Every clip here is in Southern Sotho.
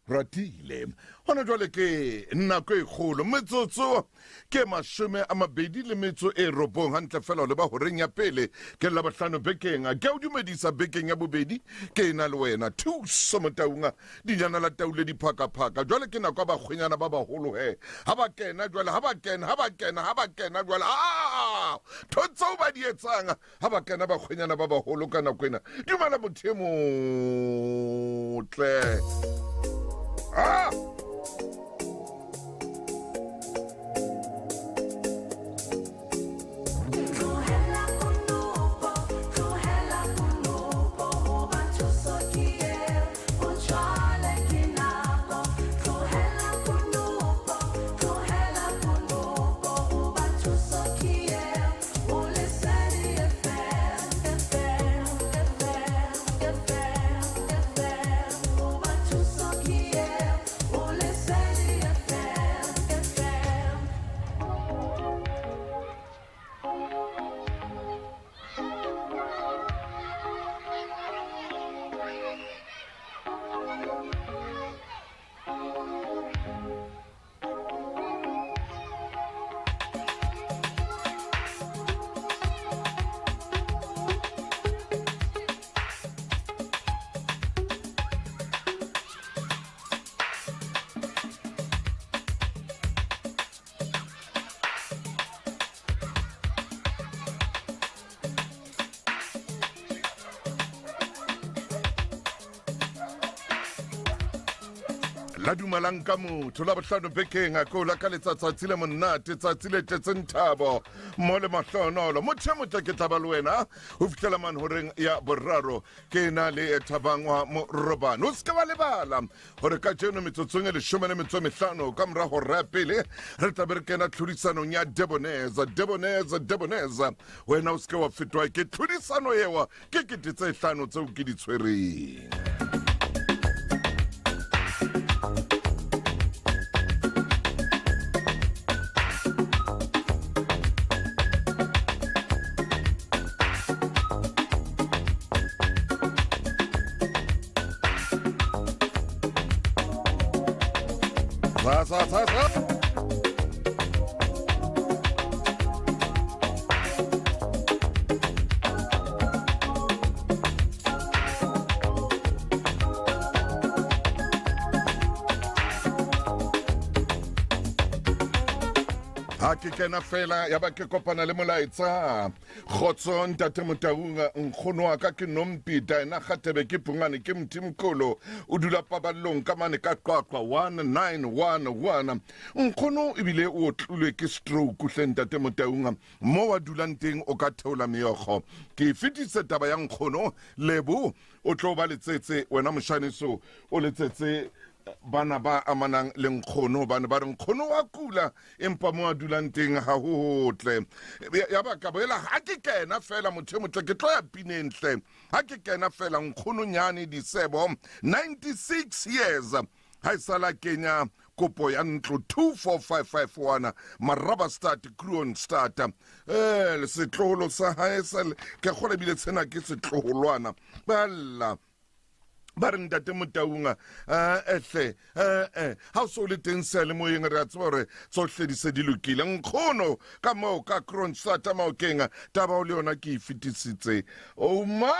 Ratile. Hona jwale ke nako e kgolo, metsotso ke 29 hantle fela o leba horeng ya pele ke Labohlano bekeng. Ke a o dumedisa bekeng ya bobedi ke na le wena Thuso Motaunga, dinyana la tau le diphakaphaka. Jwale ke nako ya bakgwenyana ba baholo he ha ba kena jwale, ha ba kena, ha ba kena, ha ba kena jwale, aa ntho tseo ba di etsang ha ba kena bakgwenyana ba baholo ka nako ena. Dumela motho e motle. Ah! Tlohela konopo, tlohela konopo, hoba thuso ke eo, ho jwale ke nako. Tlohela konopo, tlohela konopo, hoba thuso ke eo, ho Lesedi FM, FM, FM, FM, FM, hoba thuso ke eo, ho Lesedi FM, FM. La dumalang ka motho la bohlano bekeng a ko la ka letsatsatsi le monate, tsatsi le tletseng thabo mo le mahlonolo. Motho e motle ke tla ba le wena ho fihlela mane horeng ya boraro. Ke na le Thabang wa Morobane. O se ke wa lebala gore ka jeno metsotsong e 15 ka morago hora ya pele re tlabe re kena tlhodisanong ya Deboneza, Deboneza, Deboneza. Wena o se ke wa fetwa ke tlhodisano ewa, ke 5 000 tseo ke di tshwereng. Sa, sa, sa, sa. Ha ke kena fela ya ba ke kopana le molaetsa. Kgotso ntate Motaung, nkgono wa ka ke Nompi Diana Kgatebe, ke Phungane, ke Mthimkholo, o dula paballong ka mane ka Qwaqwa 1911. Nkgono ebile o otlilwe ke stroke hle ntate Motaung, mo wa dulang teng o ka theola meokgo. Ke fetise taba ya nkgono Lebo, o tlo ba letsetse wena moshaneso, o letsetse bana ba amanang le nkgono, hobane ba re nkgono wa kula empa mo a dulang teng ha ho hotle. Ya ba ka boela ha ke kena fela motho e motle, ke tlo ya pineng hle. Ha ke kena fela nkgono nyane Disebo 96 years ha e sala kenya kopo ya ntlo 24551 Marabastad Kroonstad. Setloholo sa hae sa ke kgola ebile tshena ke setloholwana ba lla ba re ntate Motaunga ehle eh ha o so le teng seyalemoyeng re a tseba gore tsohle di se di lokile. Nkgono ka moo ka Kroonstad Maokeng, taba o le yona ke e fetisitse. Oh mom.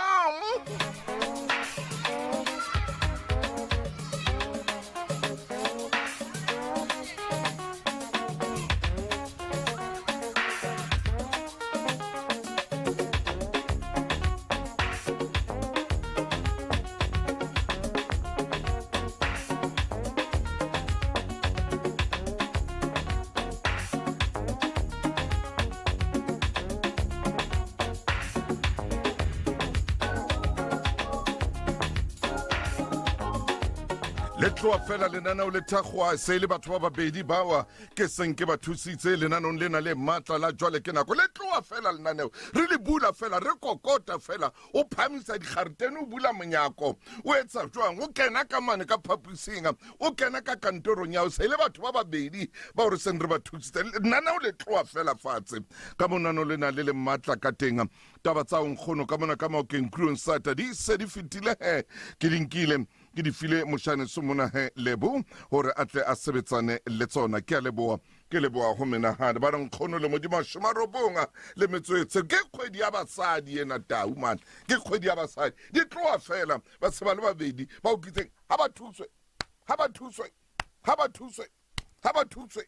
Le tloa fela lenaneo le thakgoa se le batho ba babedi bawa ke seng ke ba thusitse lenanong lena le matla la jwale ke nako. Le tloa fela lenaneo re le bula fela, re kokota fela, o phamisa dikgaretene, o bula monyako, o etsa jwang, o kena ka mane ka phaposing, o kena ka kantorong ya o se le batho ba babedi ba re seng re ba thusitse. Lenaneo le tloa fela fatshe ka monano lena le le matla ka teng. Taba tsa nkgono ka mona ka Maokeng Kroonstad di se di fetile he, ke di nkile. Ke di file mošaneso mona he Lebo gore a tle a sebetsane le tsona. Ke a leboa, ke leboa go menagane. Ba re nkgono le modimo a šoma robonga le metsoetse. Ke kgwedi ya basadi ena tau man, ke kgwedi ya basadi. Di tloa fela ba se ba le babedi ba okitseng ga ba thuswe, ga ba thuswe, ga ba thuswe. Ga ba thuswe.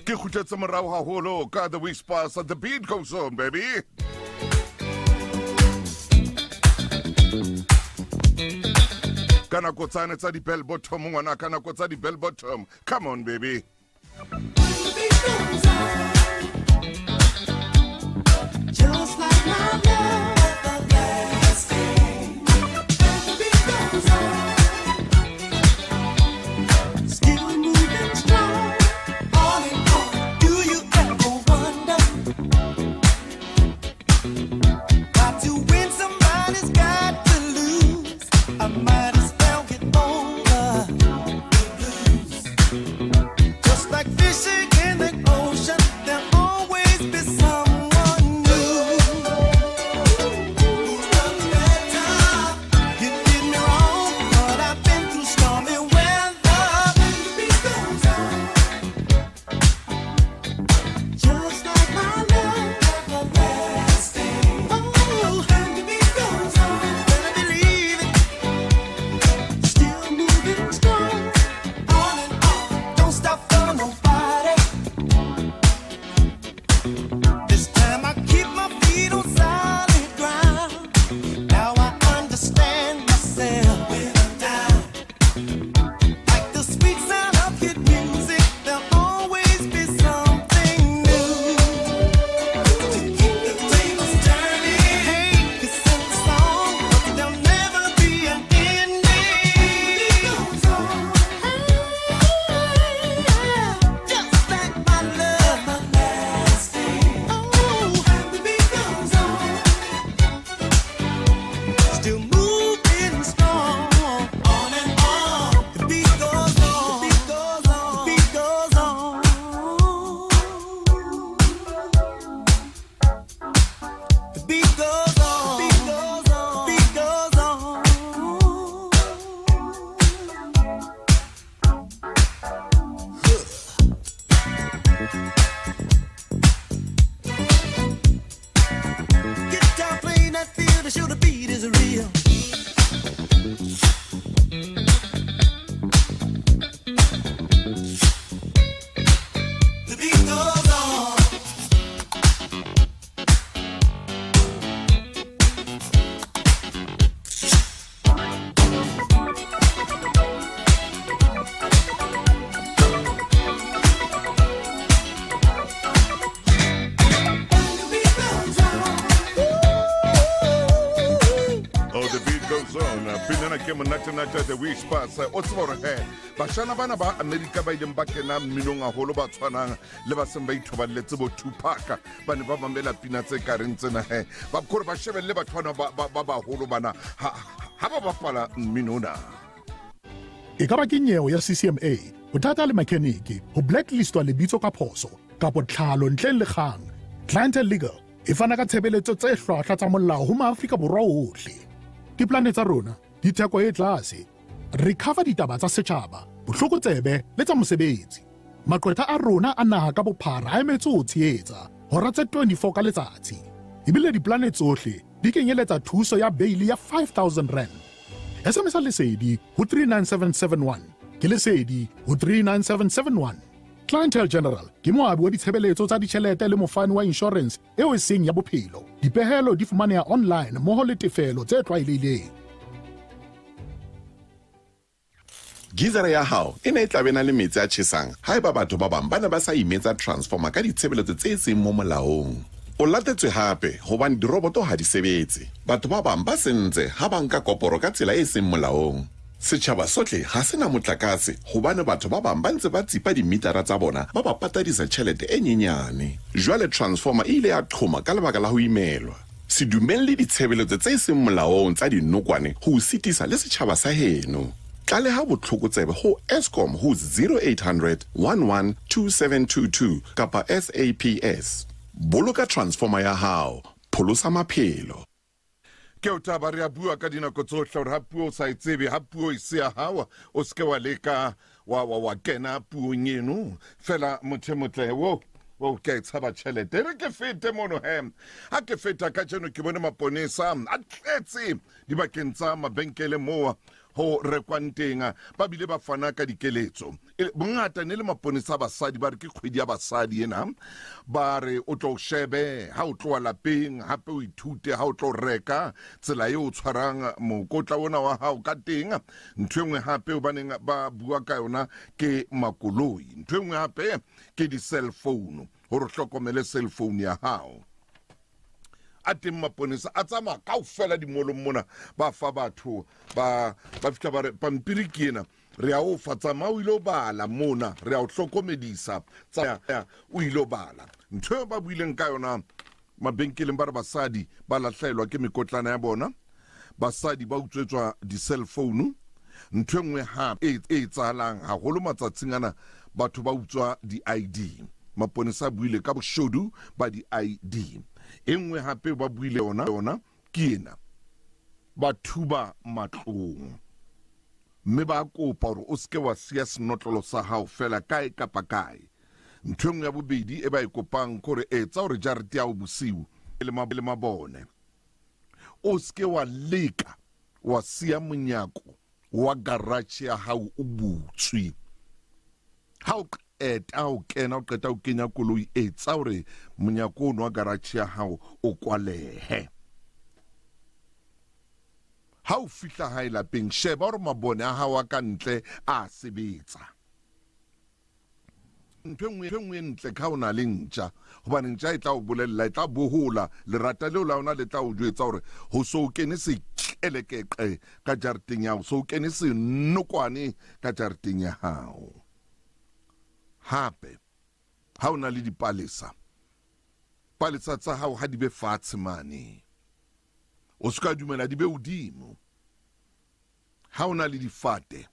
Ke kgutletse morago haholo ka The Whispers. The beat goes on, baby. Ka nako tsane tsa di-bell bottom, ngwana, ka nako tsa di-bell bottom. Come on, baby. Just like my love everlasting. The beat goes on. Still moving strong. On and on. Do you ever wonder? Got to win, somebody's got to lose. I might as well get over the blues. Just like fishing in the ocean, there'll always be someone new. Who loves better? You did me wrong, but I've been through stormy weather. The beat goes on. Just like my love everlasting. Oh, and the beat goes on. Better believe it. Still moving strong. On and on. Don't stop for nobody. This time I keep my feet on solid ground. Now I understand myself when I'm down. Like the sweet sound of hit music, there'll always be something new to keep the tables turning. Hey, it's in the song, but there'll never be an ending. Goes on. Just like my love, everlasting. Oh, and the beat goes on. Still moving strong. On and on. The beat goes on. The beat goes on. The beat goes on. The beat goes on. The beat goes on. The beat goes on. Guitar playing that feel to show the beat is real. The beat goes on. And the beat goes on. Oh, the beat goes on. Pina ena ke monatenate The Whispers. O tseba gore he bashana bana ba Amerika ba ileng ba kena mminong haholo, ba tshwanang le ba seng ba ithoballetse bo Tupac, ba ne ba mamela pina tse kareng tsena he ba kore ba shebelle batho bana ba baholo bana ha ba bapala mmino ona. E ka ba ke nyewe ya CCMA, bothata le mechanic, ho blacklistwa lebitso ka phoso, kapo tlhalo ntleng le kgang. Clientele Legal e fana ka tshebeletso tse hlwahlwa tsa molao ho maAfrika Borwa ohle. Diplane tsa rona di theko e tlase. Re cover ditaba tsa setjhaba, bohlokotsebe le tsa mosebetsi. Maqwetha a rona a naha ka bophara a emetse ho tshehetsa hora tse 24 ka letsatsi. Ebile diplane tsohle di kenyeletsa thuso ya beili ya 5000 rand. SMS Lesedi ho 39771. Ke Lesedi ho 39771. Clientele General ke moabi wa ditshebeletso tsa ditjhelete le mofani wa insurance eo e seng ya bophelo. Dipehelo di fumaneha online mmoho le tefelo tse tlwaelehileng. Gizara ya hao e ne e tla be na le metsi a tjhesang haeba batho ba bang ba ne ba sa imetsa transformer ka ditshebeletso tse seng mo molaong. O latetswe hape hobane diroboto ha di sebetse. Batho ba bang ba sentse ha ba nka koporo ka tsela e seng molaong. Setjhaba sohle ha se na motlakase hobane batho ba bang ba ntse ba tsipa dimitara tsa bona ba ba patadisa tjhelete e nyenyane. Jwale transformer e ile ya qhoma ka lebaka la ho imelwa. Se dumelle ditshebeletso tse seng molaong tsa dinokwane ho o sitisa le setjhaba sa heno. Tlaleha botlokotsebe ho Eskom ho 0800 11 2722 kapa SAPS. Boloka transformer ya hao, pholosa maphelo. Ke o taba re a bua ka dinako tsohle gore ha puo o sa e tsebe, ha puo e se ya hao, o se ke wa leka wa wa wa kena puong eno. Fela motho e motle wo wo ke a e tshaba tšhelete. E re ke fete mono he. Ha ke feta kajeno ke bone maponesa a tletse dibakeng tsa mabenkele moo ho rekwang teng, ba bile ba fana ka dikeletso. E, bongata ne le maponesa a basadi, ba re ke kgwedi ya basadi ena. Ba re o tlo shebe ha o tloha lapeng, hape o ithute ha o tlo reka tsela eo o tshwarang mokotla ona wa hao ka teng. Ntho e nngwe hape hobaneng ba bua ka yona ke makoloi. Ntho e nngwe hape ke di-cell phone, hore o hlokomele cell phone ya hao. A teng maponesa a tsamaya kaofela dimolong mona, ba fa batho ba ba fihla ba re pampiri ke ena, re a o fa, tsamaya o ile o bala mona, re a o hlokomedisa, tsamaya o ile o bala. Ntho eo ba buileng ka yona mabenkeleng, ba re basadi ba lahlaelwa ke mekotlana ya bona, basadi ba utswetswa di-cell phone. Ntho e nngwe hape e etsahalang haholo matsatsing ana, batho ba utswa di-ID. Maponesa a buile ka boshodu ba di-ID. E nngwe hape ba buile yona yona ke ena, ba thuba matlong mme ba kopa hore o seke wa siya senotlolo sa hao fela kae kapa kae. Ntho e nngwe ya bobedi e ba e kopang ke hore etsa hore jarete ya hao bosiu e le mabone. O seke wa leka wa siya monyako wa garage ya hao o butswe. Ha o qeta ho kena, o qeta ho kenya koloi, etsa hore monyako ono wa garage ya hao o kwalehe. Ha o fihla hae lapeng, sheba hore mabone a hao a ka ntle a sebetsa. Ntho e nngwe ntho e nngwe e ntle ka o na le ntja, hobane ntja e tla o bolella, e tla bohola lerata leo la yona le tla o jwetsa hore ho so o kene sekelekeqe ka jareteng ya hao, so o kene senokwane ka jareteng ya hao. Hape ha o na le dipalesa, palesa tsa hao ha di be fatshe mane, o se ka dumela di be hodimo. Ha o na le difate,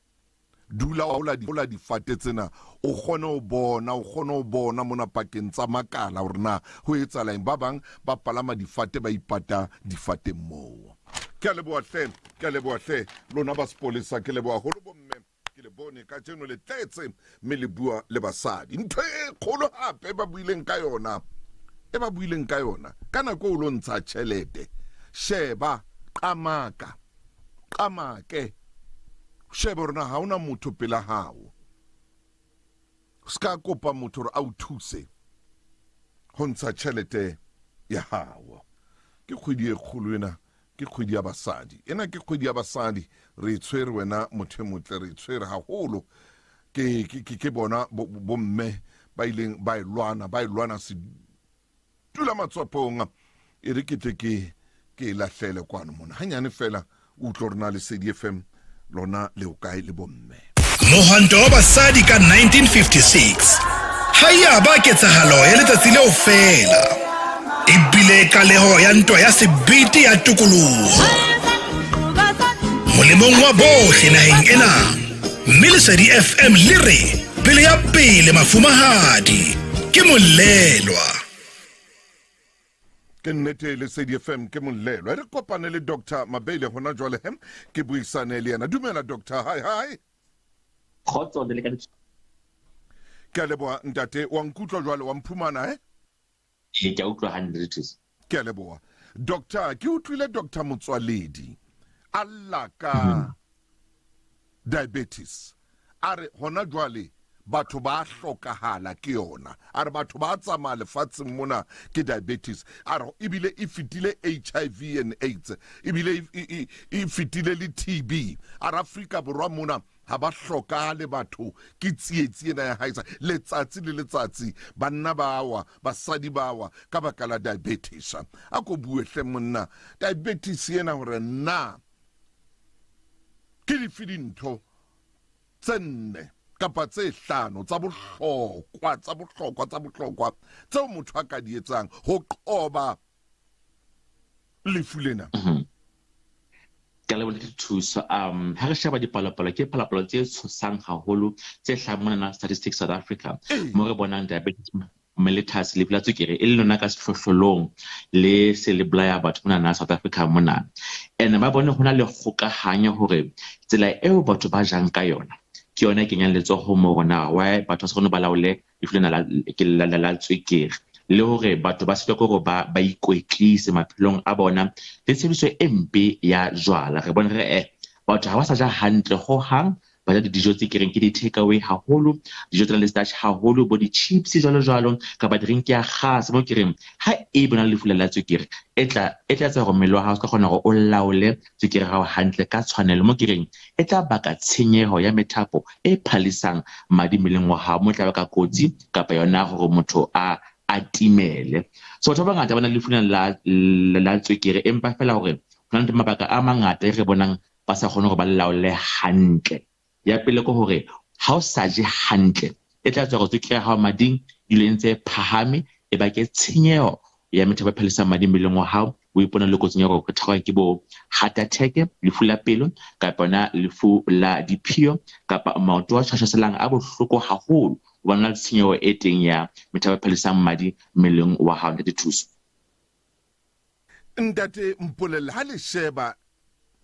Dula ola ola difate tsena o kgone ho bona, o kgone ho bona mona pakeng tsa makala hore na ho etsahala eng. Ba bang ba palama difate ba ipata difateng moo. Ke a leboha hle, ke a leboha hle lona ba sepolesa, ke leboha haholo bomme, ke le bone kajeno le tletse mme le bua le basadi. Ntho e kgolo hape ba buileng ka yona, e ba buileng ka yona ka nako o lo ntsha tjhelete, sheba, qamaka, qamake. Shebe hore na ha hona motho pela hao. Se ka kopa motho hore a o thuse ho ntsha tjhelete ya hao. Ke kgwedi e kgolo ena, ke kgwedi ya basadi. Ena ke kgwedi ya basadi, re e tshwere wena motho e motle, re e tshwere haholo. Ke ke ke bona bomme ba ileng ba e lwana, ba e lwana Dula matswapong, e re ke tle ke ke e lahlele kwano mona hanyane fela, o utlwe hore na Lesedi FM lona le o kae le bomme. Mohwanto wa basadi ka 1956 ha ya ba ketsahalo ya letsatsi leo feela, e bile qaleho ya ntwa ya sebete ya tokoloho molemong wa bohle naheng ena. Mme Lesedi FM le re pele ya pele mafumahadi ke molelwa. Ke nnete, Lesedi FM ke molelwa. E re kopane le Dr Mabele hona jwale he ke buisane le yena. Dumela Doctor, hi hi. Kgotso le ka. Ke a leboha ntate, wa nkutlwa jwale, wa mphumana he? Ee, ke a utlwa hantle Thuso. Ke a leboha. Doctor, ke utlwile Doctor Motswaledi a lla ka diabetes. A re hona jwale batho ba hlokahala ke yona. A re batho ba tsamaya lefatsheng mona ke diabetes. A re ebile e fetile HIV and AIDS, ebile e, e, e fetile le TB. A re Afrika Borwa mona Ha ba hlokahale batho ke tsietsi ena ya haesa letsatsi le letsatsi, banna ba wa, basadi ba wa ka baka la diabetes. A ko bue hle monna, diabetes ena hore na ke dife dintho tse nne kapa tse hlano tsa bohlokwa, tsa bohlokwa, tsa bohlokwa tseo motho a ka di etsang ho qoba lefu lena? Ke a leboha le thuso. Um ha re sheba dipalopalo ke palopalo tse tshosang haholo tse hlahang mona Statistics South Africa mo re bonang diabetes mellitus lefu la tswekere e le lona ka sehlohlolong le se le bolaya batho mona na South Africa mona. And ba bone ho na le kgokahanyo hore tsela eo batho ba jang ka yona ke yona e kenyang letsoho mo rona why batho ba sa kgone ba laole lefu lena la, la tswekere le hore batho ba sitwa ke hore ba, ba ikwetlise maphelong a bona le tshebediso e mpe ya jwala. Re bone re eh batho ha ba sa ja hantle hohang, ba ja dijo tse kereng ke di-takeaway haholo, dijo tse nang le starch haholo, bo di-chips jwalo jwalo, kapa drink ya kgase mo kereng ha e bona lefu la tswekere e tla e tla etsa hore mmele wa hao o ka kgona hore o laole tswekere ya hao hantle ka tshwanelo mo kereng e tla baka tshenyeho ya methapo e phalisang madi mmeleng wa hao mo tla baka kotsi kapa yona hore motho a a timele. So batho ba bangata ba na le lefu lena la la tswekere empa fela hore ho na le mabaka a mangata e re bonang ba sa kgone hore ba laole hantle. Ya pele ke hore ha o sa je hantle e tla etsa hore tswekere ya hao mading e dule e ntse e phahame e bake tshenyeho ya methapo e phalisang madi mmeleng wa hao o ipona le kotsing ya hore o tshwarwa ke bo heart attack, lefu la pelo kapa yona lefu la diphio kapa maoto a tshwashwaselang a bohloko haholo hobane na le tshenyeho e teng ya methapo e phalisang madi mmeleng wa hao ntate Thuso. Ntate mpolelle ha le sheba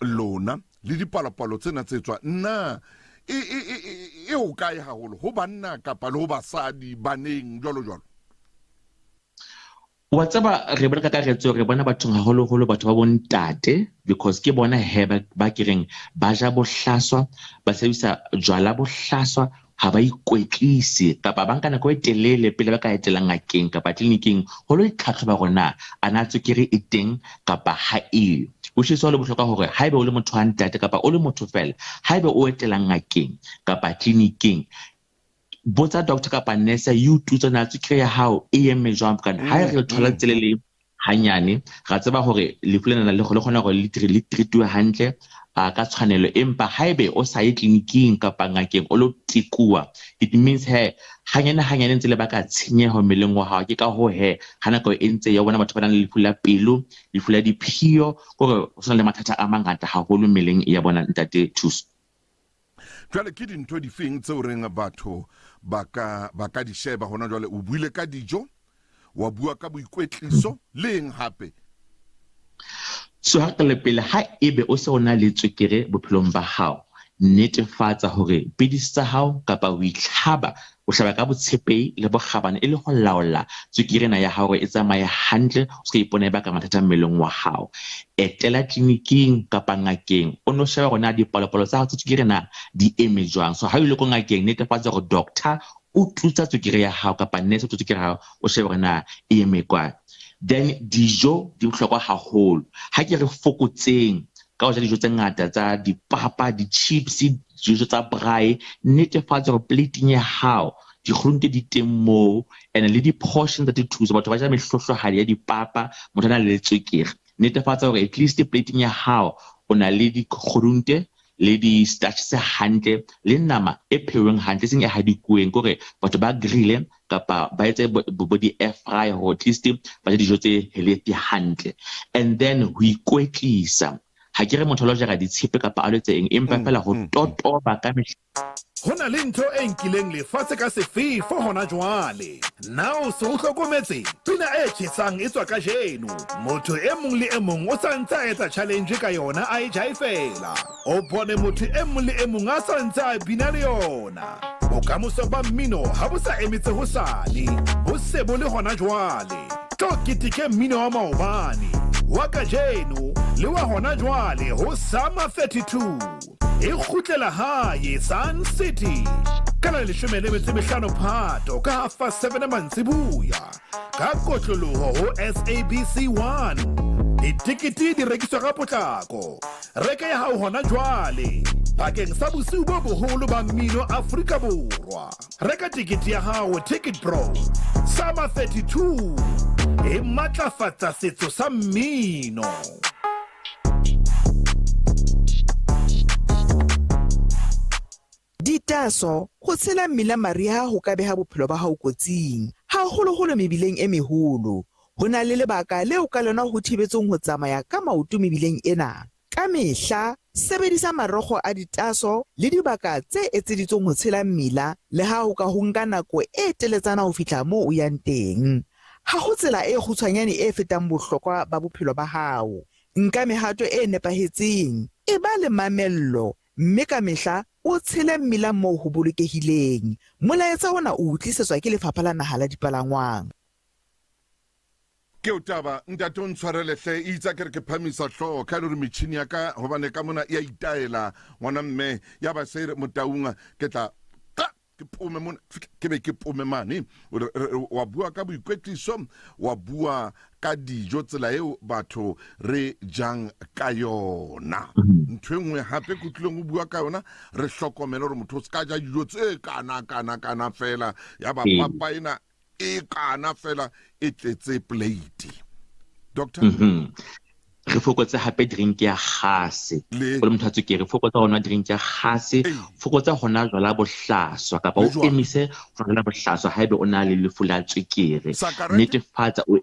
lona le dipalopalo tsena tse tswa na e e e e, e ho kae haholo ho banna kapa le ho basadi baneng jwalo jwalo? Wa tseba re bona ka kakaretso re bona bathong haholoholo batho ba bontate because ke bona he ba, ba ke reng ba ja bohlaswa ba sebedisa jwala bohlaswa ha ba ikwetlise kapa ba nka nako e telele pele ba ka etela ngakeng kapa tleliniking ho lo itlhatlhoba hore na a na tswekere e teng kapa ha eyo. Which is ho le bohlokwa hore haeba o le motho wa ntate kapa o le motho fela haeba o etela ngakeng kapa tleliniking botsa doctor kapa nurse e o tutsa na tswekere ya hao e eme jwang kana ha re thola tsele le hanyane ra tseba hore lefu lena le kgona hore le treatiwe hantle a ka tshwanelo empa haebe o sa ye tleliniking kapa ngakeng o lo tekuwa it means he hanyane hanyane ntse le baka tshenyeho mmeleng wa hao ke ka hoo he ha nako e ntse ya bona batho ba nang le lefu la pelo lefu la diphio kore ho sena le mathata a mangata haholo mmeleng ya bona ntate Thuso. Jwale ke dintho difeng tseo reng batho ba ka ba ka di sheba hona jwale? O buile ka dijo, wa bua ka boikwetliso le eng hape? So ha re pele ha ebe o se o na le tswekere bophelong ba hao, netefatsa hore pidisi tsa hao kapa ho itlhaba o hlaba ka botshepehi le bokgabane e le ho laola tswekere ena ya hao hore e tsamaye hantle, o se ka ipona e baka mathata mmeleng wa hao. Etela tleliniking kapa ngakeng o no sheba hore na dipalopalo tsa hao tsa tswekere na di eme jwang. So ha o ile ko ngakeng netefatsa hore doctor o tutsa tswekere ya hao kapa nurse o tutsa tswekere ya hao o shebe hore na e eme kae. Then dijo di bohlokwa haholo. Ha ke re fokotseng ka ho ja dijo tse ngata tsa dipapa, di-chips, dijo tsa braai, netefatsa hore plating ya hao dikgurunte di teng moo and le di-portion tsa dithuso. Batho ba ja mehlohlohadi ya dipapa, motho a na le tswekere. Netefatsa hore at least plating ya hao o na le dikgurunte le di-starch tse hantle le nama e pheuweng hantle e seng e hadikuweng, ke hore batho ba grille kapa ba etse bo di-air fry hore at least ba je dijo tse healthy hantle. And then ho ikwetlisa, ha ke re motho a lo jara ditshepe kapa a lo etse eng, empa fela ho totoba ka mehla. Ho na le ntho e nkileng lefatshe ka sefefo hona jwale. Na o se o hlokometse? Pina e tjhesang e tswa kajeno. Motho e mong le e mong o sa ntse a etsa challenge ka yona a e jaefela. O bone motho e mong le e mong a sa ntse a bina le yona. Bokamoso ba mmino ha bo sa emetse hosane, bo se bo le hona jwale. Tlo keteke mmino wa maobane, wa kajeno le wa hona jwale ho Summer 32. E kgutlela hae Sun City ka la 15 Phato ka half past 7 mantsibuya ka kotloloho ho SABC 1. Ditekete di rekiswa ka potlako. Reka ya hao hona jwale bakeng sa bosiu bo boholo ba mmino Afrika Borwa. Reka tekete ya hao Ticket Pro. Summer 32 e matlafatsa setso sa mmino. Ditaaso, Ho tshela mmila mariha ho ka beha bophelo ba hao kotsing, haholoholo mebileng e meholo. Ho na le lebaka leo ka lona ho thibetsweng ho tsamaya ka maoto mebileng ena. Ka mehla sebedisa marokgo a ditaso le dibaka tse etseditsweng ho tshela mmila le ha ho ka ho nka nako e teletsana ho fihla moo o yang teng. Ha ho tsela e kgutshwanyane e fetang bohlokwa ba bophelo ba hao. Nka mehato e nepahetseng, eba le mamello mme ka mehla o tshele mmila moo ho bolokehileng. Molaetsa ona o o tlisetswa ke Lefapha la Naha la Dipalangwang. Ke o taba, ntate o ntshwarele hle, e itse a ke re ke phamisa hlooho ka e le hore metjhini ya ka hobane ka mona e a itaela ngwana mme, ya ba se e re Motaung ke tla ka ke pome mona ke be ke pome mane. Wa bua ka boikwetliso, wa bua ka dijo, tsela eo batho re jang ka yona. Ntho e nngwe hape ke utlwileng o bua ka yona, re hlokomele hore motho o se ka ja dijo tse kana kana kana fela, ya ba papa ena e kana fela e tletse plate. Doctor? Re fokotse hape drink ya gase. O le motho wa tswekere, fokotsa ho nwa drink ya gase, fokotsa ho nwa jwala bohlaswa kapa o emise ho nwa jwala bohlaswa haebe o na le lefu la tswekere. Netefatsa o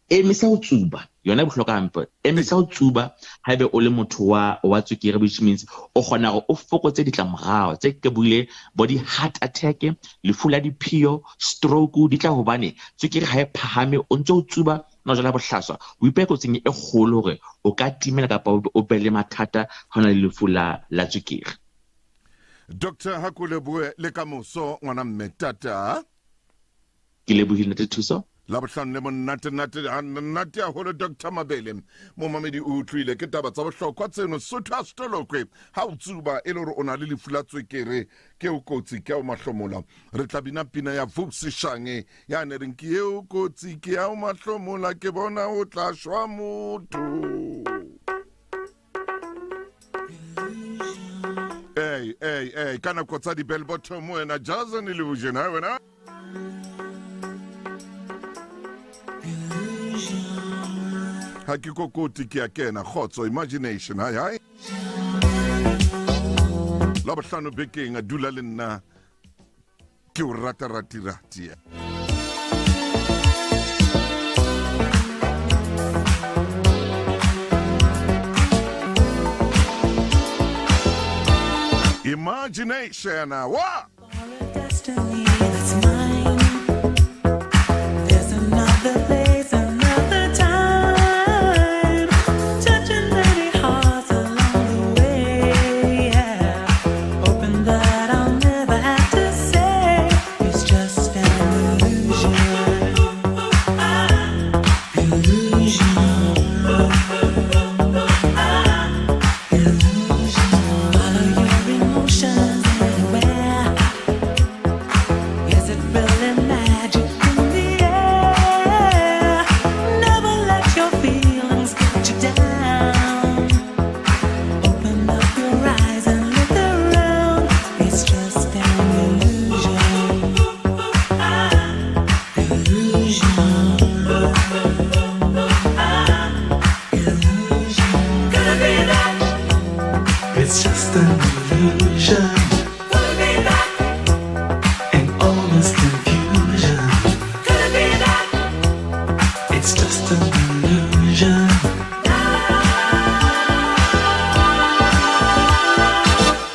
emisa ho tsuba, yona e bohlokwa hampe. Emisa ho tsuba haebe o le motho wa tswekere, which means o kgona hore o fokotse ditlamorao tse ke buile bo di-heart attack, lefu la diphio, stroke, di tla hobane tswekere ha e phahame, o ntse o tsuba no jala bohlaswa, o ipeha kotsing e kgolo hore o ka timela kapa o be le mathata ha o na le lefu la tswekere. Doctor, ha ko lebohe le ka moso ngwana mme, tata. Ke lebohile ntate Thuso. Labohlano le monate nate nate haholo Doctor Mabele. Momamedi o utlwile ke taba tsa bohlokwa tseno. Sotho a setolokwe ha o tsuba e le hore o na le lefu la tswekere, ke o kotsi, ke o mahlomola. Re tla bina pina ya Vusi Shange ya ne reng ke eo kotsi, ke ya o mahlomola, ke bona o tla shwa motho. Hey, hey, hey, ka nako tsa di-bell bottom wena, Jazz and Illusion, ha wena? Ha ke kokoti ke a kena, kgotso, imagination, hai hai. Labohlano bekeng, a dula le nna, ke o rata rati rati. Imagination, wa! Destiny that's mine. There's another place, another time. Touching many hearts along the way. Yeah. Hoping that I'll never have to say it's just an illusion. Illusion. Illusion. Follow your emotions anywhere. Is it really magic in the air? Never let your feelings get you down. Open up your eyes and look around. It's just an illusion. Illusion. Illusion. Could it be that? It's just an illusion. Could it be that? And all this confusion. Could it be that? It's just an illusion.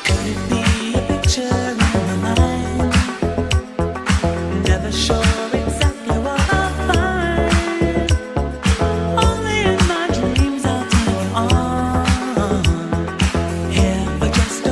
Could it be a picture in my mind? Never sure exactly what I'll find. Only in my dreams I'll turn you on. Here for just a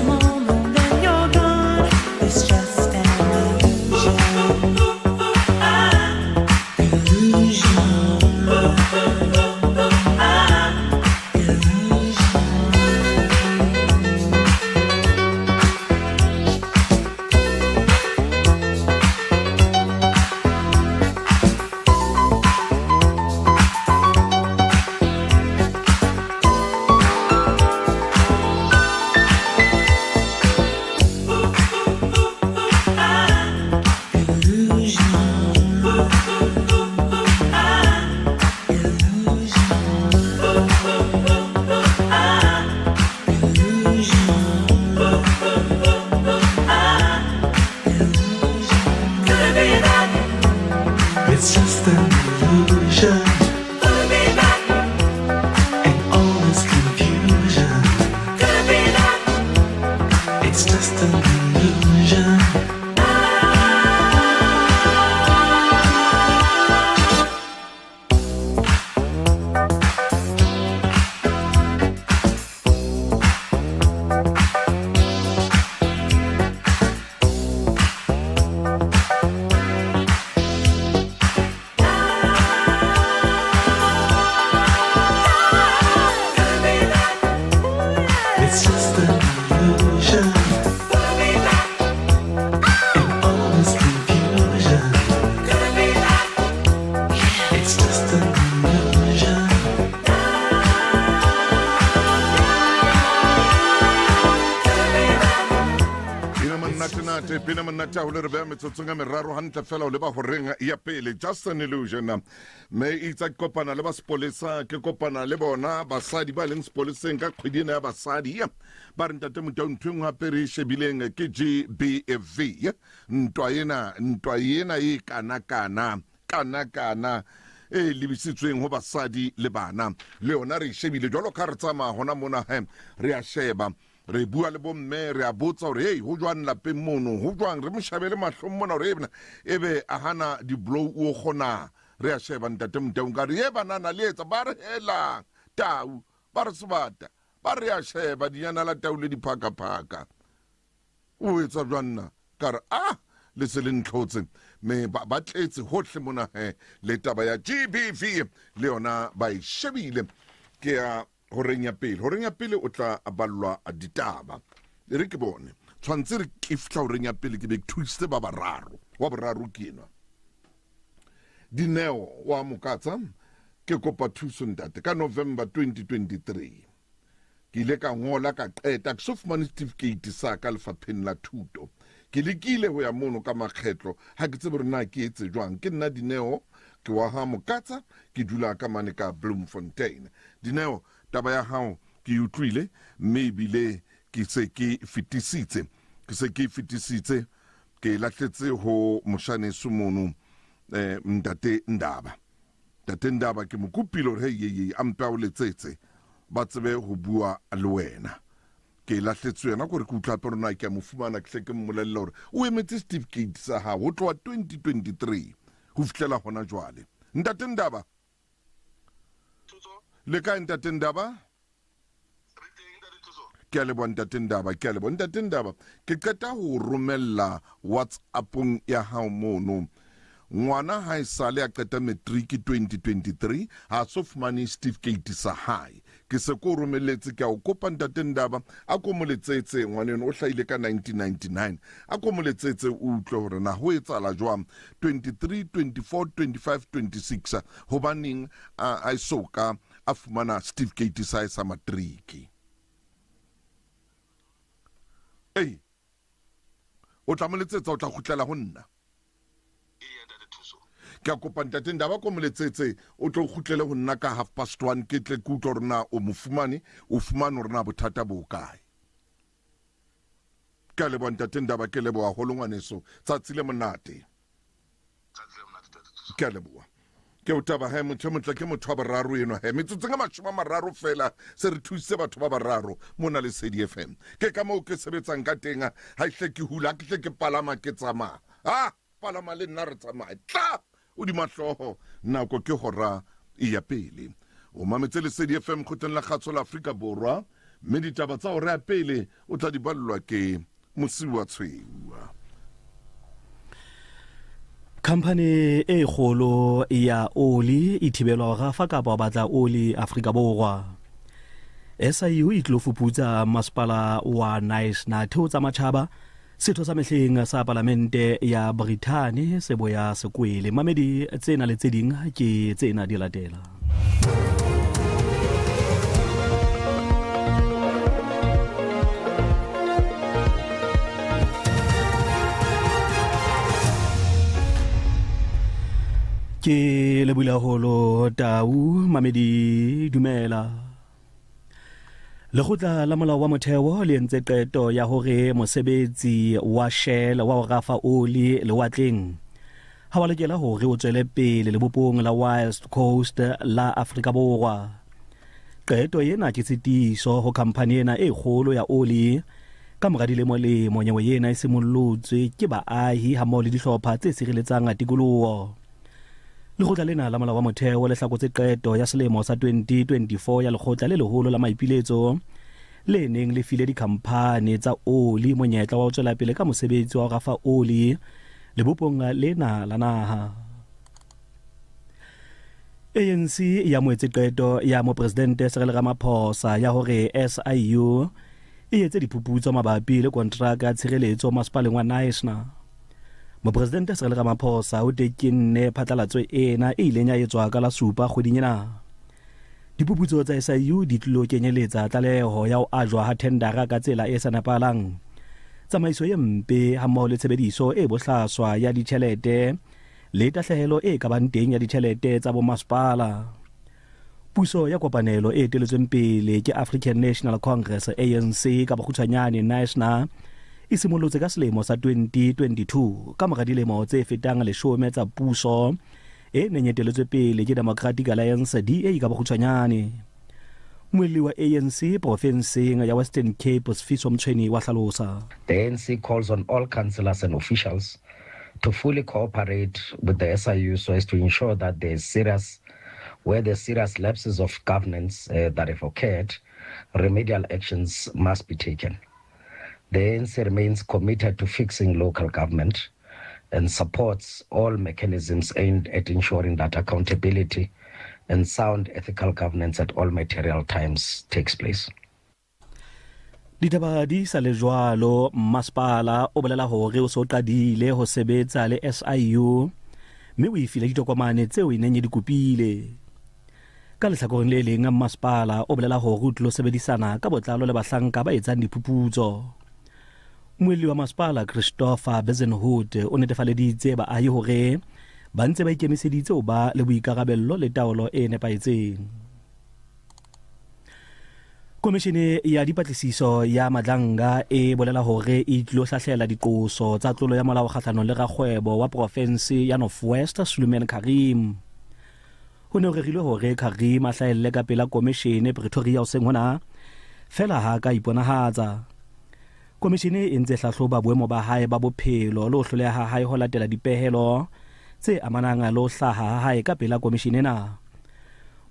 Monate, pina monate haholo. Re beha metsotsong e meraro hantle fela o leba horeng ya pele. Just an illusion. Mme itsa ke kopana le ba sepolesa, ke kopana le bona basadi ba leng sepoleseng ka kgwedi ena ya basadi. Ba re ntate Motau, ntho e nngwe hape re e shebileng ke GBV. Ntwa ena, ntwa ena e kana-kana, kana-kana e lebisitsweng ho basadi le bana. Le yona re e shebile jwalo ka re tsamaya hona mona he, re a sheba. Re bua le bomme, re a botsa hore hei, ho jwang lapeng mono, ho jwang, re mo shabele mahlong mona hore ebna ebe a hana di-blow o kgona. Re a sheba ntate Motaung ka re, ye banana le etsa, ba re helang tau, ba re sebata, ba re a sheba dinyana la tau le diphakaphaka. O etsa jwang na? Ka re, ah, le se le ntlhotse. Me ba, ba tletse hohle mona he, le taba ya GBV le yona ba e shebile. Ke a Horeng ya pele, horeng ya pele o tla ballwa ditaba. E re ke bone. Tshwantse re ke fihla horeng ya pele ke be ke thusitse ba bararo. Wa boraro ke enwa. Dineo wa Mokatsa, ke kopa thuso ntate. Ka November 2023 ke ile ka ngola ka qeta ke so fumane certificate sa ka lefapheng la thuto. Ke lekile ho ya mono ka makgetlo, ha ke tsebe hore na ke etse jwang. Ke nna Dineo, ke wa ha Mokatsa, ke dula ka mane ka Bloemfontein. Dineo, taba ya hao ke e utlwile mme ebile ke se ke fetisitse. Ke se ke e fetisitse, ke e lahletse ho moshaneso mono, eh, Ntate Ndaba. Ntate Ndaba ke mo kopile hore hei, hei, hei, a mpe a o letsetse ba tsebe ho bua le wena. Ke e lahletse yena kore ke utlwa hape hore na ke a mo fumana, ke hle ke mmolelle hore o emetse certificate sa hao ho tloha 2023 ho fihlela hona jwale. Ntate Ndaba, Le kae ntate Ndaba? Ke a leboha ntate Ndaba, ke a leboha ntate Ndaba. Ke qeta ho romella WhatsAppong ya hao mono. Ngwana ha e sale a qeta matric 2023 ha so fumane certificate sa hae. Ke se ko romelletse, ke a o kopa ntate Ndaba, a ko mo letsetse ngwaneno o hlahile ka 1999. A ko mo letsetse o utlwe hore na ho etsahala jwang 23, 24, 25, 26 hobaneng a a so ka a fumana certificate sa hae sa matriki. Ei, o tla mo letsetsa, o tla kgutlela ho nna. Ke a kopa ntate Ndaba ko mo letsetse o tlo kgutlele ho nna ka 1:30 ke tle ke utlwe hore na o mo fumane, o fumane hore na bothata bo kae. Ke a leboha ntate Ndaba, ke leboha haholo ngwaneso. Tsatsi le monate. Ke a leboha. Ke o taba he motho e motle ke motho wa boraro enwa he. Metsotsong e 30 feela se re thusitse batho ba bararo mona Lesedi FM. Ke ka moo ke sebetsang ka teng ha hle ke hula, ha ke hle ke palama ke tsamaya. Ah! Palama le nna re tsamaye. Tla! O dima hlooho, nako ke hora ya pele. O mametse Lesedi FM kgotleng la kgatsho la Afrika Borwa, mme ditaba tsa hora ya pele o tla di ballwa ke Mosiwa Tshweu. Khamphani e kgolo ya oli e thibelwa ho rafa kapa ho batla oli Afrika Borwa. SIU e tlilo fuputsa masepala wa Knysna theo tsa matjhaba Setho sa mehleng sa palamente ya Brithani se boya sekwele. Mamedi tsena le tse ding ke tsena di latela. Ke lebula holo tau mamedi dumela. Lekgotla la Molao wa Motheo le entse qeto ya hore mosebetsi wa Shell wa ho rafa oli lewatleng ha wa lokela hore o tswele pele lebopong la West Coast la Afrika Borwa. Qeto ena ke tshitiso ho khamphani ena e kgolo ya oli. Ka mora dilemo-lemo nyewe ena e simollotswe ke baahi hammoho le dihlopha tse sireletsang tikoloho. Lekgotla lena la Molao wa Motheo le hlakotse qeto ya selemo sa 2024 ya Lekgotla le Leholo la Maipiletso le neng le file dikhamphani tsa oli monyetla wa ho tswela pele ka mosebetsi wa ho rafa oli lebopong lena la naha. ANC e amohetse qeto ya Mopresidente Cyril Ramaphosa ya hore SIU e etse diphuputso mabapi le kontraka ya tshireletso masepaleng wa Knysna. Mopresidente Cyril Ramaphosa o tekenne phatlalatso ena e ileng ya etswa ka la supa kgweding ena. Diphuputso tsa SIU di tlilo kenyeletsa tlaleho ya ho ajwa ha thendara ka tsela e sa nepahalang. tsamaiso e mpe hammoho le tshebediso e bohlaswa ya ditjhelete le tahlehelo e ka bang teng ya ditjhelete tsa bomasepala. Puso ya kopanelo e eteletsweng pele ke African National Congress, ANC, ka bokgutshwanyane NYSNA, e simollotse ka selemo sa 2022 ka mora dilemo tse fetang leshome tsa puso e neng e eteletswe pele ke Democratic Alliance, DA, ka bokgutshwanyane. Mmuelli wa ANC porofenseng ya Western Cape, Sifiso Mtshweni wa hlalosa. The ANC calls on all councillors and officials to fully cooperate with the SIU so as to ensure that there is serious where the serious lapses of governance that have occurred, remedial actions must be taken. The ANC remains committed to fixing local government and supports all mechanisms aimed at ensuring that accountability and sound ethical governance at all material times takes place. Ditaba di sa le jwalo, mmasepala o bolela hore o se o qadile ho sebetsa le SIU mme o e file ditokomane tseo e neng e di kopile. Ka lehlakoreng le leng, mmasepala o bolela hore o tlilo sebedisana ka botlalo le bahlanka ba etsang diphuputso. Mmuelli wa masepala Christopher Bezuidenhout o netefaleditse baahi hore ba ntse ba ikemiseditse ho ba le boikarabello le taolo e nepahetseng. Komishene ya dipatlisiso ya Madlanga e bolela hore e tlilo hlahlela diqoso tsa tlolo ya molao kgahlanong le rakgwebo wa porofense ya North West Suleiman Carrim. Ho ne ho rerilwe hore Carrim a hlahelle ka pela komishene Pretoria hoseng hona, feela ha a ka iponahatsa. Komishene e ntse hlahloba boemo ba hae ba bophelo le ho hloleha ha hae ho latela dipehelo tse amanang le ho hlaha ha hae ka pela komishene ena.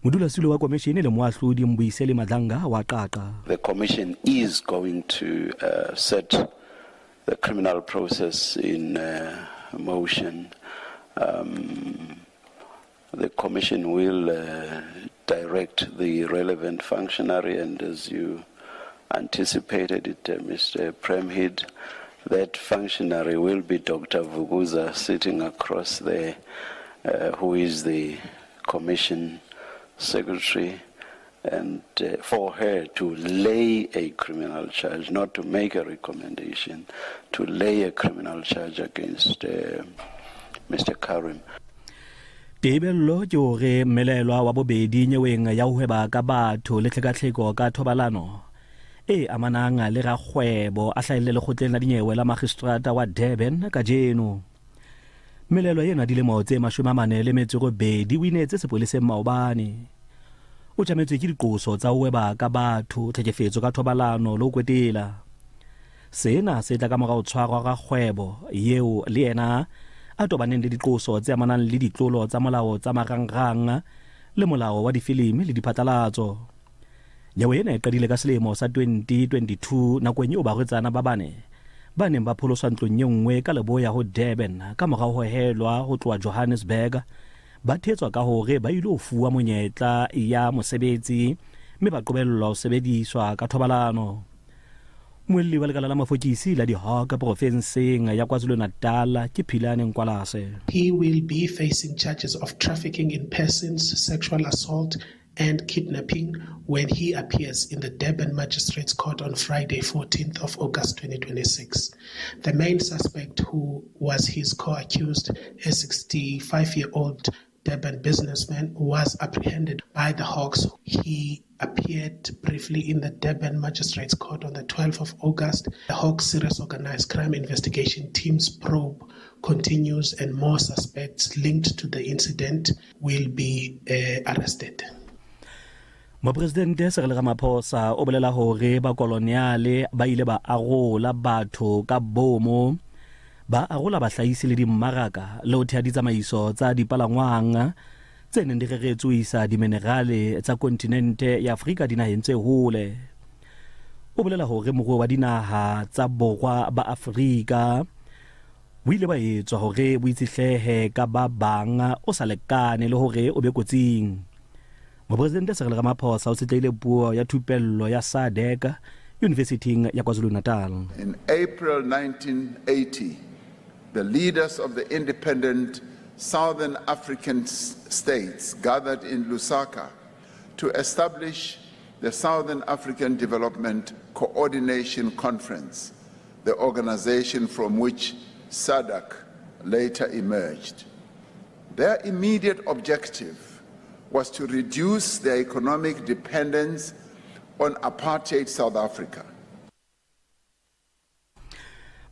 Modulasetulo wa komishene le moahlodi Mbuyiseli Madlanga wa qaqa. The commission is going to set the criminal process in motion. The commission will direct the relevant functionary, and as you anticipated it, Mr. Premhid, that functionary will be Dr. Vuguza sitting across there, who is the commission secretary, and for her to lay a criminal charge, not to make a recommendation, to lay a criminal charge against Mr. Carrim. Tebello ke hore mmelaelwa wa bobedi nyeweng ya ho hweba ka batho le tlhekatlheko ka thobalano e amanang le rakgwebo a hlahelle lekgotleng la dinyewe la magistrata wa Durban kajeno. Mmelaelwa enwa dilemo tse 48 o ineetse sepoleseng maobane. O tjametswe ke diqoso tsa ho hweba ka batho, tlhekefetso ka thobalano le ho kwetela. Sena se tla ka mora ho tshwarwa rakgwebo eo le yena a tobaneng le diqoso tse amanang le ditlolo tsa molao tsa marangrang le molao wa difilimi le diphatlalatso. Nyewe ena e qadile ka selemo sa 2022 nakong eo barwetsana ba bane ba neng ba pholoswa ntlong e nngwe ka leboya ho Durban ka mora ho hohelwa ho tloha Johannesburg ba thetswa ka hore ba ile ho fuwa monyetla ya mosebetsi mme ba qobellwa ho sebediswa ka thobalano. Mmuelli wa lekala la mafokisi la di-Hawk porofenseng ya KwaZulu-Natal ke Philane Nkwalase. He will be facing charges of trafficking in persons, sexual assault and kidnapping when he appears in the Durban Magistrates Court on Friday, 14th of August 2026. The main suspect, who was his co-accused, a 65-year-old Durban businessman, was apprehended by the Hawks. He appeared briefly in the Durban Magistrates Court on the 12th of August. The Hawks Serious Organized Crime Investigation Team's probe continues and more suspects linked to the incident will be arrested. Mopresidente Cyril Ramaphosa o bolela hore bakoloniale ba ile ba arola batho ka bomo, ba arola bahlahisi le dimmaraka le ho thea ditsamaiso tsa dipalangwang tse neng di reretswe ho isa diminerale tsa kontinente ya Afrika dinaheng tse hole. O bolela hore moruo wa dinaha tsa borwa ba Afrika bo ile ba etswa hore bo itshetlehe ka ba bang o sa lekane le hore o be kotsing. Mopresidente Cyril Ramaphosa o tshetlehile puo ya thupello ya SADC Yunivesithing ya KwaZulu-Natal. In April 1980, the leaders of the independent Southern African states gathered in Lusaka to establish the Southern African Development Coordination Conference, the organization from which SADC later emerged. Their immediate objective was to reduce their economic dependence on apartheid South Africa.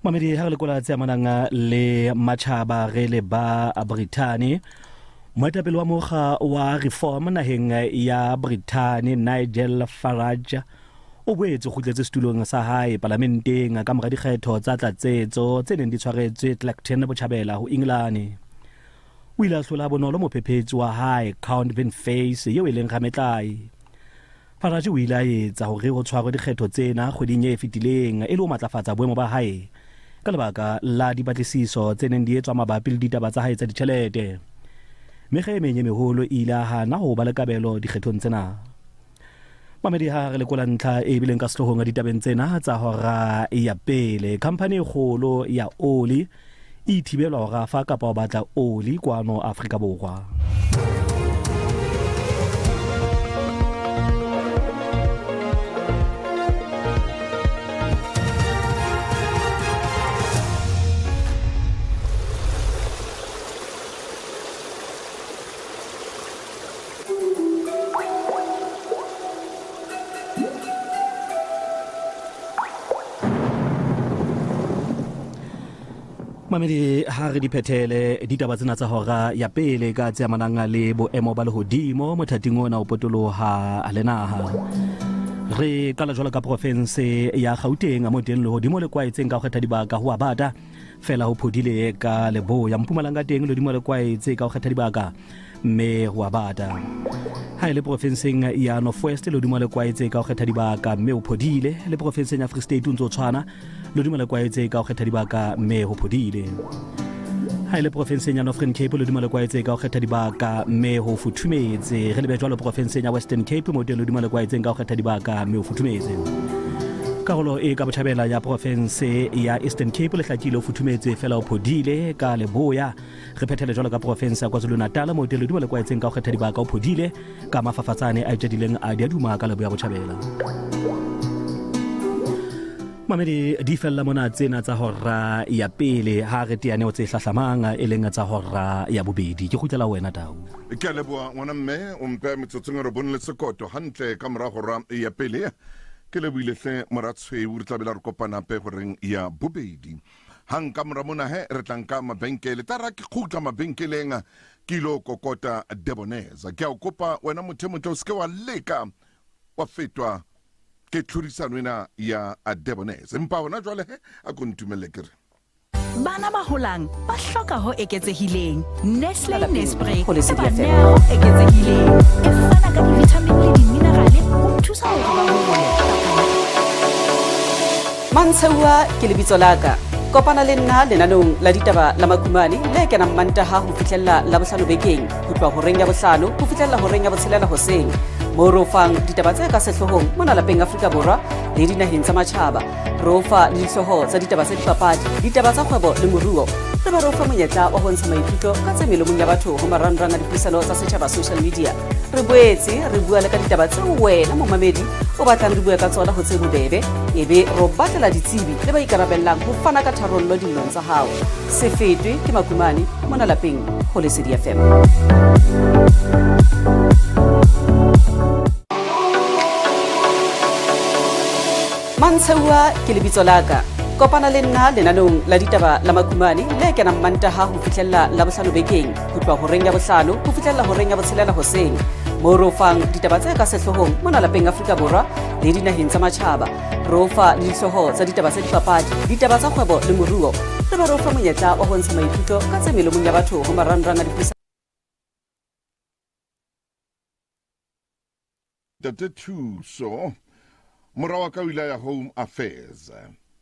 Mamedi ha re lekola tse amanang le matjhaba re le ba Brithani moetapele wa mokga wa reform naheng ya Brithani Nigel Farage o boetse kgutletse setulong sa hae palamenteng ka mora dikgetho tsa tlatsetso tse neng di tshwaretswe Clacton botjhabela ho England. O ile a hlola bonolo mophephetsi wa hae Count Binface eo e leng rametlae. Farage o ile a etsa hore ho tshwarwe dikgetho tsena kgweding e fetileng e le ho matlafatsa boemo ba hae ka lebaka la dipatlisiso tse neng di etswa mabapi le ditaba tsa hae tsa ditjhelete. Mekga e meng e meholo e ile a hana ho ba le kabelo dikgethong tsena. Mamedi ha re lekola ntlha e bileng ka sehloohong ditabeng tsena tsa hora ya pele, khamphani e kgolo ya oli e ithibelwa ho rafa kapa ho batla oli kwano Afrika Borwa. Mamedi ha re di phethele ditaba tsena tsa hora ya pele ka tse amanang le boemo ba lehodimo mothating ona o potoloha le naha. Re qala jwalo ka profense ya Gauteng mo teng lehodimo le kwaetseng ka ho kgetha dibaka ho a bata fela ho phodile ka leboya. Mpumalanga teng lehodimo le kwaetse ka ho kgetha dibaka mme ho a bata. Ha e le profenseng ya North West lehodimo le kwaetse ka ho kgetha dibaka mme ho phodile. Le profenseng ya Free State o ntse o tshwana lehodimo le kwaetse ka ho kgetha dibaka mme ho phodile. Ha e le profenseng ya Northern Cape lehodimo le kwaetse ka ho kgetha dibaka mme ho futhumetse. Re lebe jwalo profenseng ya Western Cape mo teng lehodimo le kwaetseng ka ho kgetha dibaka mme ho futhumetse. Karolo e ka botjhabela ya profense ya Eastern Cape le hlakile ho futhumetse fela ho phodile ka leboya. Re phethele jwalo ka profense ya KwaZulu-Natal mo teng lehodimo le kwaetseng ka ho kgetha dibaka ho phodile ka mafafatsane a itjadileng a diaduma ka leboya botjhabela. Mamedi di fella mona tsena tsa hora ya pele ha re teane ho tse hlahlamang e leng tsa hora ya bobedi. Ke kgutlela ho wena Tau. Ke a leboha ngwana mme o mpe metsotsong e robong le sekoto hantle ka mora hora ya pele. Ke lebohile hle mora Tshweu re tla bela re kopana hape horeng ya bobedi. Hang ka mora mona he re tla nka mabenkele. Tla ra ke kgutla mabenkeleng ke ilo kokota Deboneza. Ke a o kopa wena motho e motle o se ke wa leka wa fetwa ke tlhodisano ena ya Deboneza. Empa hona jwale he a ko ntumelle ke re. Bana ba holang ba hloka ho eketsehileng. Nestle Nespre e ba neha ho eketsehileng. E fana ka divithamine le diminerale ho thusa hore ba hole. Mantsheuwa ke lebitso la ka. Kopana le nna lenaneong la ditaba la Makumane le kenang Mantaha ho fihlella Labohlano bekeng ho tloha horeng ya bohlano ho fihlella horeng ya botshelela hoseng moo re o fang ditaba tse ka sehloohong mona lapeng Afrika Borwa le dinaheng tsa matjhaba. Re o fa le dihlooho tsa ditaba tsa dipapadi, ditaba tsa kgwebo le moruo. Re be re o fa monyetla wa ho ntsha maikutlo ka tse melomong ya batho ho marangrang a dipuisano tsa setjhaba social media. Re boetse re bua le ka ditaba tseo wena momamedi o batlang re bue ka tsona ho tse bobebe, ebe re o batlela ditsebi le ba ikarabellang ho fana ka tharollo dillong tsa hao. Se fetwe ke makumane mona lapeng ho Lesedi FM. Mantsheuwa ke lebitso la ka. Kopana le nna lenaneong la ditaba la Makumane le kenang Mantaha ho fihlella Labohlano bekeng ho tloha horeng ya bohlano ho fihlella horeng ya botshelela hoseng moo re o fang ditaba tse ka sehloohong mona lapeng Afrika Borwa le dinaheng tsa matjhaba. Re o fa le dihlooho tsa ditaba tsa dipapadi, ditaba tsa kgwebo le moruo. Re be re o fa monyetla wa ho ntsha maikutlo ka tse melomong ya batho ho marangrang a dipuisano. Ntate Thuso, mora wa ka o ile a ya Home Affairs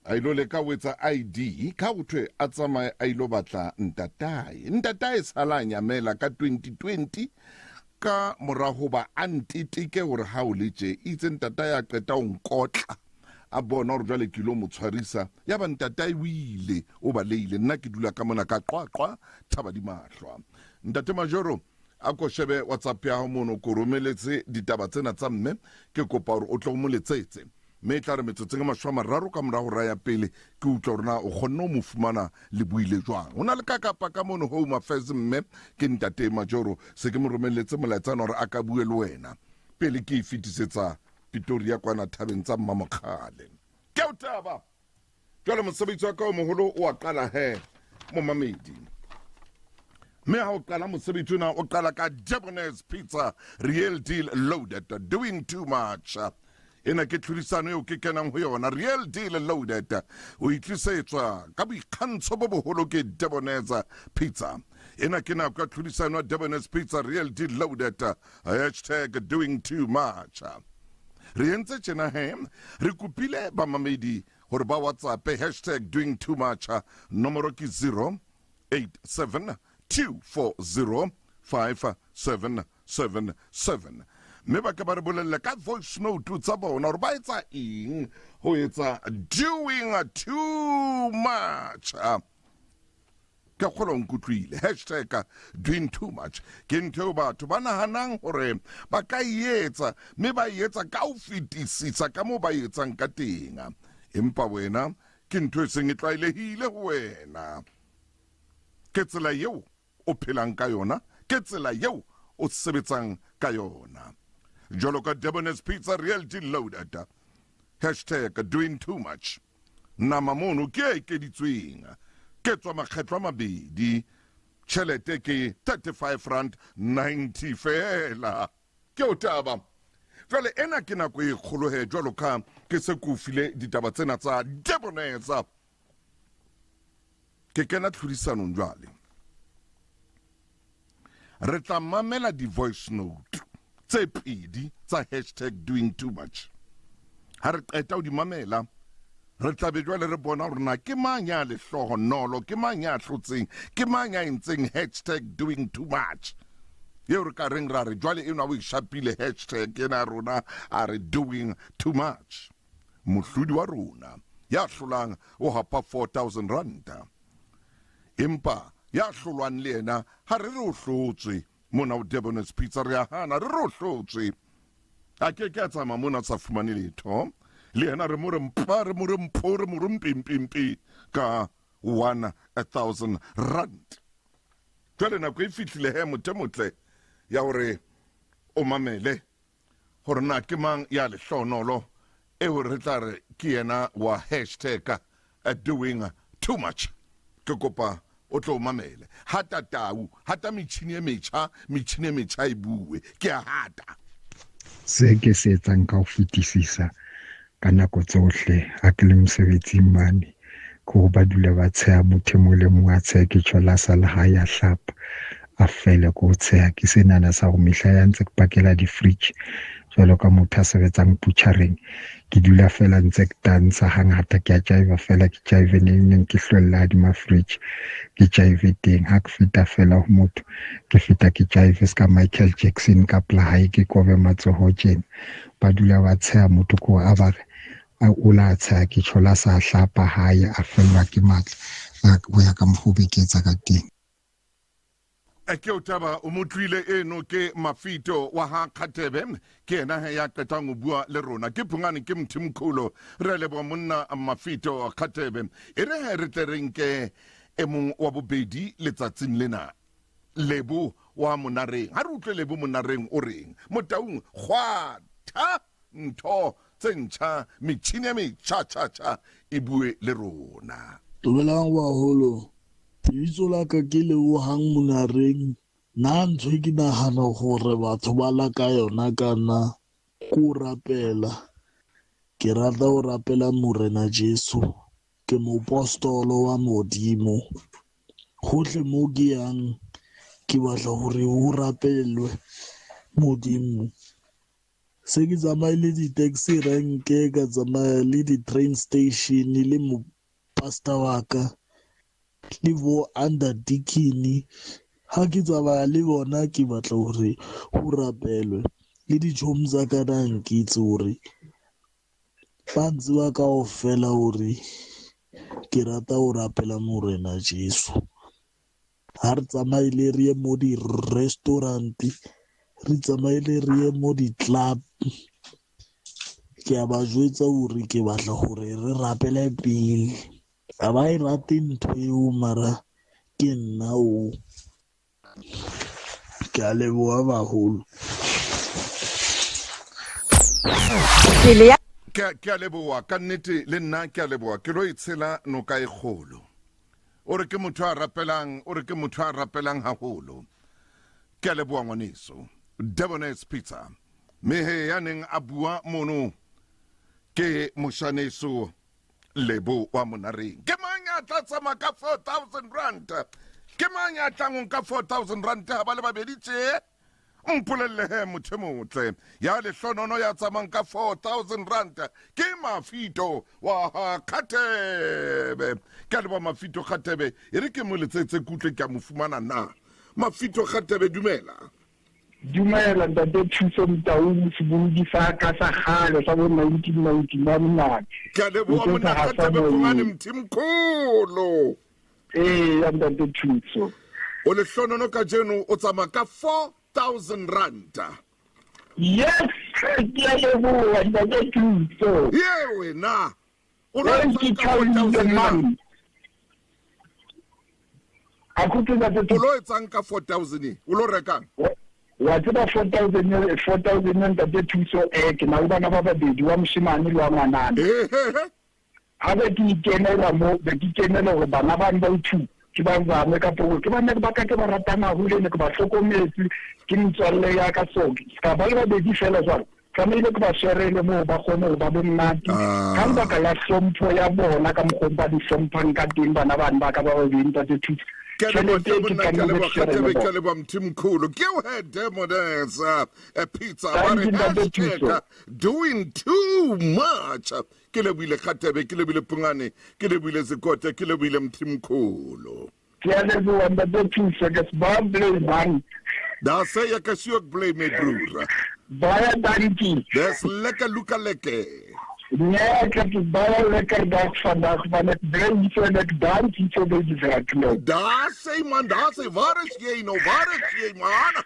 a ilo leka ho etsa ID ka ho thwe a tsamaye a ilo batla ntatae. Ntatae sala a nyamela ka 2020 ka mora hoba a nteteke hore ha o le tje. Itse ntatae a qeta ho nkotla a bona hore jwale ke ilo mo tshwarisa. Yaba ntatae o ile o balehile. Nna ke dula ka mona ka Qwaqwa thaba di mahlwa. Ntate Majoro A ko shebe WhatsApp ya hao mono, ke o romeletse ditaba tsena tsa mme, ke kopa hore o tle o mo letsetse. Mme e tla re metsotsong e mashome a mararo ka mora hora ya pele ke utlwa hore na o kgonne ho mo fumana le buile jwang. Ho na le kakapa ka mono Home Affairs mme ke ntate Majoro se ke mo romelletse molaetsana hore a ka bue le wena pele ke e fetisetsa Pretoria kwana thabeng tsa Mmamokgale. Ke o taba. Jwale mosebetsi wa ka o moholo o a qala he momamedi. Mme ha o qala mosebetsi ona o qala ka Debonair's Pizza Real Deal Loaded Doing Too Much. Ena ke tlhodisano eo ke kenang ho yona Real Deal Loaded. O itlisetswa ka boikgantsho bo boholo ke Debonair's Pizza. Ena ke nako ya tlhodisano ya Debonair's Pizza Real Deal Loaded hashtag Doing Too Much. Re entse tjena he re kopile bamamedi gore ba WhatsApp hashtag Doing Too Much. Nomoro ke 087 240 5777 mme ba ke ba re bolelle ka voice note tsa bona gore ba etsa eng ho etsa doing too much. Ke kgolo nkutlwile hashtag doing too much ke ntho eo batho ba nahanang hore ba ka e etsa mme ba e etsa ka ho fetisisa ka moo ba e etsang ka teng, empa wena ke ntho e seng e tlwaelehile ho wena. Ke tsela eo o phelang ka yona, ke tsela eo o sebetsang ka yona. Jwalo ka Debonair's Pizza Realty Loaded hashtag doing too much. Nama mono ke e ekeditsweng, ke tswa makgetlo a mabedi, tjhelete ke 35 rand 90 feela. Ke o taba. Jwale ena ke nako e kgolo he, jwalo ka ke se ke o file ditaba tsena tsa Debonair's. Ke kena tlhodisanong jwale. Re tla mamela di-voice note tse pedi tsa hashtag doing too much. Ha re qeta ho di mamela, re tla be jwale re bona hore na ke mang ya lehlohonolo, ke mang ya hlotseng, ke mang ya entseng hashtag doing too much. Eo re ka reng ra re jwale enwa o e shapile hashtag ena ya rona a re doing too much. Mohlodi wa rona ya hlolang o hapa 4000 ranta. Empa ya hlolwang le yena ha re re o hlotswe mona o Debonair's Pizza re a hana re re o hlotswe. A ke ke a tsamaya mona a sa fumane letho. Le yena re mo re mpa re mo re mpho re mo re mpimpi ka 1000 rand. Jwale nako e fihlile he motho motle ya hore o mamele gore na ke mang ya lehlonolo eo re tla re ke yena wa hashtag doing too much. Ke kopa o tlo mamele. Hata tau, hata metjhini e metjha, metjhini e metjha e bue. Ke a hata. Se ke se etsang ka ho fetisisa ka nako tsohle ha ke le mosebetsing mane ke hore ba dula ba tsheha motho e mong le mong a tsheha ke tjho la sa le hae a hlapa a fele ke ho tsheha. Ke senana sa hore mehla ya ntse ke pakela di-fridge jwalo ka motho a sebetsang butchereng, ke dula fela ntse ke tantsha hangata, ke a jive fela, ke jive neng neng ke hlwella hodima fridge, ke jive teng. Ha ke feta fela ho motho, ke feta ke jive ska Michael Jackson ka pela hae, ke kobe matsoho tjena. Ba dula ba tsheha motho ko a ba re a o la tsheha, ke tjho la sa hlapa hae, a fellwa ke matla ho ya ka mokgwa o be ke etsa ka teng. Ke o taba o motlwile eno ke Mafito wa ha Kgatebe, ke yena he ya qetang ho bua le rona. Ke Phungane ke Mthimkhulu, re a leboha monna Mafito Kgatebe. E re he re tle re nke e mong wa bobedi letsatsing lena, Lebo wa Monareng. Ha re utlwe Lebo Monareng o reng. Motaung kgwatha ntho tse ntjha, metjhini e metjha tjha tjha e bue le rona. Dumelang baholo, lebitso la ka ke Lebohang Monareng. Nna ntho e ke nahana hore batho ba la ka yona ka nna ke ho rapela. Ke rata ho rapela Morena Jesu. Ke moapostolo wa Modimo. Hohle moo ke yang ke batla hore ho rapelwe Modimo. Se ke tsamaile di-taxi rank, ka tsamaya le di-train station le pastor wa ka le bo under deacon. Ha ke tsamaya le bona ke batla hore ho rapelwe. Le ditjhomi tsa ka na nkitse hore ba ntseba kaofela hore ke rata ho rapela Morena Jesu. Ha re tsamaile re ye mo di-restaurant, re tsamaile re ye mo di-club. Ke a ba jwetsa hore ke batla hore re rapele pele. Ha ba e rate ntho eo mara ke nna oo. Ke a leboha baholo. Pele ya Ke ke a leboha ka nnete le nna ke a leboha ke lo e tshela noka e kgolo. O re ke motho a rapelang, o re ke motho a rapelang haholo. Ke a leboha ngwaneso. Debonair's Pizza. Me he ya neng a bua mono ke moshaneso Lebo wa Monareng. Ke mang ya tla tsamaya ka 4000 rand? Ke mang ya tlang o nka 4000 rand ha ba le babedi tje? Mpolelle he motho e motle ya lehlonono ya tsamayng ka 4000 rand ke Mafito wa ha Kgatebe. Ke a leboha Mafito Kgatebe, e re ke mo letsetse ke utlwe ke a mo fumana na. Mafito Kgatebe dumela. Dumela ntate Thuso Motaung sebohodi sa ka sa kgale sa bo 1999 mane. Ke a leboha monna Kgatebe Pongane Mthimkholo. Ee ya ntate Thuso. O lehlonono kajeno o tsamaya ka 4000 ranta. Yes, ke a leboha ntate Thuso. Ye wena. O lo Thank you, etsang ka 4000 ena? O lo etsang ka 4000 e? O lo rekang? Wa tseba 4000 4000 ntate Thuso eh ke na le bana ba babedi wa moshemane le wa ngwanana. Ha be ke ikenela mo be ke kenela hore bana ba ba two ke ba zame ka poko ke bana ba ka ke ba ratang haholo ne ke ba hlokometse ke metswalle ya ka so ka ba le babedi fela jwalo tlamehile ke ba sherele moo ba kgone go ba bomnate ah. ka lebaka la hlompho ya bona ka mokgong ba di hlomphang ka teng bana bane ba ka ba babedi ntate Thuso ke leboha Mthimkhulu ke o he Demones a pizza ba re hashtag doing too much ke lebohile Kgatebe ke lebohile Pungane ke lebohile Zekote ke lebohile Mthimkhulu Ke a leboha ntate Thuso, ke se ba blame man. Daar sê ek is ook bly my broer. Baie dankie. Dis lekker luka lekker. Nee, ek het 'n baie lekker dag vandag want ek bly hier so en ek dans hier so by die werk nou. Daar sê man, daar sê waar is jy nou? Waar is jy man?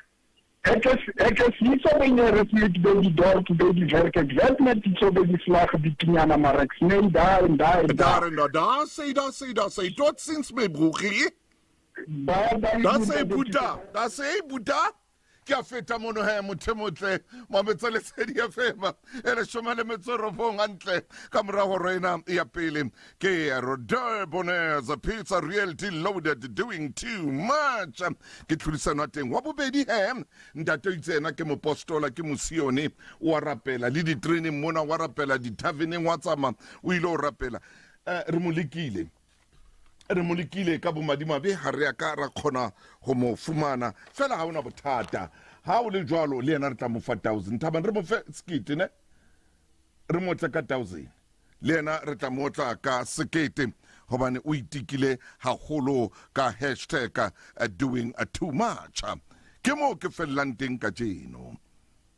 Ek is ek is hier so by Nerusmit by die dorp by die werk. Ek werk net hier so by die slaggebietjie maar ek sny daar en daar en daar. Daar en daar, daar sê, daar sê, daar sê. Totsiens my broertjie. Baie dankie. Daar sê Boeta, daar sê Boeta. Ke a feta mono he motho e motle mametsa lesedi FM e leshome le metso e robong hantle ka mora horo ena ya pele ke Rodeur Bonez Pizza Realty Loaded doing too much ke tlhodisano ya teng wa bobedi he ntate o itse ena ke mopostola ke mosione wa rapela le ditreneng mona wa rapela dithaveneng wa tsamaya o ile o rapela eh, re mo lekile re mo lekile ka bomadimabe ga re ya ka ra kgona go mo fumana fela ga ona bothata ga o le jalo le yena re tla mo fa thousand thabang re mo fe sekete ne re mo tle ka thousand le yena re tla mo tla ka sekete gobane o itikile haholo ka hashtag uh, doing uh, too much ke moo ke felelang teng ka jeno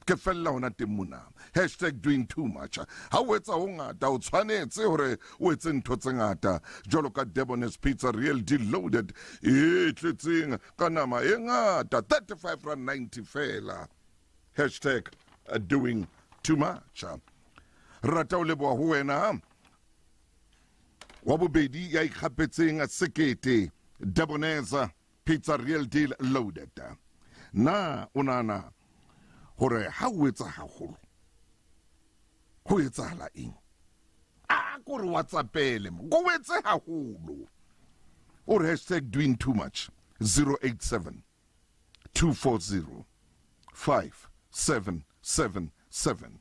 ke felela hona teng mona hashtag doing too much ha o etsa ho ngata o tshwanetse hore o etse ntho tse ngata jwalo ka Debonair's Pizza Real Deal Loaded e tletseng ka nama e ngata 35 rand 90 fela hashtag uh, doing too much re rata o leboha ho wena wa bobedi ya ikgapetseng sekete Debonair's Pizza Real Deal Loaded na o nahana gore ha o etsa haholo go etsahala eng a kore whatsappele mo go etse haholo o re hashtag doing too much 087 240 5777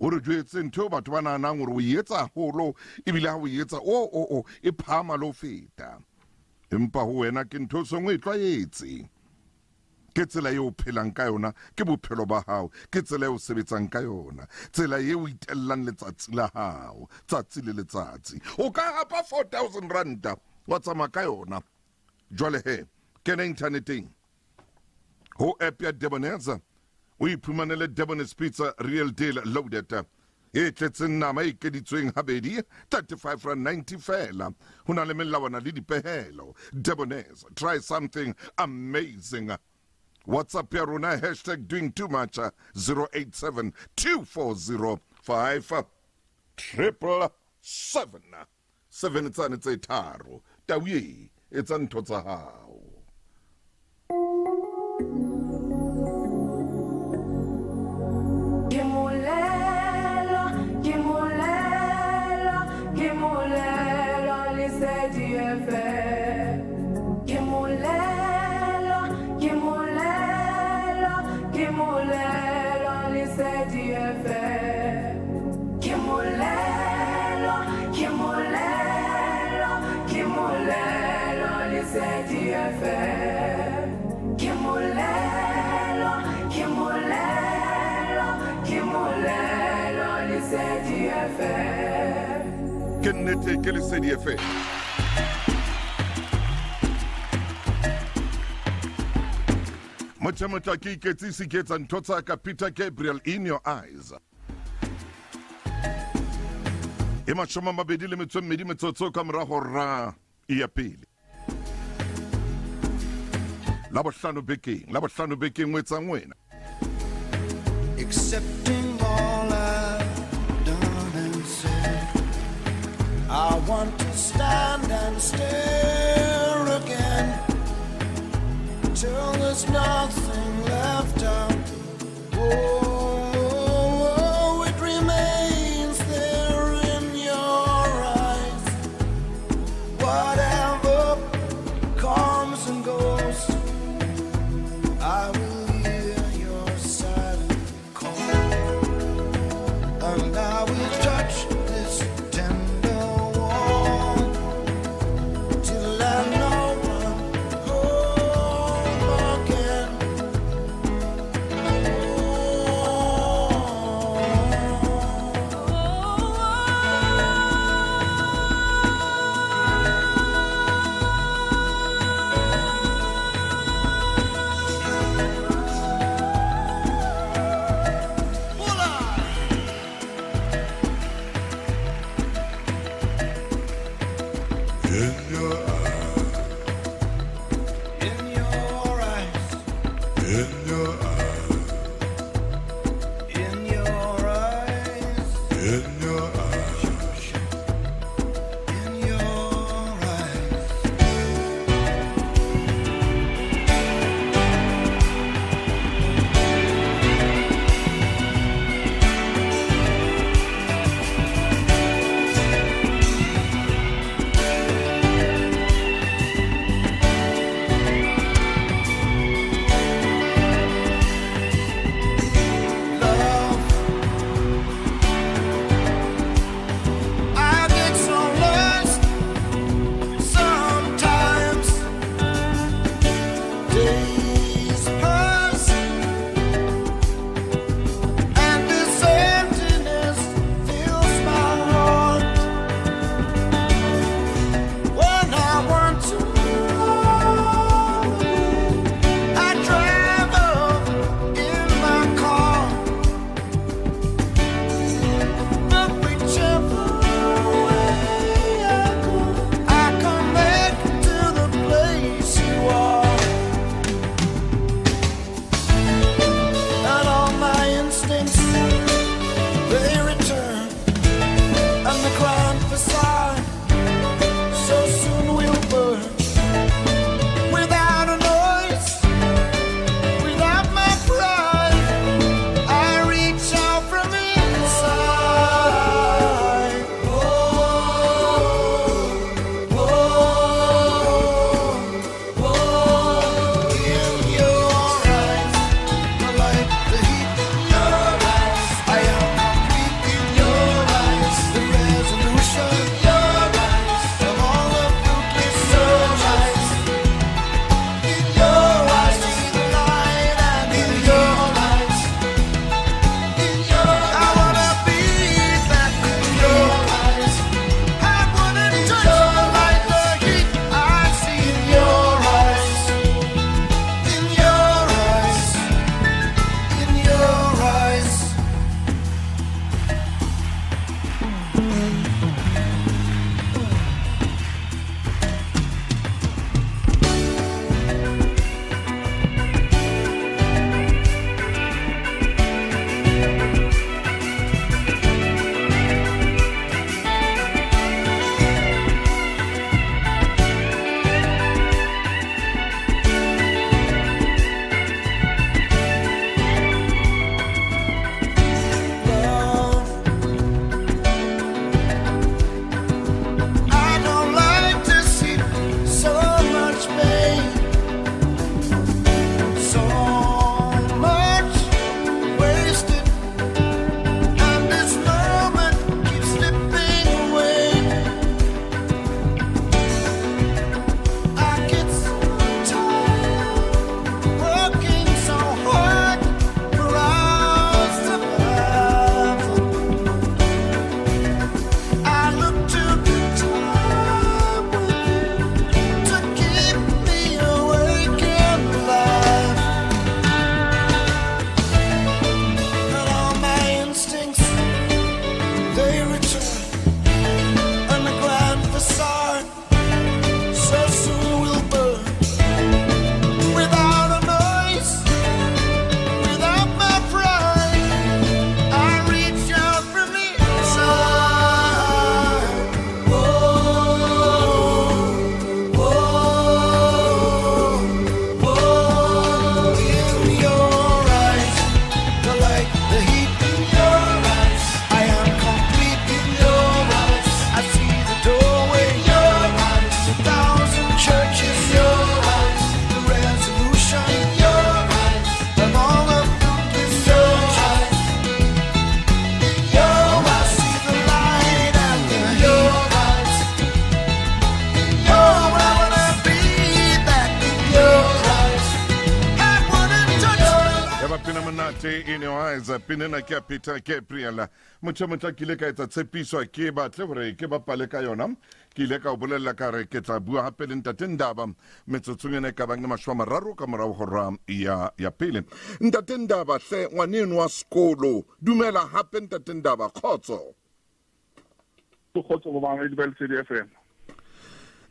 o re jwetse ntho eo batho ba nahanang gore o e etsa haholo ebile ha o e etsa o o o e phahama le ho feta empa ho wena ke ntho e seng o e tlwaetse ke tsela eo o phelang ka yona ke bophelo ba hao ke tsela eo o sebetsang ka yona tsela eo o itellang letsatsi la hao tsatsi le letsatsi o ka hapa 4000 ranta wa tsamaya ka yona jwale he kena inthaneteng ho app ya Debonairs o iphumanele Debonairs Pizza Real Deal Loaded e tletseng nama e keditsweng habedi 35 rand 90 fela ho na le melawana le dipehelo Debonairs try something amazing WhatsApp ya rona hashtag doing too much 087 240 5 triple 7 7 tsane tse tharo. Tau ye etsa ntho tsa hao. Ke molelo, ke molelo, ke molelo Lesedi FM. Ke molelo, ke molelo, ke molelo Lesedi FM. Ke molelo, ke molelo, ke molelo Lesedi FM. Ke molelo, ke molelo, ke molelo Lesedi FM. Ke nnete ke Lesedi FM. Motjha motla ke iketsise ke etsa ntho tsa ka Peter Gabriel in your eyes. E 28 metsotso ka mora hora ya pele. La bohlano bekeng, la bohlano bekeng o etsang wena. Accepting all I've done and said, I want to stand and stare again till there's nothing left out. Oh, it remains there in your eyes. Whatever comes and goes, I will hear your silent call, and I will touch this tender wall till I know I'm home again. In your eyes, In your eyes, in your eyes, in your eyes, in your eyes. in your eyes. Eternity in your eyes pina ena ke ya Peter Gabriel. Motho motla ke ile ka etsa tshepiso ke batle hore ke bapale ka yona. Ke ile ka o bolella ka re ke tla bua hape le ntate Ndaba metsotsong ena e ka bang e 30 ka morao hora ya ya pele. Ntate Ndaba hle ngwaneno wa sekolo dumela hape ntate Ndaba kgotso. Kgotso bo bangwe ba Lesedi FM.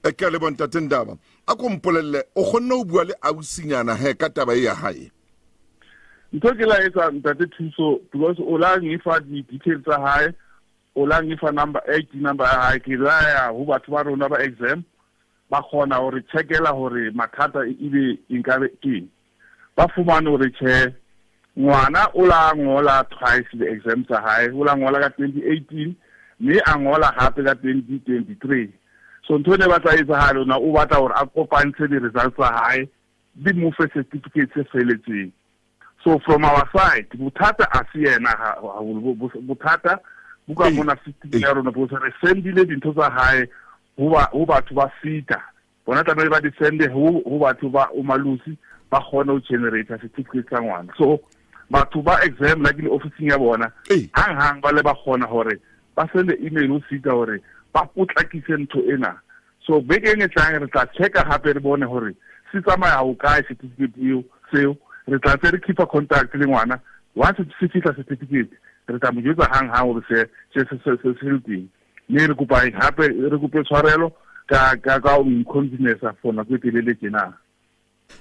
E ke a leboha ntate Ndaba. A ko mpolelle o kgonne ho bua le ausinyana he ka taba e ya hae. Ntho ke la etsa ntate Thuso because o la ngifa di details tsa hae, o la ngifa number ID number ya hae ke la ya ho batho ba rona ba exam ba kgona hore checkela hore mathata ebe nkabe ke ba fumane hore tjhe ngwana o la ngola twice the exam tsa hae o la ngola ka 2018 mme a ngola hape ka 2023 so ntho e ne batla etsagale ona o batla gore a kopantshe di-results tsa hae di mo fe certificate se feletseng so from our side bothata a se yena haholo bothata bo ka mona system ya rona because re sendile dintho tsa hae ho batho ba sita bona tlamehile ba di sende ho batho ba umalusi ba kgone ho generator certificate sa ngwana so batho ba exam like le officing ya bona hang hang ba le ba kgona hore ba sende email ho sita hore ba potlakise ntho ena so beke e tlang re tla checka gape re bone gore se tsamaya go kae certificate eo seo re tla tse re keepa contact le ngwana once se fitlha certificate re tla mo jwetsa hang hang gore se se se se se le teng mme re kopa gape re kope tshwarelo ka ka ka o inconvenience for nako e telele tjena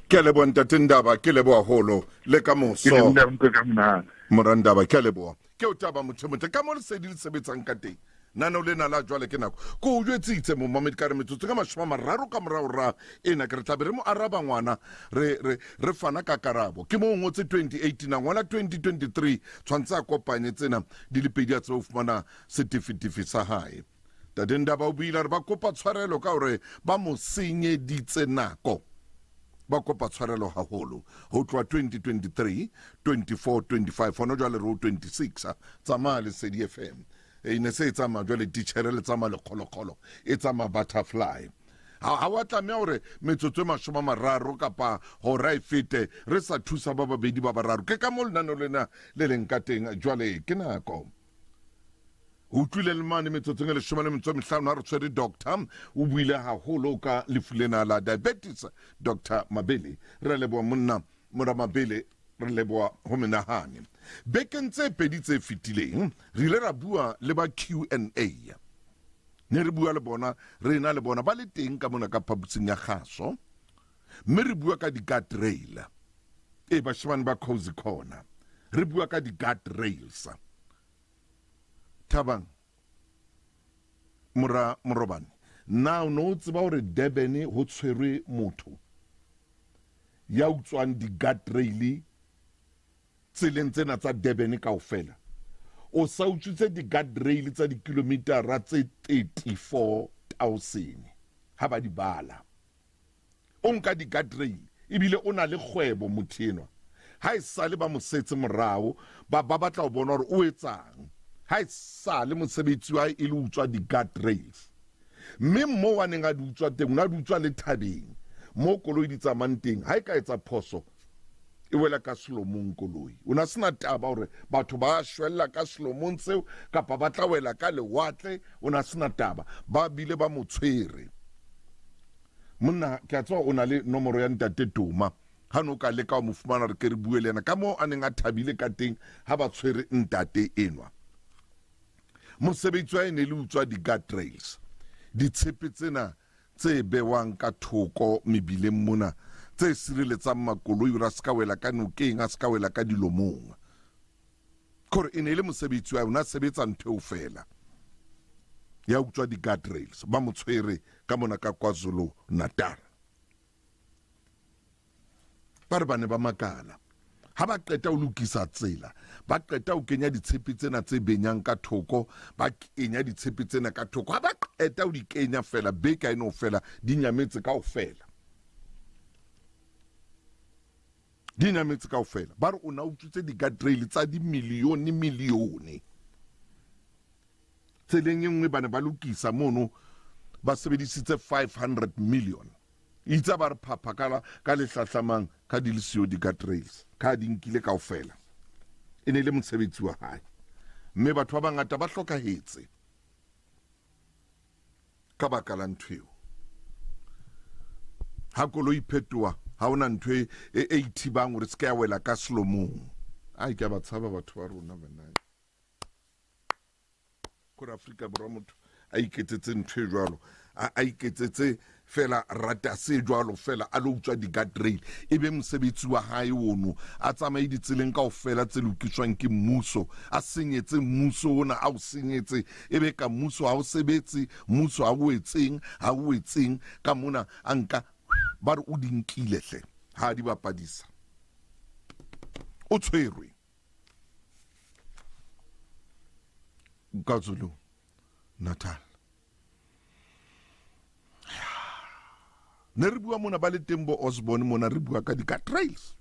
ke a leboha ntate Ndaba ke leboha holo le ka moso mora Ndaba ke a leboha ke o taba motho motle ka mo lesedi le sebetsang ka teng nano lena la jwale ke nako ko o jwetsitse momamedi ka re metsotso ka 30 ka morao ra ena ke re tlabe re mo araba ngwana re re re fana ka karabo ke mo o ngotse 2018 a ngola 2023 tshwanetse a kopanye tsena di le pedi a tsebe ho fumana setifitifi sa hae Tate Ndaba o buile a re ba kopa tshwarelo ka hore ba mo senyeditse nako. Ba kopa tshwarelo haholo ho tloha 2023, 24, 25 hona jwale re ho 26. Tsamaya Lesedi FM. E ne se e tsamaya jwale titjhere le tsamaya lekgolokgolo e tsamaya butterfly. Ha wa tlameha hore metsotso e 30 kapa hora e fete re sa thusa ba babedi ba bararo. Ke ka moo lenaneo lena le leng ka teng jwale ke nako. O utlwile le mane metsotsong e 15 ha re tshwere doctor o buile haholo ka lefu lena la diabetes Dr Mabele re leboha monna mora Mabele re leboha ho menahane bekeng tse pedi tse fetileng re ile ra bua le ba Q&A ne re bua le bona re na le bona ba le teng ka mona ka phaposing ya kgaso mme re bua ka di-guard rail e bashemane ba cozy corner re bua ka di-guard rails Thabang mora Morobane na o ne o tseba hore Durban ho tshwerwe motho ya utswang di-guard rail tseleng tsena tsa Durban kaofela? O sa utswitse di-guard rail tsa dikilomitara tse 34,000 ha ba di bala. O nka di-guard rail ebile o na le kgwebo motho enwa. Ha e sale ba mo setse morao ba ba batla ho bona hore o etsang. Ha e sale mosebetsi wa hae e le utswa di-guard rails. Mme moo a neng a di utswa teng o ne a di utswa le thabeng moo koloi di tsamayang teng. Ha e ka etsa phoso e wela ka selomong koloi. O ne a sena taba hore batho ba shwella ka selomong seo kapa ba tla wela ka lewatle, o ne a sena taba. Ba bile ba mo tshwere. Monna ke a tseba o na le nomoro ya ntate Toma. Ha no ka leka ho mo fumana re ke re bue le yena ka moo a neng a thabile ka teng ha ba tshwere ntate enwa. Mosebetsi wa e ne le utswa di-guard rails. Ditshepe tsena tse bewang ka thoko mebileng mona tse sireletsang makoloi hore a se ka wela ka nokeng, a se ka wela ka dilomong. Kore e ne e le mosebetsi wa o ne a sebetsa ntho eo fela ya utswa di-guard rails. Ba mo tshwere ka mona ka KwaZulu Natal. Ba re ba ne ba makala ha ba qeta ho lokisa tsela, ba qeta ho kenya ditshepe tsena tse benyang ka thoko, ba kenya ditshepe tsena ka thoko. Ha ba qeta ho di kenya fela, beke ha e no fela, di nyametse kaofela. Di nyametse kaofela. Ba re o na utswitse di-guard rail tsa dimilione milione. Tseleng e nngwe ba ne ba lokisa mono ba sebedisitse 500 million. Itse ba re phapha ka ka le hlahlamang ka di le siyo di-guard rails ka di nkile kaofela. E ne e le mosebetsi wa hae. Mme batho ba bangata ba hlokahetse ka baka la ntho eo. Ha koloi phetoha, ha hona ntho e e ithibang hore se ka ya wela ka selomong. Ai ke a ba tshaba batho ba rona bana. Kore Afrika Borwa motho a iketsetse ntho e jwalo, a iketsetse fela rata se jwalo fela a lo utswa di-guard rail e be mosebetsi wa hae ono, a tsamaye ditseleng kaofela tse lokiswang ke mmuso, a senyetse mmuso ona, a o senyetse, e be ka mmuso ha o sebetse, mmuso ha o etseng, ha o etseng ka mona, a nka ba re o di nkile hle, ha a di bapadisa, o tshwerwe. KwaZulu Natal. Ne re bua mona ba le teng bo Osborne mona re bua ka di-car trails.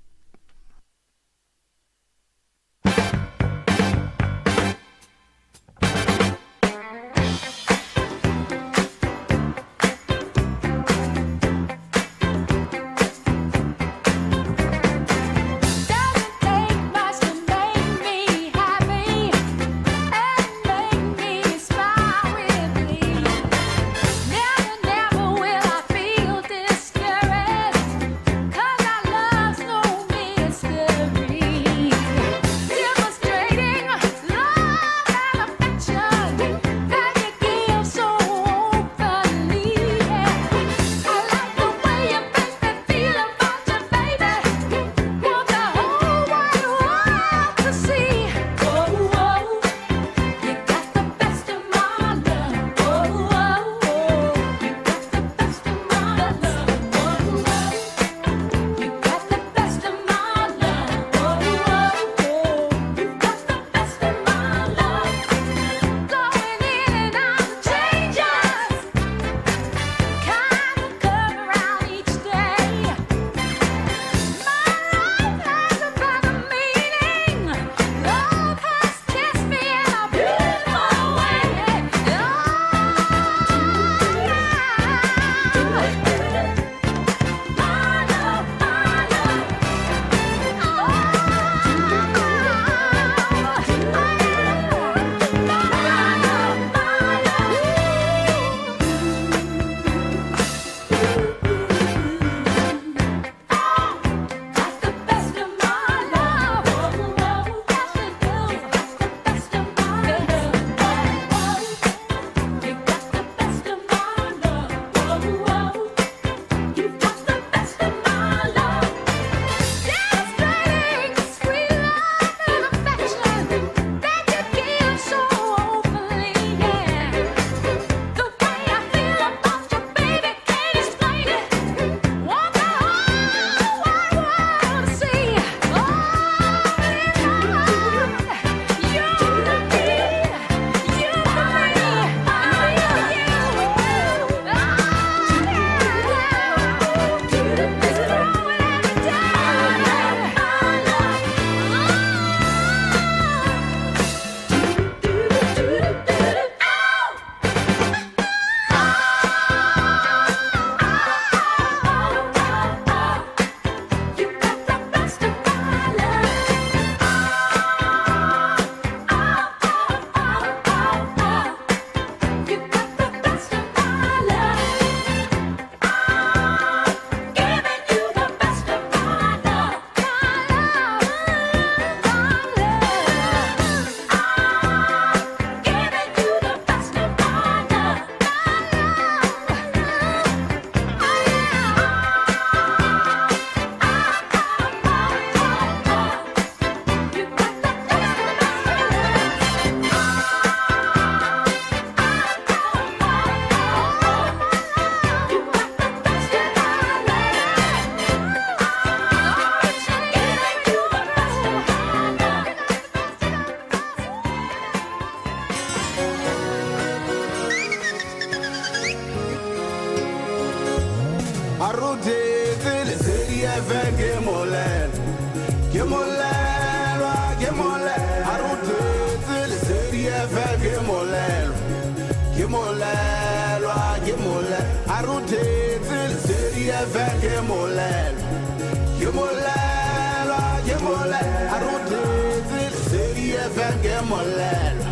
FM ke molelwa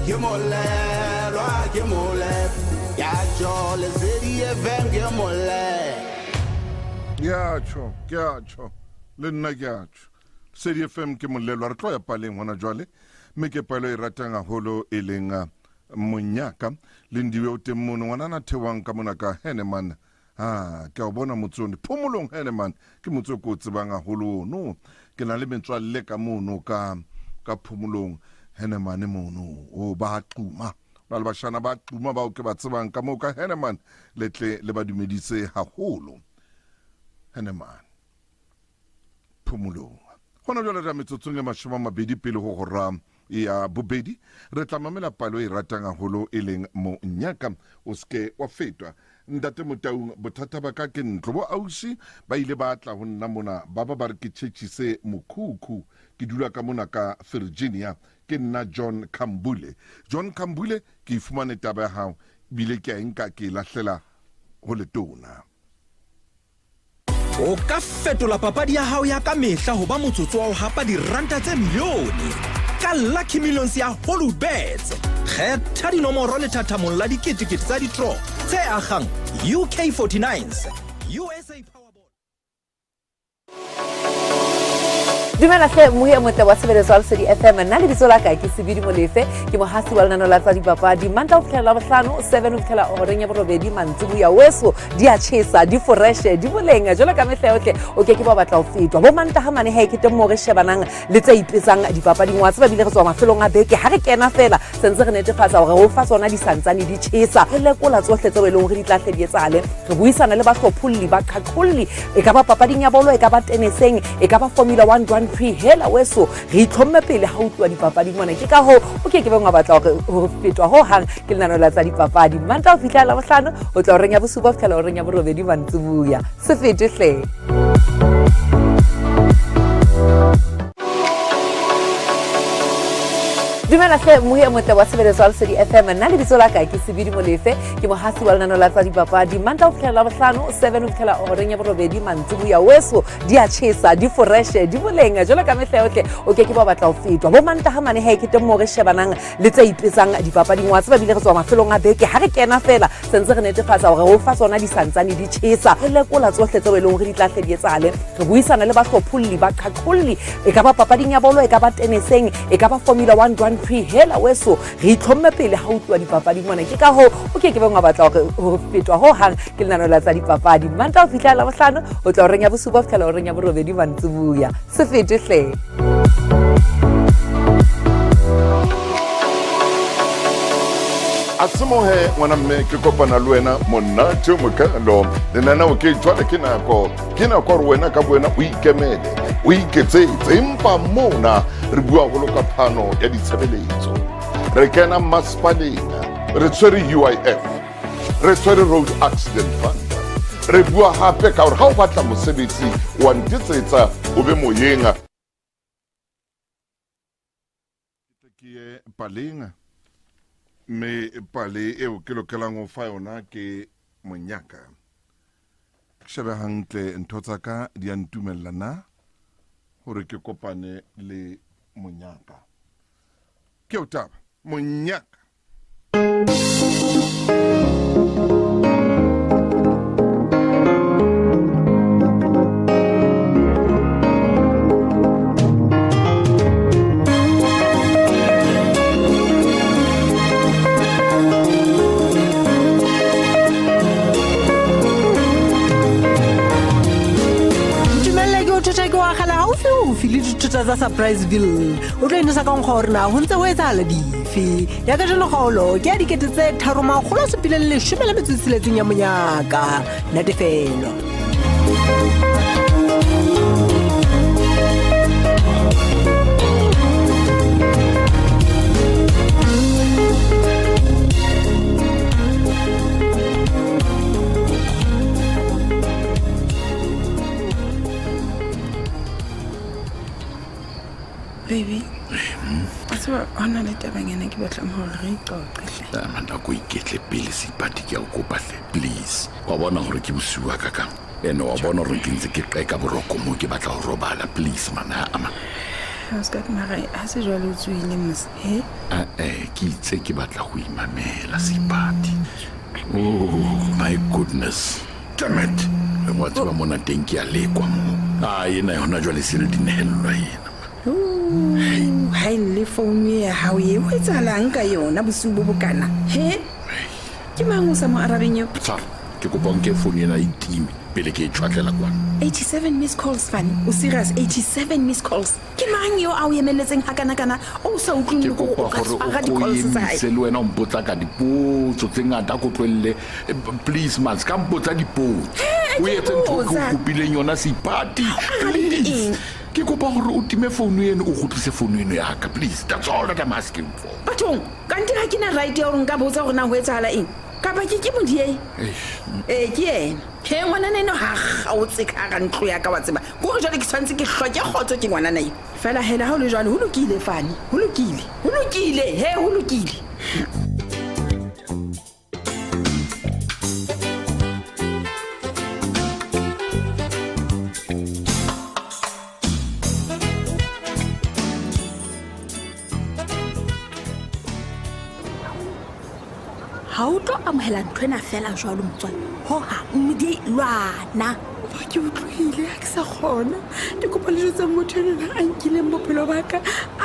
ke molelwa ke molelwa ya tjho Lesedi FM ke molelwa Ke a tjho, ke a tjho. Le nna ke a tjho. Lesedi FM ke molelwa re tlo ya paleng hona jwale mme ke palo e ratang haholo e leng ah, monyaka le ndiwe o teng mono ngwanana theohang ka mona ka Henneman Ha, ke a o bona motse ono. Phomolong Henneman ke motse o ke o tsebang haholo ono. Ke na le metswalle ka mono ka ka Phomolong Henneman mono. O ba quma. Ba le bashana ba quma bao ke ba tsebang ka moo ka Henneman le tle le ba dumedise haholo. Henneman. Phomolong. Hona jwale re ya metsotsong e 20 pele ho hora ya bobedi. Re tla mamela palo e ratang haholo e leng Monyaka. O se ke wa fetwa. Ntate Motaung, bothata ba ka ke ntlo. Bo ausi ba ile ba tla ho nna mona ba ba ba re ke tjhetjhise mokhukhu. Ke dula ka mona ka Virginia. Ke nna John Khambule. John Khambule, ke e fumane taba ya hao ebile ke a e nka ke e lahlela ho letona. O ka fetola papadi ya hao ya ka mehla ho ba motsotso wa ho hapa diranta tse milione ka Lucky Millions ya Hollywoodbets. Kgetha dinomoro lethathamong la diketekete tsa ditro tse akgang UK 49s, USA Powerball. Dumela hle mmohi e motle wa tshebeletso ya Lesedi FM. Nna lebitso la ka ke Sebidi Molefe, ke mohasi wa lenaneo la tsa dipapadi. Mantla ho fihlela Labohlano 7 ho fihlela horeng ya borobedi mantsiboya weso di a tjhesa, di foreshe, di boleng jwalo ka mehla yohle. O ke ke ba batla ho fetwa. Bo Mantaha mane he ke teng moo re shebanang le tse ipetsang dipapading. Wa tseba bile re tswa mafelong a beke ha re kena fela sentse re netefatsa hore re o fa tsona di santsane di tjhesa. Re lekola tsohle tseo e leng hore di tla hle di etsahale. Re buisana le bahlopholli, baqhaqholli, e ka ba papading ya bolo, e ka ba teneseng, e ka ba Formula One Grand Prix. Hela weso, re itlhomme pele ha o tluwa dipapading mona. Ke ka hoo o ke ke beng wa batla hore ho fetwa ho hang ke lenaneo la tsa dipapadi. Mantaha ho fihlela Labohlano, ho tla horeng ya bosupa ho fihlela horeng ya borobedi mantsibuya. Se fete hle. Dumela hle mmohi e motle wa tshebeletso ya Lesedi FM. Nna lebitso la ka ke Sebidi Molefe, ke mohasi wa lenaneo la tsa dipapadi. Mantaha ho fihlela Labohlano 7 ho fihlela horeng ya borobedi mantsibuya weso di a tjhesa, di foreshe, di boleng jwalo ka mehla yohle. O ke ke ba batla ho fetwa. Bo Mantaha mane he ke teng moo re shebanang le tse ipetsang dipapading. Wa tseba bile re tswa mafelong a beke ha re kena fela sentse re netefatsa hore re o fa tsona di santsane di tjhesa. Re lekola tsohle tseo e leng hore di tla hle di etsahale. Re buisana le bahlopholli, baqhaqholli, e ka ba papading ya bolo, e ka ba teneseng, e ka ba Formula One Grand Prix. Hela weso, re itlhomme pele ha o tluwa dipapading mona. Ke ka hoo o ke ke beng wa batla hore ho fetwa ho hang ke lenaneo la tsa dipapadi. Mantaha ho fihlela Labohlano, ho tla horeng ya bosupa ho fihlela horeng ya borobedi mantsibuya. Se fete hle. A semohe ngwana mme ke kopana le wena monate o mokalo lenaneo ke jwale ke nako ke nako gore wena ka bowena o ikemele o iketsetse empa mona re bua holo ka phano ya ditshebeletso re kena masepaleng re tshwere uif re tshwere road accident fund re bua hape ka gore ga o batla mosebetsi wa ntetsetsa o be moyeng ke ye paleng mme pale eo ke lokelang ho fa yona ke monyaka ke shebe hantle ntho tsa ka di a ntumella na hore ke kopane le monyaka ke o taba monyaka Ntumelle ke o thotha ke o akgela haufiufi le dithota tsa Surpriseville. O tlo inosa ka nkgwa hore na ho ntse ho etsahala dife. Ya kajeno kgaolo ke ya 3716 ya monyaka. Natefelo. Baby, wa tseba ho na le tabanyana ke batlang hore re iqoqe hle. Amanda ko iketle pele seipati ke a o kopa hle please wa bona gore ke bosiu wa ka kang ene wa bona gore ke ntse ke qeka boroko mo ke batla go robala please man ha ama Oscar mara ha se jwale o tsohile mos he Ae, ke itse ke batla go imamela seipati oh my goodness damn it wa tseba mona teng ke a lekwa mo a ena yona jwale se le dinehelelwa ena ha e le founu e ya gago e o etsalang ka yona bosiu bo bokana he ke mang o sa mo arabeng eo tshwara ke kopa o nke founu ena e time pele ke e tšhwatlela kwana 87 miss calls fane o serious 87 miss calls ke mang eo a o emeletseng ga kana-kana o sa utlweng ke le gore kopa o ka gore tshwara o ko di-calls tsa hae emise le wena o mpotsa ka dipotso tse ngata a ko tlohelle Eh, please man se ka mpotsa dipotso Eh, o ke etse ntho e ke o botsa. kopileng yona seipati arabe ke please eng? ke kopa gore o time founu eno o kgutlise founu eno yaka please that's all that I'm asking for bathong kante ga ke na right ya gore nka botsa gore na go etsagala eng kapa ke ke modiei ee ke ena he ngwanana eno ga gaotse ka ga ntlo ya ka wa tseba kore jale ke tshwanetse ke hloke kgotso ke ngwanana eo fela hela ga o le jalo go lokile fane go lokile go lokile he go lokile ga o tlo amohela ntho ena fela jalo motswale hoga mmedi lwana Fa ke utlwile ga ke sa kgona ke kopa le jwetseng motho enona a nkileng bophelo ba ka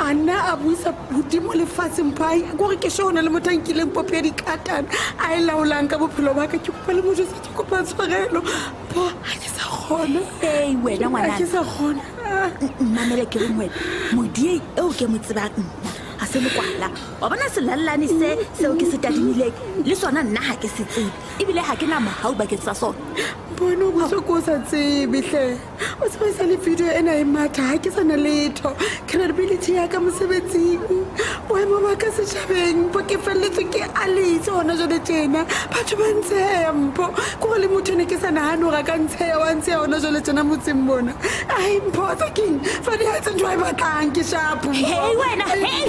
a nna a buisa godimo lefatsheng pho kore ke sho go na le motho a nkileng popo ya dikatana a e laolang ka bophelo ba ka ke kopa le mo jwetsa ke kopa tshwarelo po ga ke sa kgona ei wena Ha ke sa kgona mmamele ke reng wena modiei eo ke mo tsebang nna ga se lekwala wa bona selallane se seo ke se tadimileng le sona nna ga ke se tsebe ebile ga ke na mogau bakeng sa sona bone o bohloko o sa tsebe hle o tseba e sa le video ena e matha ga ke sana letho credibility ya ka mosebetsing boemo ba ka setšhabeng bo ke feleletswe ke aletse gona jale tjena batho ba ntsheya mpho kore le motho ne ke sa nagane gore a ka ntsheya wa ntsheya gona jale tjena motseng mona ai mpho wa tsa keng fa di etse ntho a e batlang ke shapo Hei, wena, hei!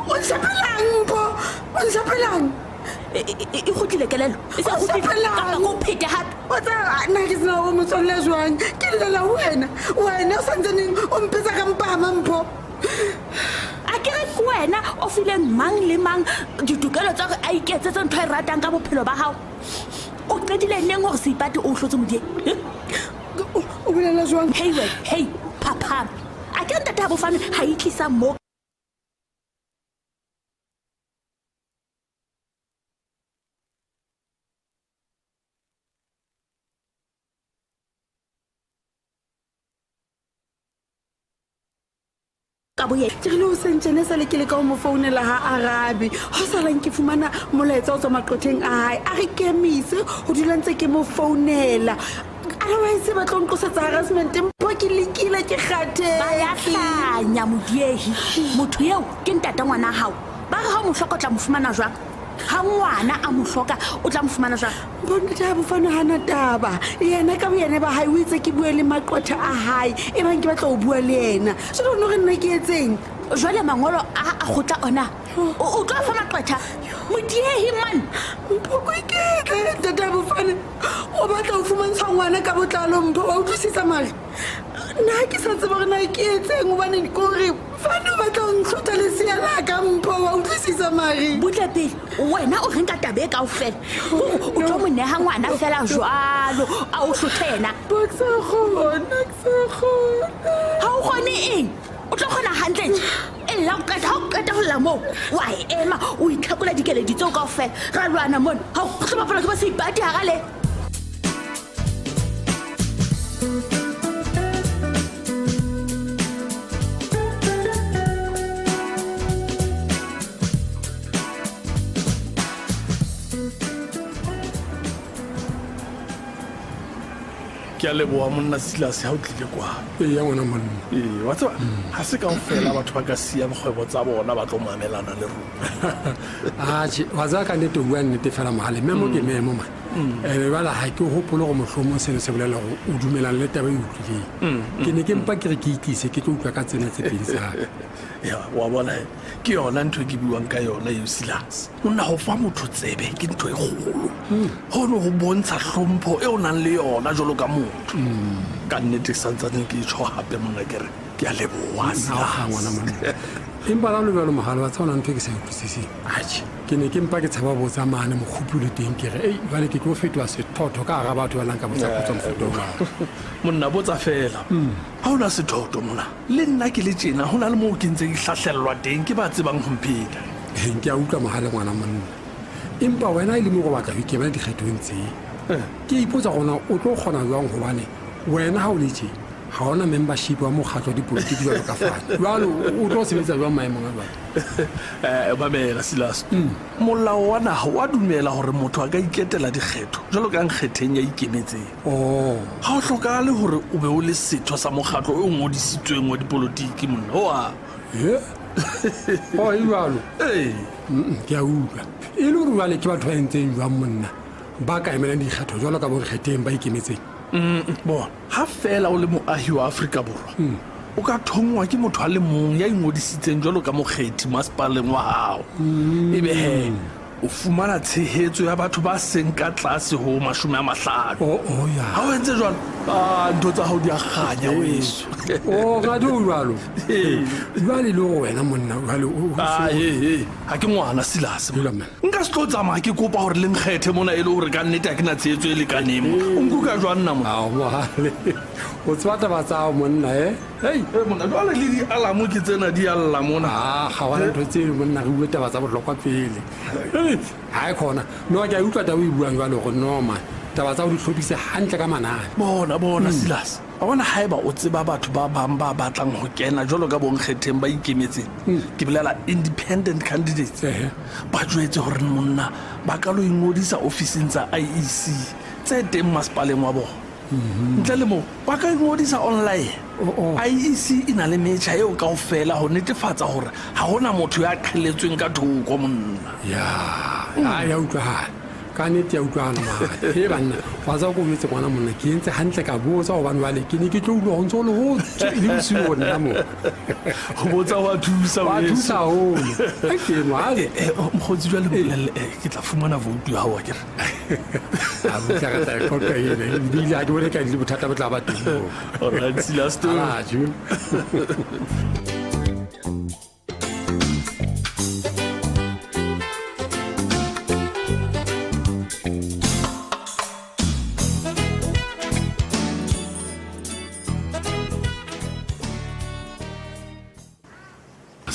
o nshapelang mpho o nshapelang e kgutlile kelelo e se kgutlile kapa ko phete gape o tseba nna ke sena go motswalle jwang ke llela ho wena wena o santsaneng o mpetsa ka mpama mpho a ke re ke wena o fileng mang le mang ditokelo tsa gore a iketsetse ntho e ratang ka bophelo ba gago o qetile neng gore seipati o hlotse modieng o bolela jwang hei wena hei phaphama a ke re ntate ga bofane ga e tlisa mo ka boyena ke rile o sentšene sa le ke le ka o mo founela ga arabe go salang ke fumana molaetsa o tswa maqotheng a gae a re kemise go dula ntse ke mo founela otherwise ba tlo nqosetsa harassment mpho ke lekile ke ba ya kgathetse hlanya modiegi motho eo ke ntata ngwana gago ba re ga o mo hloka o tla mo fumana jwang ga ngwana a mo hloka o tla mo fumana jwang bontate a bofane gana taba yena ka boyene ba gae o itse ke bue le maqotha a gae e bang ke batla go bua le ena jale one gore nna ke etseng jwale mangolo a a kgotla ona o o tlo a fa maqwetha modiegi man mphoko iketle ntate a bofane o batla go fumantsha ngwana ka botlalo mpho wa utlwisisa mare nna ke sa tseba gore na ke etseng gobane kore fane o batla go ntlhotha lesea laka mpho wa utlwisisa mare butle pele wena o reng ka tabe e kao fela kore o tlo mo neha ngwana fela jwalo a o hlothe yena Bo ke sa kgona ke sa kgona ga o kgone eng o tlo kgona gantle nje e lla o qeta ga o qeta go lla moo wa e ema o itlhakola dikeledi tseo kao fela ra lwana mone ga o tlo bapala ke ba seipati gara le ke a leboa monna silas ga o tlile kwa ee ya ngwana monna ee wa tseba ga se kao fela batho ba ka sia bokgwebo tsa bona ba tlo mamelana le rona atjhe wa tsaya ka nnete o bua nnete fela mogale memo ke memo man Ene jwale ga ke gopole gore mohlomong seno se bolela gore o dumelana le taba e utlwileng. Ke ne ke mpa ke re ke itlise ke tlo utlwa ka tsena tse pedi tsaka. Ya, wa bona he, ke yona ntho e ke buang ka yona eo Silas. Monna, go fa motho tsebe ke ntho e kgolo. Hono ho bontsha hlompho e o nang le yona jwalo ka motho. Ka nnete ke santsaneng ke tjho hape monna ke re ke a leboha Ngwana Silas. monna. Empa la lo jwalo mogale wa tseba ntho e ke sa e utlwisiseng. Atjhe. Ke ne ke mpa ke tshaba botsa mane mokgopi o le teng ke re ei jwale ke tlo fetoha sethotho ka hara batho ba lang ka botsa potso mofuta o jwalo. Monna botsa fela. Ha hona sethotho mona. Le nna ke le tjena ho na le moo ke ntse ke hlahlellwa teng ke ba tsebang ho mpheta. Ke a utlwa mohale ngwana monna. Empa wena e le mo go batla ho ikemela dikgethong tse. Ke ipotsa gona o tlo kgona jwang hobane wena ha o le tje ga ona membership wa mokgatlo wa dipolotiki jwalo ka fane. Jwalo o tlo sebetsa jwang maemong a jwalo? Mamela Silas. Molao wa naha wa dumela hore motho a ka iketela dikgetho jwalo ka nkgetheng ya ikemetseng. Ga o hlokahale hore o be o le setho sa mokgatlo o ngodisitsweng wa dipolotiki monna. Oa. O e jwalo. Ee. Ke a utlwa. E le hore jwale ke batho ba entseng jwang monna ba ka emelang dikgetho jwalo ka bonkgetheng ba ikemetseng? Bona, ha feela o le moahi wa Afrika Borwa, o ka thongwa ke motho a le mong ya ingodisitseng jwalo ka mokgethi masepaleng wa hao. Ebe he o fumana tshehetso ya batho ba seng ka tlase ho 50. Ha o entse jwalo, ntho tsa hao di a kganya weso. O ka o jwalo. Jwale le gore wena monna jwale o Ha ke ngwana Silas. Nka se tlo tsamaya ke kopa gore le nkgethe mona e le gore ka nnete ha ke na tshehetso e lekaneng mo. O nkuka jwang nna monna? Mohale. O tseba taba tsa hao monna e? Hei. Monna jwale le di-alarm ke tsena di a lla mona. Ga gona ntho tse monna re bue taba tsa bohlokwa pele. Ha e khona. No ke a utlwa taba e buang jwale gore no man. Taba tsa ho di hlophise hantle ka manane. Bona bona Silas. Wa bona haeba o tseba batho ba bang ba batlang ho kena jwalo ka bonkgetheng ba ikemetseng, ke bolela independent candidates, ba jwetse hore monna ba ka lo ingodisa ofising tsa IEC tse teng masepaleng wa bona. Ntle le moo, ba ka ingodisa online. IEC e na le metjha eo kaofela ho netefatsa hore ha hona motho ya qheletsweng ka thoko monna. Ya, ya utlwahala. Ka nnete ya utlwahala mare. He banna, wa tseba ko jwetse ngwana monna, ke entse hantle ka botsa hobane jwale ke ne ke tlo utlwa ho ntso le ho tswe le bosiu nna mo. Ho botsa wa thusa Wa weso. thusa haholo. Ha ke mohale. Mokgotsi jwale mpolelle, ke tla fumana vote ya hao akere. A botsa re tla e qoqa ena. Ebile ha ke bone ka le bothata bo tla ba teng moo. All right, Silas. Ah, tjho.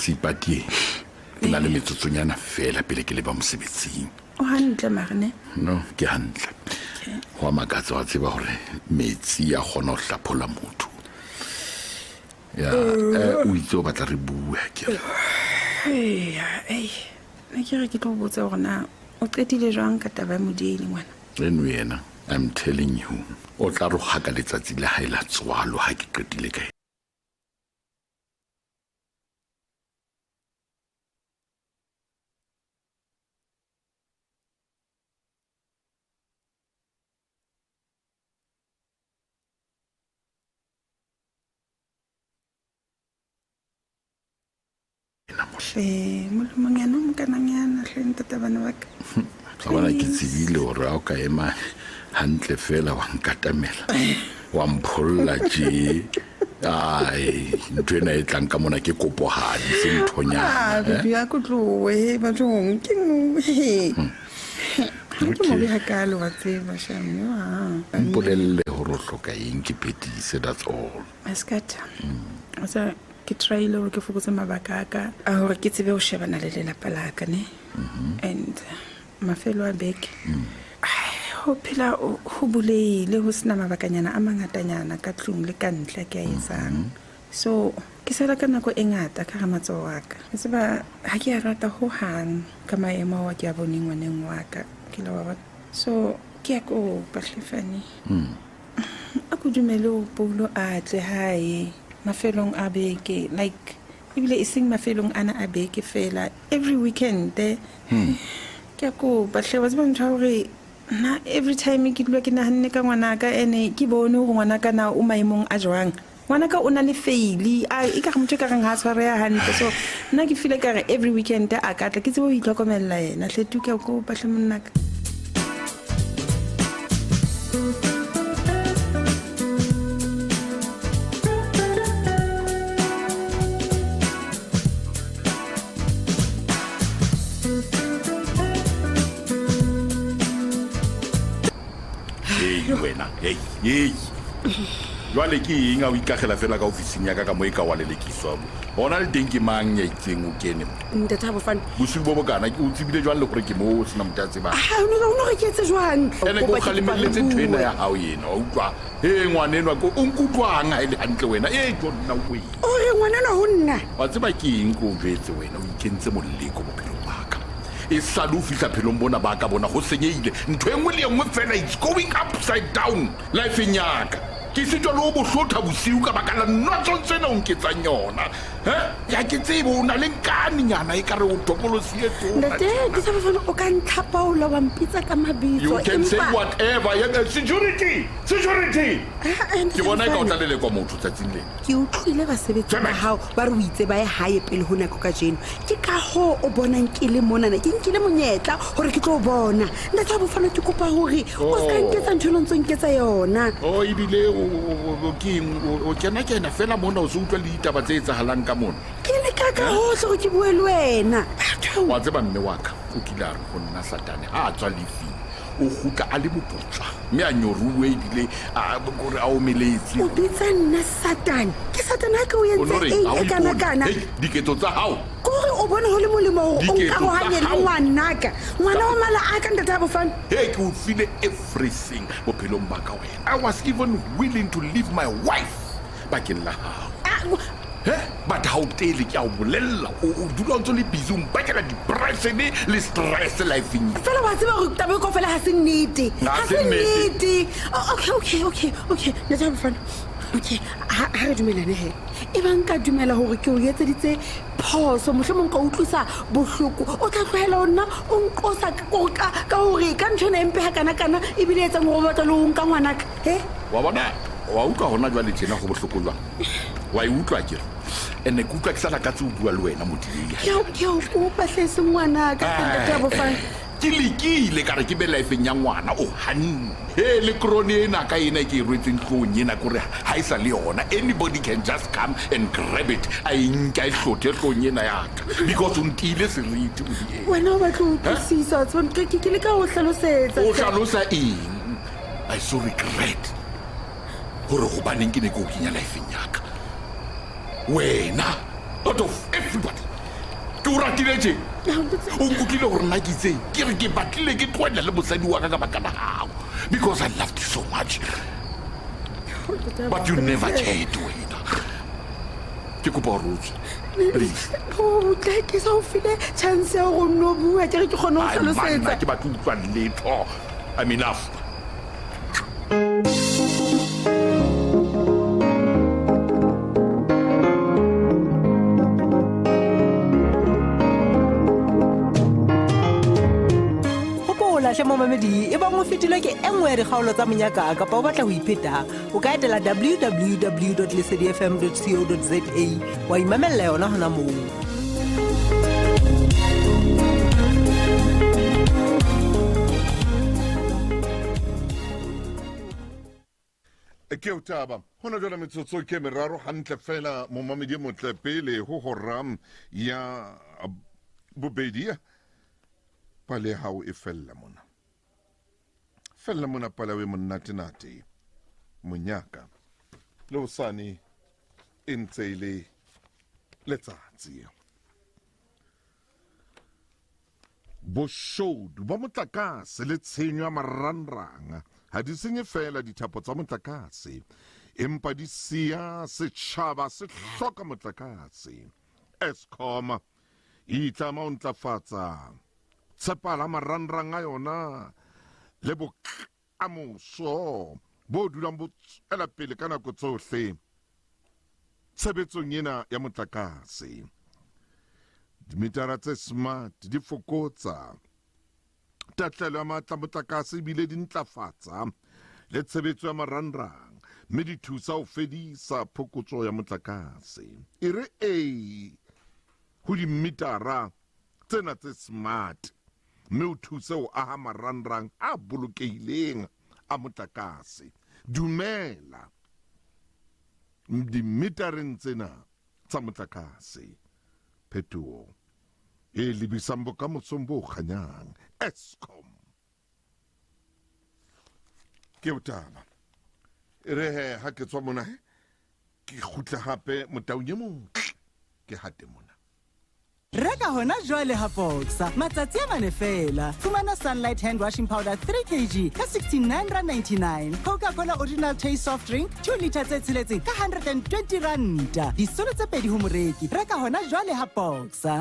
Seipati ke na le metsotsonyana fela pele ke leba mosebetsing. O hantle mare ne? No, ke hantle. Ho a makatsa wa tseba hore metsi a kgona ho hlaphola motho. Ya, o itse o batla re bue ke re. Eya, ei. Ne ke re ke tlo botsa hore na o qetile jwang ka taba ya Modiele ngwana? Eno yena, I'm telling you, o tla rohaka letsatsi la hae la tswalo ha ke qetile ka Hle, molemonyana o mokananyana hle ntate bana ba ka. Wa bona ke tsebile hore ha o ka ema hantle fela wa nkatamela wa mpholla tje. Ai, ntho ena e tlang ka mona ke kopohadi se nthonyana. Ah, baby, a ko tlohe bathong ke nngwe. Ha ke mobe hakalo wa tseba shame. Ah. Mpolelle hore o hloka eng ke phethise, that's all. Mascata. O tsa ke tryile hore ke fokotse mabaka a ka a hore ke tsebe ho shebana le lelapa la ka ne. And mafelo a beke. Ho phela ho buleile ho sena mabakanyana a mangatanyana ka tlung le ka ntle ke a etsang. So ke sala ka nako e ngata ka hara matsoho a ka. Wa tseba ha ke a rata ho hang ka maemo ao ke a boneng ngwaneng wa ka. Ke la wa bona. So ke a kopa hle Fani. A ko dumele ho Paulo a tle hae mafelong a beke, like ebile e seng mafelong ana a beke fela, every weekend. Ke a kopa hle, wa tseba ntho ya hore Nna every time ke dula ke naganne ka ngwanaka ene ke bone gore ngwanaka na o maemong a jwang. Ngwanaka o na le feili a e ka re motho e ka reng ga a tshwareya gantle so nna ke file kare every weekend a ka tla ke tsebe go itlhokomelela ena tlhe tuka ko patlhe monnaka. Ei wena ei ei jwale ke eng a o ikagela fela ka ofising ya ka ka mo e ka wa lelekiswa gona le teng ke mang ya itseng o kene mo ntate Habofane bosiu bo bokana o tsebile jwang le gore ke mo o sena motho a tsebang ha o no re ke etse jwang ene ke o kgalemeletse ntho ena ya gago ena wa utlwa e ngwanenwa o nkutlwang ga e le gantle wena e jo nna oe o re ngwanenwa go nna wa tseba ke eng ko o jwetse wena o ikentse moleko bophelong baka e sale o fitlha phelong bona ba ka bona go senyehile ntho e nngwe le e nngwe fela it's going upside down lifeng yaka ke setswa le o bohlotha bosiu ka baka la nonsense ena o nketsang yona e ya ke tsebe o na le nkanenyana e ka re o tokolosie ntate ke sa bofane o ka ntlhapaola wa mpitsa ka mabitso you can say whatever security security ke bona e ka o tla lelekwa motho tsatsing lena Ke utlwile basebetsi ba hao ba re o itse ba ye hae pele ho nako kajeno. Ke ka hoo o bonang ke le monana, ke nkile monyetla hore ke tlo o bona. Ntate wa Bofana, ke kopa hore o se ka nketsa ntho eno o ntso nketsa yona. O ebile ke eng o kena-kena fela mona o se utlwa le ditaba tse etsahalang ka mona? Ke leka ka hohle hore ke bue le wena. Wa tseba mme wa ka o kile a re ho nna Satane ha a tswa lefing o gutla a le moputswa mme a nyoruwe ebile kore a omeletse o bitsa nna satane ke satane ga ke o entse eng e kana-kana diketso tsa gago kore o bone go le molemo gore o nkaroganye le ngwanaka ngwana wa mala a ka ntate a bofane he ke o file everything bophelong ba ka wena i was even willing to leave my wife bakeng la gago he but ga o tele ke a o bolelela o dula o ntse o le busy o mpakela depression le stress lifeng fela wa tseba gore taba e ko fela ga se nnete ga se nnete okay okay okay okay ntate bofana okay ha re dumelane he e bang ka dumela gore ke o etseditse phoso motlho mongwe ka utlwisa botlhoko o tla tlogela o nna o nqosa ka gore ka ntho ena empe ga kana-kana ebile etsang gore o batla le o nka ngwanaka he wa bona wa utlwa gona jwale tjena go bohloko jwang wa e utlwa kere ene ke utlwa ke sa lakatse o bua le wena modieya ke a o kopa hle se ngwanaka ntate wa bofane ke lekile ka re ke be lifeng ya ngwana o hanne he le krone ena ka ena e ke e rwetseng tlong ena kore ga e sa le yona anybody can just come and grab it a e nke a e hlothe tlong ena yaka because o ntiile seriti modie wena o batla o utlwisisa ke le ka o hlalosetsa o hlalosa eng i so regret gore gobaneng ke ne ke o kenya lifeng yaka wena out of everybody ke o ratile je o nkutlwile gore nna ke itseng ke re ke batlile ke tloelela le mosadi wa ka ka baka la gago because i loved you so much but you never cared wena ke kopa gore o tswe please tla ke sa o file chance ya go nne o bua ke re ke kgone go tlhalosetsa ke batlo utlwa letho i'm enough Hopola hle momamedi e bang o fetilwe ke e nngwe ya dikgaolo tsa monyaka kapa o batla ho ipheta o ka etela www lesedifm co za wa imamella yona hona moo. Ke o taba hona jwale metsotso ke meraro hantle fela momamedi e motle pele ho hora ya bobedi pale ya hao e fella mona fella mona pale e monnatenate monyaka le hosane e ntse e le letsatsi Boshodu ba motlakase le tshenyo ya marangrang ha di senye feela dithapo tsa motlakase, empa di siya setjhaba se hloka motlakase. Eskom e itlama ho ntlafatsa tshepahalo ya marangrang a yona le bokamoso bo dulang bo tswela pele ka nako tsohle tshebetsong ena ya motlakase. Dimitara tse smart di fokotsa Tahlehelo ya matla motlakase ebile di ntlafatsa le tshebetso ya marangrang mme di thusa ho fedisa phokotso ya motlakase. E re A ho dimmitara tsena tse smart mme o thuse ho aha marangrang a bolokehileng a motlakase. Dumela dimmitareng tsena tsa motlakase. Phetoho e lebisang bokamosong bo kganyang. Eskom. Ke eo taba. E re he ha ke tswa mona he ke kgutla hape motaung e motle ke hate mona. Reka hona jwale ha Boxer matsatsi a mane feela. Fumana Sunlight hand washing powder 3 kg ka R69.99. Coca-Cola original taste soft drink 2 litre tse tsheletseng ka R120. Disolo tse pedi ho moreki. Reka hona jwale ha Boxer.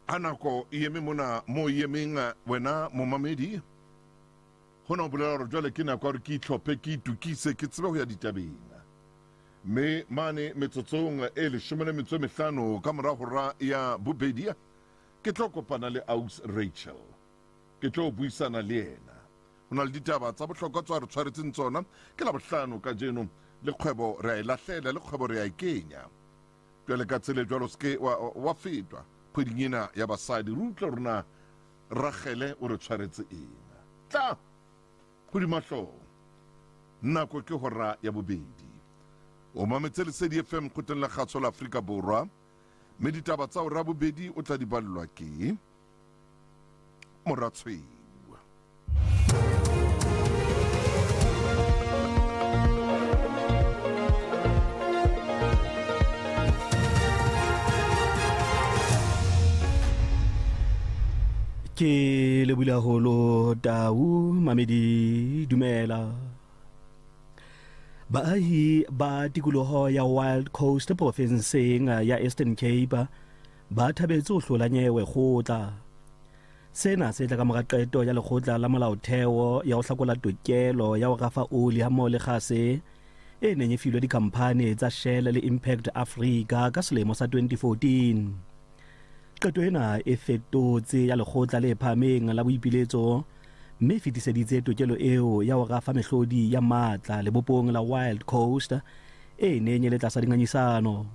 Ha nako e eme mona mo e emeng wena momamedi, hona ho bolela hore jwale ke nako ya hore ke itlhophe, ke itokise, ke tsebe ho ya ditabeng. Mme mane metsotsong e leshome le metso e mehlano ka mora hora ya bobedi, ke tlo kopana le Aus Rachel. Ke tlo buisana le yena. Ho na le ditaba tsa bohlokwa tso a re tshwaretseng tsona. Ke Labohlano kajeno, le kgwebo re a e lahlela, le kgwebo re a e kenya. Jwale ka tsela e jwalo se ke wa, wa fetwa kgweding ena ya basadi. Re utlwe hore na Ragele o re tshwaretse eng. Tla hodima hlooho. Nako ke hora ya bobedi. O mametse Lesedi FM kgotleng la kgaso la Afrika Borwa. Mme ditaba tsa hora ya bobedi o tla di ballwa ke Moratshweu. Ke lebule haholo Tau Mamedi dumela. Baahi ba tikoloho ya Wild Coast profenseng ya Eastern Cape ba thabetse ho hlola nyewe kgotla. Sena se tla ka mora qeto ya lekgotla la molaotheo ya ho hlakola tokelo ya ho rafa oli hammoho le gase e neng e filwe dikhamphani tsa Shell le Impact Africa ka selemo sa 2014. Qeto ena e fetotse ya lekgotla le phahameng la boipiletso mme e fetiseditse tokelo eo ya ho rafa mehlodi ya matla lebopong la Wild Coast e neng e le tlasa dingangisano.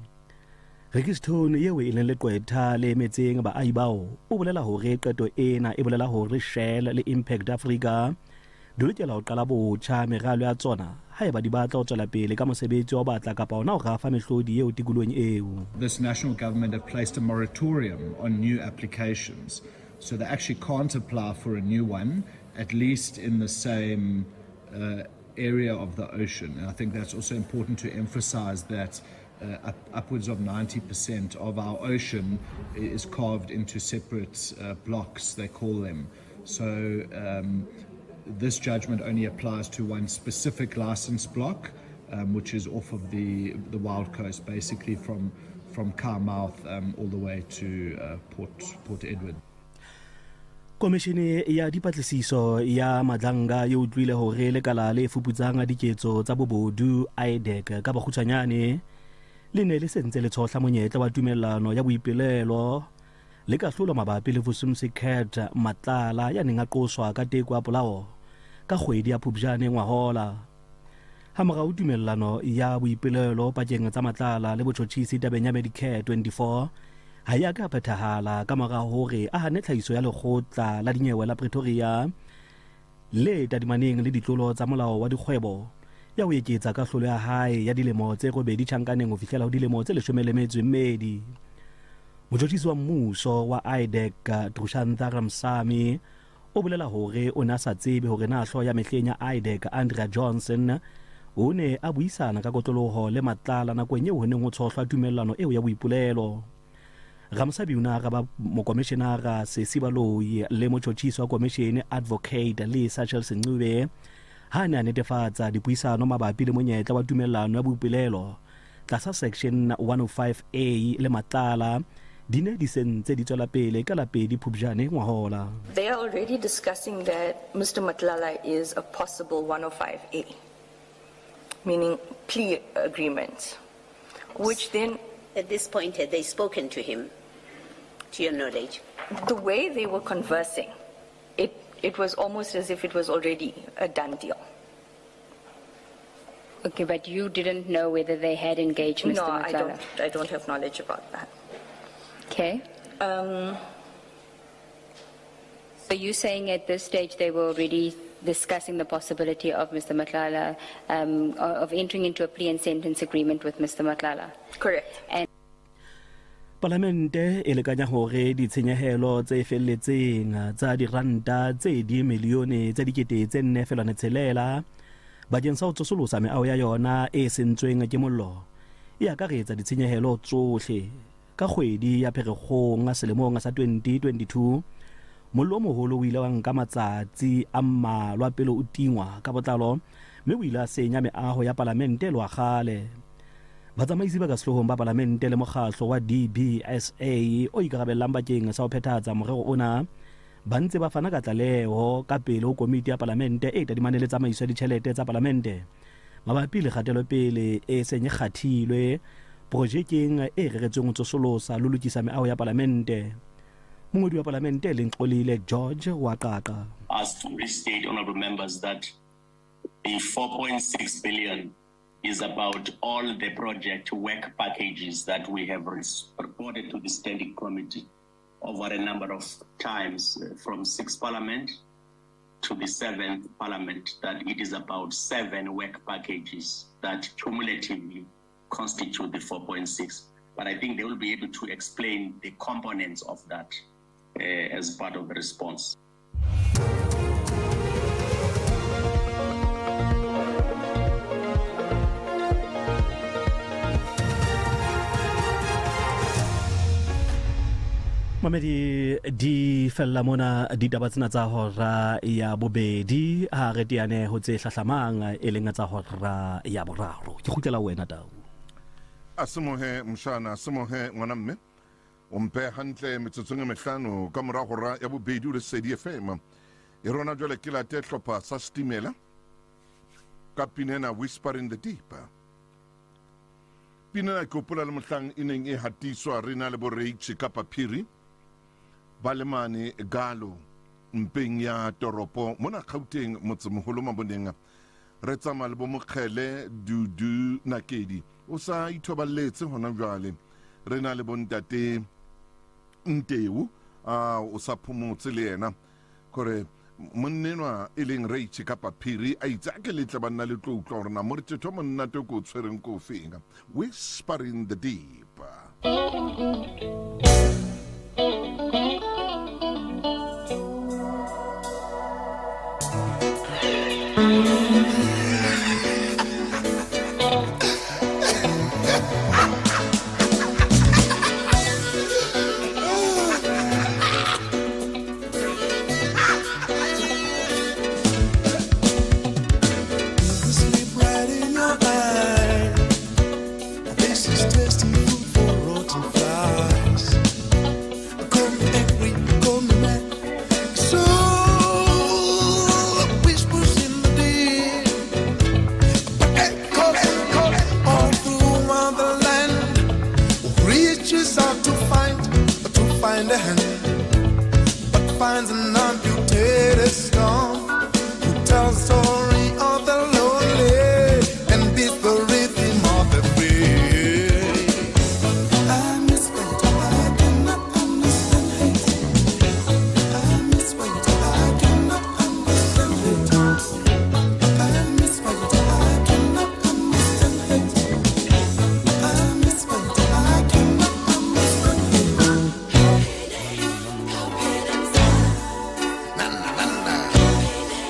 Ricky Stone eo e leng leqwetha le emetseng baahi bao o bolela hore qeto ena e bolela hore Shell le Impact Africa di lokela ho qala botjha meralo ya tsona haeba di batla ho tswela pele ka mosebetsi wa ho batla kapa hona ho rafa mehlodi eo tikolohong eo. This national government have placed a moratorium on new applications, so they actually can't apply for a new one, at least in the same uh, area of the ocean. And I think that's also important to emphasize that uh, up, upwards of 90% of our ocean is carved into separate uh, blocks, they call them. So um, this judgment only applies to one specific license block, um, which is off of the, the Wild Coast, basically from, from Carmouth um, all the way to uh, Port, Port Edward. Komishene ya dipatlisiso ya Madlanga e utlwile hore lekala le fuputsang diketso tsa bobodu IDAC ka bokgutshwanyane le ne le sentse le tshohla monyetla wa tumellano ya boipelelo le kahlolo mabapi le Vusumzi Cat Matlala ya neng a qoswa ka teko ya polao ka kgwedi ya Phupjane ngwahola. Hamorao tumellano ya boipelelo pakeng tsa Matlala le botjhotjhisi tabeng ya Medicare 24 ha e a ka phethahala ka mora hore a hane tlhahiso ya lekgotla la dinyewe la Pretoria le tadimaneng le ditlolo tsa molao wa dikgwebo ya ho eketsa kahlolo ya hae ya dilemo tse robedi tjhankaneng ho fihlela ho dilemo tse leshome le metso e mmedi. Motjhotjhisi wa mmuso wa IDAC Drushantha Ramsamy O bolela hore o ne a sa tsebe hore na hlooho ya mehleng ya IDAC, Andrea Johnson, o ne a buisana ka kotloloho le Matlala nakong eo ho neng ho tshohlwa tumellano eo ya boipolelo. Ramosabi o ne a araba mokomeshenara Sesi Baloyi le motjhotjhisi wa komeshene Advocate Lisa Chelsea Ncube ha a ne a netefatsa dipuisano mabapi le monyetla wa tumellano ya boipolelo tlasa Section 105A le Matlala di ne di se ntse di tswela pele ka la pedi Phupjane ngwahola. They are already discussing that Mr. Matlala is a possible 105A, meaning plea agreement, which then... At this point, had they spoken to him? To your knowledge? The way they were conversing, it, it was almost as if it was already a done deal. Okay, but you didn't know whether they had engaged Mr. No, I Matlala? don't, I don't have knowledge about that. Okay. Um, So you're saying at this stage they were already discussing the possibility of Mr. Matlala, um, of entering into a plea and sentence agreement with Mr. Matlala? Correct. And Palamente e lekanya hore ditshenyehelo tse felletseng tsa diranta tse dimilione tse 4.6 bakeng sa ho tsosolosa meaho ya yona e sentsweng ke mollo e akaretsa ditshenyehelo tsohle. Ka kgwedi ya Pherekgong selemong sa 2022, mollo o moholo o ile wa nka matsatsi a mmalwa pele o tingwa ka botlalo mme o ile wa senya meaho ya Palamente le wa kgale. Batsamaisi ba ka sehloohong ba Palamente le mokgahlo wa DBSA o ikarabellang bakeng sa ho phethahatsa morero ona ba ntse ba fana ka tlaleho ka pele ho komiti ya Palamente e tadimaneng le tsamaiso ya ditjhelete tsa Palamente mabapi le kgatelopele e seng e kgathilwe projekeng e reretsweng ho tsosolosa le ho lokisa meaho ya Palamente. Mongodi wa Palamente e leng Xolile George wa qaqa. Us to restate, honorable members, that the 4.6 billion is about all the project work packages that we have reported to the standing committee over a number of times, from 6th Parliament to the 7th Parliament, that it is about 7 work packages that cumulatively constitute the 4.6. But I think they will be able to explain the components of that as part of the response. Mamedi di fella mona ditaba tsena tsa hora ya bobedi ha re teane ho tse hlahlamang e leng tsa hora ya boraro. Ke kgutlela ho wena Tau. A semohe mshana, a semohe ngwana mme. O mpe hantle metsotsong e mehlano ka mora hora ya bobedi o Lesedi FM. E rona jwale ke late hlopha sa Stimela ka pina ena Whisper in the Deep. Pina ena ke hopola le mohlang e neng e hatiswa re na le bo Rage kapa Phiri ba le mane Galo mpeng ya toropo mona Gauteng motsemoholo Maboneng. Re tsamaya le bo Mokgele Dudu Nakedi o sa ithoballetse hona jwale. Re na le bo ntate Nteu a o sa phomotse le yena kore monnenwa e leng Rage kapa Phiri a itse a ke letle banna le tlo utlwa gore na morethetho monnate o ke o tshwereng ko o feng. Whisper in the Deep.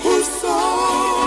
Who saw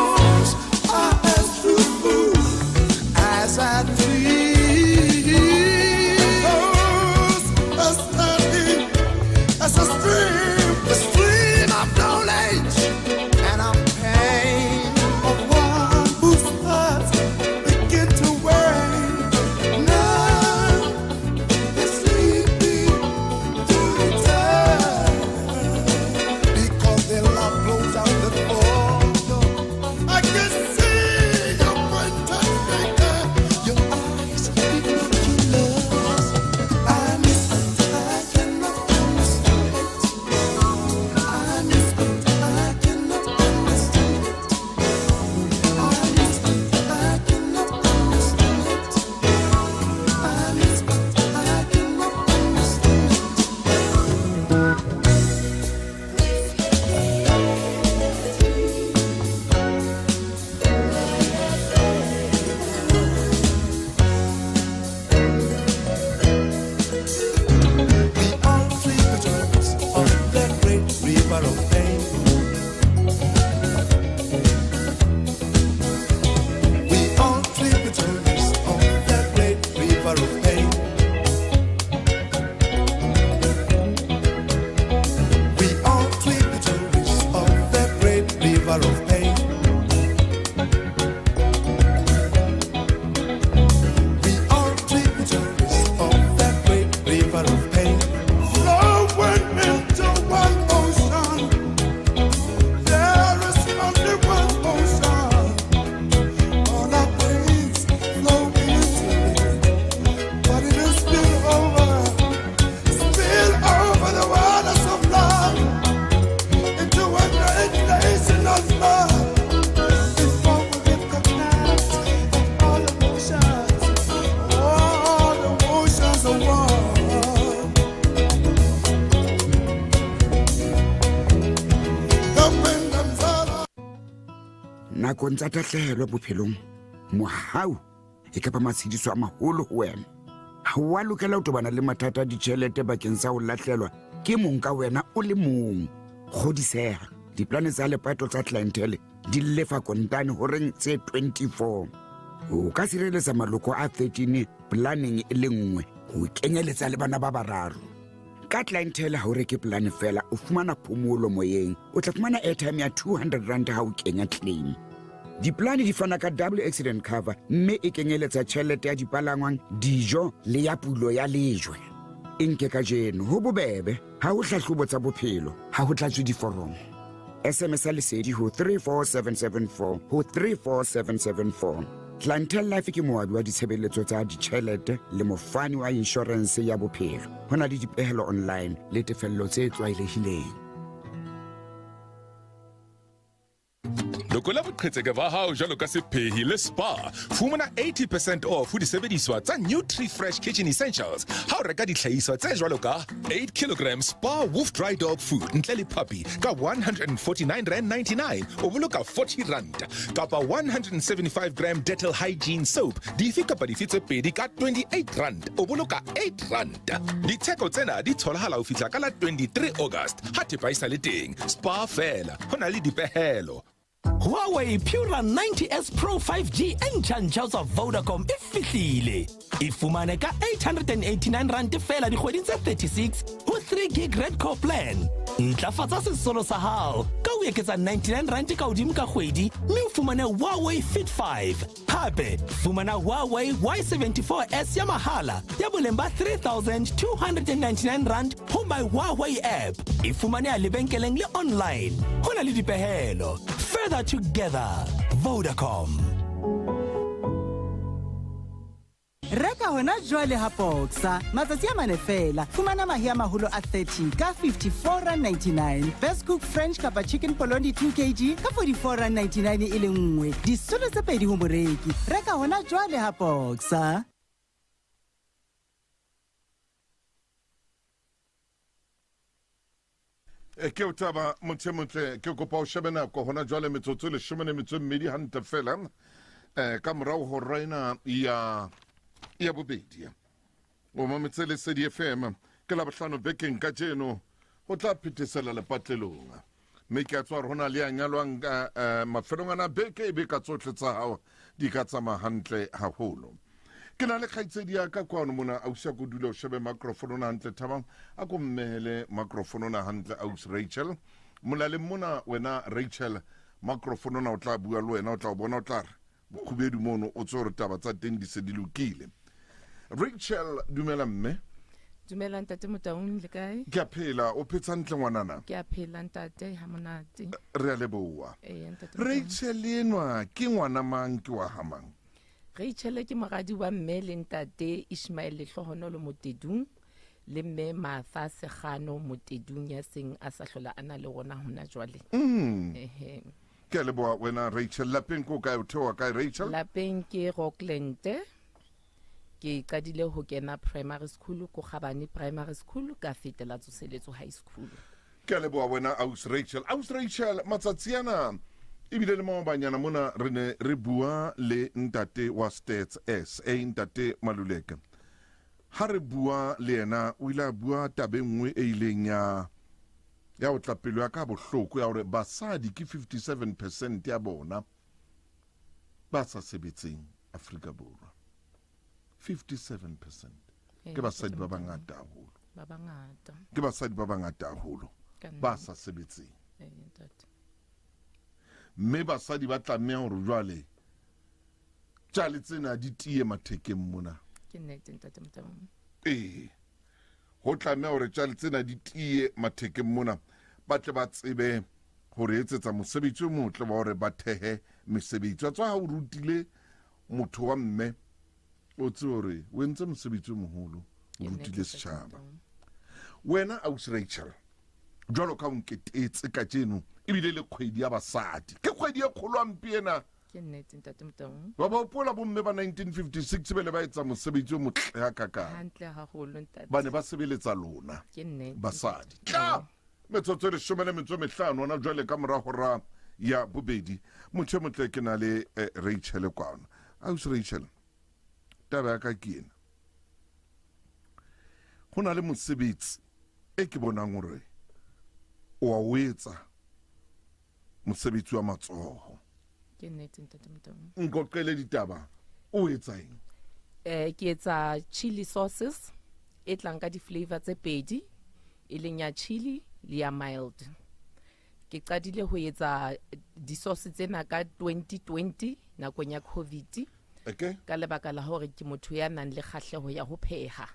river of pain. We are tributaries of that great river of pain. Flowing into one ocean. There is only one ocean. All our pains flow into it. But it is spill over, spill over the waters of love into a great nation of love. Before we recognize that all emotions, all emotions are one. Helping themselves. Nakong tsa tahlehelo bophelong, mohau e ka ba matshediso a maholo ho wena. Ha o a lokela ho tobana le mathata a ditjhelete bakeng sa ho lahlelwa ke mong ka wena o le mong. Kgodiseha, diplane tsa lepato tsa Clientele di lefa kontane horeng tse 24. O ka sireletsa maloko a 13 planeng e le nngwe ho kenyeletsa le bana ba bararo. Ka Clientele ha o reke polane feela, o fumana phomolo moyeng. O tla fumana airtime ya 200 rand ha o kenya claim. Diplane di fana ka double accident cover mme e kenyeletsa tjhelete ya dipalangwang, dijo le ya pulo ya lejwe. E nke kajeno, ho bobebe, ha ho hlahlobo tsa bophelo, ha ho tlatswe diforomo. SMS ya lesedi ho 34774 ho 34774. Clientele Life ke moabi wa ditshebeletso tsa ditjhelete le mofani wa inshorense ya bophelo. Ho na le dipehelo online le tefello tse tlwaelehileng. Lokola boqhetseke ba hao jwalo ka sephehi le spa. Fumana 80 percent off ho disebediswa tsa Nutri Fresh Kitchen Essentials ha o reka dihlahiswa tse jwalo ka 8 kilogram Spa Wolf Dry Dog Food ntle le puppy ka 149 rand 99 o boloka 40 rand kapa 175 gram Dettol Hygiene Soap dife kapa dife tse pedi ka 28 rand o boloka 8 rand. Ditheko tsena di tholahala ho fihla ka la 23 August ha thepa e sa le teng. Spa fela ho na le dipehelo. Huawei Pura 90S Pro 5G e ntjha-ntjha ho tswa Vodacom e fihlile. E fumane ka 889 rand feela dikgweding tse 36 ho 3 gig Red Core plan. Ntlafatsa sesolo sa hao ka ho eketsa 99 rand ka hodimo ka kgwedi mme o fumane Huawei Fit 5. Hape fumana Huawei Y74S ya mahala ya boleng ba 3299 rand ho My Huawei app. E fumaneha lebenkeleng le online. Ho na le dipehelo. Further together. Vodacom. Reka hona jwale ha Boxer matsatsi a mane feela. Fumana mahe a maholo a 30 ka 54.99. Best Cook French kapa Chicken Polony 2 kg ka 44.99 e le nngwe. Disolo tse pedi ho moreki. Reka hona jwale ha Boxer. E, ke o taba motho e motle ke kopa o shebe nako hona jwale metsotso e leshome le metso e mmedi hantle fela um ka morago ho raena ya ya bobedi o mametse lesedi fm ke labohlano bekeng ka jeno ho tla phethesela lepatlelong mme ke a tswa gore go na le ya nyalwang ka eh, mafelong ana beke e be ka tsotlhe tsa gago di ka tsamaya hantle haholo ke na le kgaitsedi ya ka kwano mona ausi a ko dule o shebe microphone ona hantle thabang a ko mmehele microphone ona hantle ausi rachel molaleng mona wena rachel microphone ona o tla bua le wena o tla o bona o tla re bokgubedu mono o tse gore taba tsa teng di se di lokile rachel dumela mme Dumela ntate Motaung le kae? Ke a phela, o phetse hantle ngwanana? Ke a phela ntate ha monate. Re a leboha. Ee ntate. Motaung. Rachel enwa ke ngwana mang ke wa ha mang? Rachel ke moradi wa mme le ntate Ishmael Lehlohonolo Motedung le mme Martha Segano Motedung ya seng a sa hlola a na le rona hona jwale. Ehe. Ke a leboha wena Rachel. Lapeng ko kae o theoha kae Rachel? Lapeng ke Rockland. Ke qadile ho kena primary school ko Gabane Primary School ka fetela Tsoseletso High School. Ke a leboha wena Aus Rachel. Aus Rachel, matsatsi ana ebile le maobanyana mona re ne re bua le ntate wa Stats SA, ntate Maluleke. Ha re bua le yena o ile a bua taba e nngwe e ileng ya ya otla pelo ya ka bohloko ya hore basadi ke 57 percent ya bona ba sa sebetseng Afrika Borwa. 57 percent ke basadi ba bangata haholo. Ba bangata. Ke basadi ba bangata haholo ba sa sebetseng. Mme basadi ba tlameha hore jwale tjale tsena di tiye mathekeng mona. Ke nnete ntate Motaung. Ee, ho tlameha hore tjale tsena di tiye mathekeng mona, ba tle ba tsebe ho re etsetsa mosebetsi o motle wa hore ba thehe mesebetsi. Wa tseba ha o rutile motho wa mme, o tsebe hore o entse mosebetsi o moholo, o rutile setjhaba. Wena ausi Rachel, jwalo ka o nketetse kajeno, ebile le kgwedi ya basadi, ke kgwedi e kgolo hampe ena. Ke nnete ntate Motaung. Wa ba hopola bomme ba 1956 bele ba etsa mosebetsi o motle hakakang. Hantle haholo ntate. Ba ne ba sebeletsa lona. Ke nnete. Basadi. Tla metsotso e leshome le metso e mehlano hona jwale ka mora hora ya bobedi. Motho e motle ke na le eh, Rachel kwano. Ausi Rachel, taba ya ka ke ena. Ho na le mosebetsi e ke bonang hore o a o etsa mosebetsi wa matsoho. Ke nnete ntate Motaung. Nkoqele ditaba, o etsa eng? Eh ke etsa chili sauces e tlang ka di-flavor tse pedi e leng ya chili le ya mild. Ke qadile ho etsa di-sauce tsena ka 2020 nakong ya covid. Okay. Ka lebaka la hore ke motho ya nang le kgahleho ya ho pheha.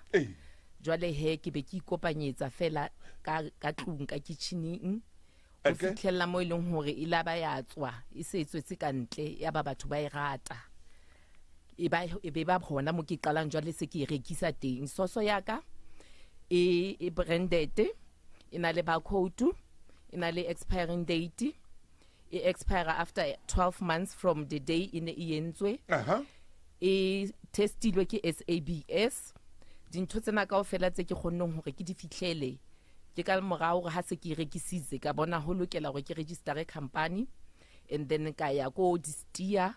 Jwale he ke be ke ikopanyetsa fela ka ka tlung ka kitcheneng ho fitlhella mo e leng hore e la ba ya tswa e se e tswetse ka ntle ya ba batho ba e rata e ba e be ba hona mo ke qalang jwale se ke e rekisa teng soso ya ka e e branded e na le barcode e na le expiring date e expire after 12 months from the day e ne e entswe e testilwe ke SABS dintho tsena kaofela tse ke kgonneng hore ke di fihlele Ke ka mora hore ha se ke e rekisitse ka bona ho lokela hore ke registere company and then ka ya ko distia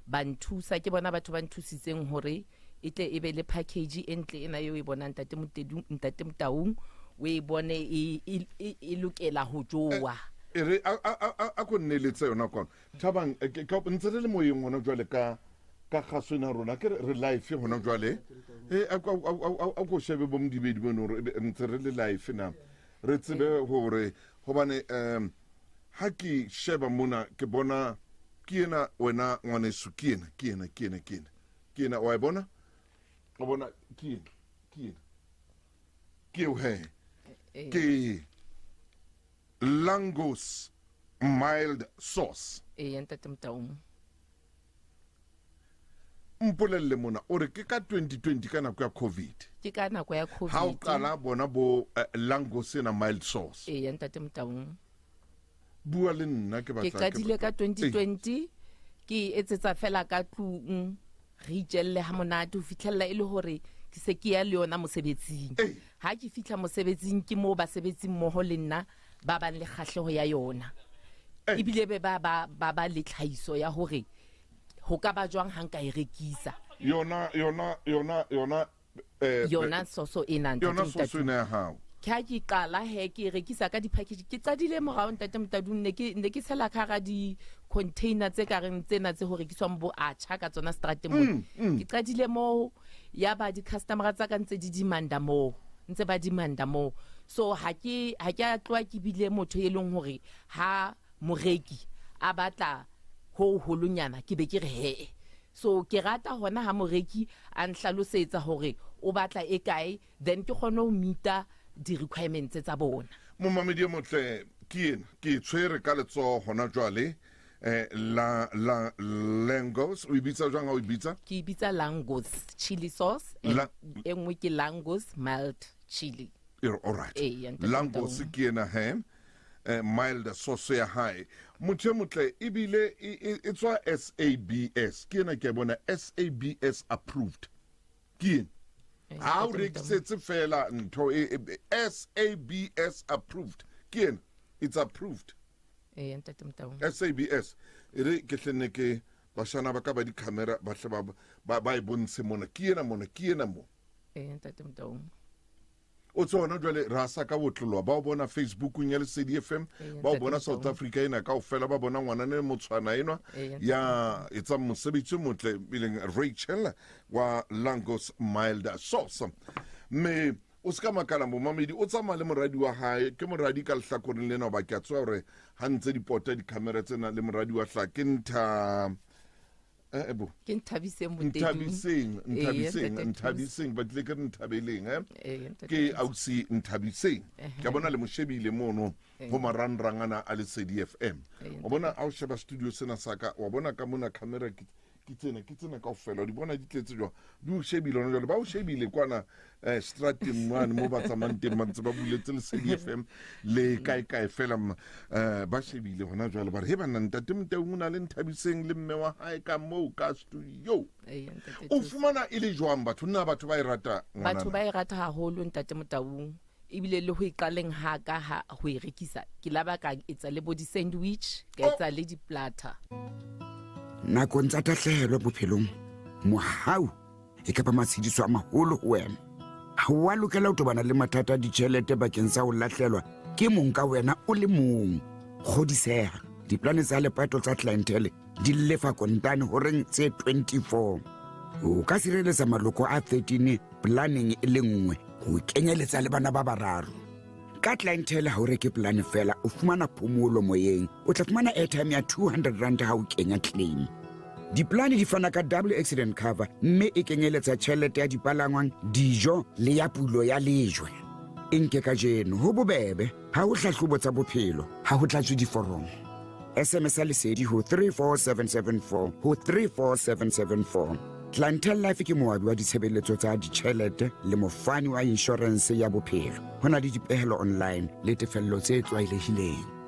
ba nthusa ke bona batho ba nthusitseng hore e tle e be le package e ntle ena eo e bonang ntate Motedu ntate Motaung o e bone e, e, e, e lokela ho jowa e re a a a a ko nneletse yona kwano thabang eh, ke- ka- ntse re le moyeng gona jwale ka ka kgaso ena rona ke re re life gona jwale e a ko- a- a- a- a ko shebe bo modibedi bono gore ebe ntse re le life na re tsebe gore gobane um ha ke sheba mona ke bona ke ena wena ngwaneso ke ena ke ena ke ena ke ena ke ena wa e bona o bona ke ena ke ena ke eo he ke Langos mild sauce. Eya ntate Motaung. Mpolelle mona o re ke ka 2020 ka nako ya covid. Ke ka nako ya covid. Ha o qala bona bo uh, Langos ena mild sauce. Eya ntate Motaung. Bua le nna ke batla. Ke qadile ka 2020 ke e etsetsa fela ka tlung re itjelle ha monate ho fitlhella e le hore ke se ke ya le yona mosebetsing ha ke fitlha mosebetsing ke moo basebetsi mmoho le nna ba bang le kgahleho ya yona ebile be ba ba ba ba le tlhahiso ya hore ho ka ba jwang ha nka e rekisa yona yona yona yona eh, yona soso ena ntate yona soso Motatu. ena ya hao ke ha ke qala he ke e rekisa ka di-package ke qadile morao ntate motadung ne ke ne ke tshela ka hara di-container tse ka reng tsena tse ho rekiswang bo atjha ka tsona strateng mona Mm, mm. ke qadile moo ya ba di-customera tsa ka ntse di demanda moo ntse ba demanda moo so ha ke ha ke a tloha ke bile motho e leng hore ha moreki a batla ho holonyana ke be ke re hee so ke rata hona ha moreki a nhlalosetsa hore o batla e kae then ke kgone ho meeta di-requirements tsa bona. Momamedi e motle ke ena ke e tshwere ka letsoho hona jwale eh, la la langos o e bitsa jwang ha o e bitsa Ke e bitsa langos chili sauce and La- e nngwe ke langos mild chili. E re, all right Eya, ntate langos Motaung. ke ena he eh, mild sauce ya hae motho e motle ebile e, e, e tswa sabs ke ena ke a bona sabs approved ke ena ha o rekisetse fela ntho e, e, sabs approved ke ena it's approved Eya, ntate Motaung. sabs e re ke hlenne ke bashana ba ka ba di-camera ba hle ba- ba ba e bontshe mona ke ena mona ke ena mo Eya, ntate Motaung. O tswe hona jwale ra sa ka botloloa ba o bona Facebookong ya Lesedi FM, Ee, ba o ntate bona South Motaung. Africa ena kaofela, ba bona ngwanana e motshwana enwa Ee, ntate ya etsang mosebetsi o motle e leng Rachel wa Langos Mild Sauce. Mme O se ka makala momamedi o tsamaya le moradi wa hae, ke moradi ka lehlakoreng lena hoba ke a tseba hore ha ntse di pota di-camera tsena le moradi wa hlaha ke ntha eh, eh, bo Ke Nthabiseng Motedung. Nthabiseng, Ee, Nthabiseng, ntate Thuso. Nthabiseng, ba tlile ke re Nthabeleng eh Ee, ntate ke Thuso. ausi Nthabiseng. Ehe. Ke a bona le mo shebile mono Ee. ho marangrang ana a Lesedi FM. Ee, Wa bona ha o sheba studio sena sa ka, wa bona ka mona camera ke ke tsena ke tsena kaofela, o di bona di tletse jwang, di o shebile hona jwale, ba o shebile kwana eh strateng mane mo ba tsamayang teng, ba ntse ba buletse Lesedi FM le kae kae fela ma, eh ba shebile hona jwale, ba re he banna ntate Motaung o na le Nthabiseng le mme wa hae ka moo ka studio. Ee, ntate O Thuso. fumana e le jwang batho nna batho ba e rata Batho ngwanana? ba e rata haholo ntate Motaung. Ebile le ho e qaleng ha ka ha ho e rekisa, ke la ba ka etsa le bo di-sandwich, ka etsa le di-platter. Nakong tsa tahlehelo bophelong, mohau e ka ba matshediso a maholo ho wena. Ha o a lokela ho tobana le mathata a ditjhelete bakeng sa ho lahlelwa ke mong ka wena o le mong. Kgodiseha, diplane tsa lepato tsa Clientele di lefa kontane horeng tse 24. O ka sireletsa maloko a 13 planeng e le nngwe ho kenyeletsa le bana ba bararo. Ka Clientele ha o reke polane fela, o fumana phomolo moyeng. O tla fumana airtime ya 200 rand ha o kenya claim. Diplane di fana ka double accident cover mme e kenyeletsa tjhelete ya dipalangwang, dijo le ya pulo ya lejwe. E nke kajeno, ho bobebe, ha ho hlahlobo tsa bophelo, ha ho tlatswe diforomo. SMS ya Lesedi ho 34774 ho 34774. Clientele Life ke moabi wa ditshebeletso tsa ditjhelete le mofani wa inshorense ya bophelo. Ho na le dipehelo online le tefello tse tlwaelehileng.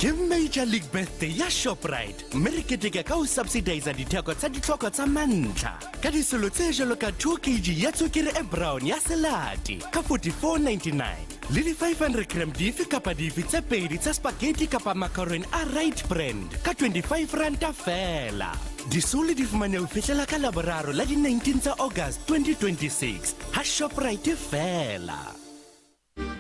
Ke Major League Birthday ya Shoprite mme re keteka ka ho subsidiza ditheko tsa ditlhoko tsa mantlha ka disolo tse jwalo ka 2 kg ya tswekere e brown ya selate ka 44.99 le di-500 gram dife kapa dife tse pedi tsa spaghetti kapa macaroni a Right Brand ka 25 ranta feela. Disolo di fumaneha ho fihlela ka Laboraro la di-19 tsa August 2026 ha Shoprite feela.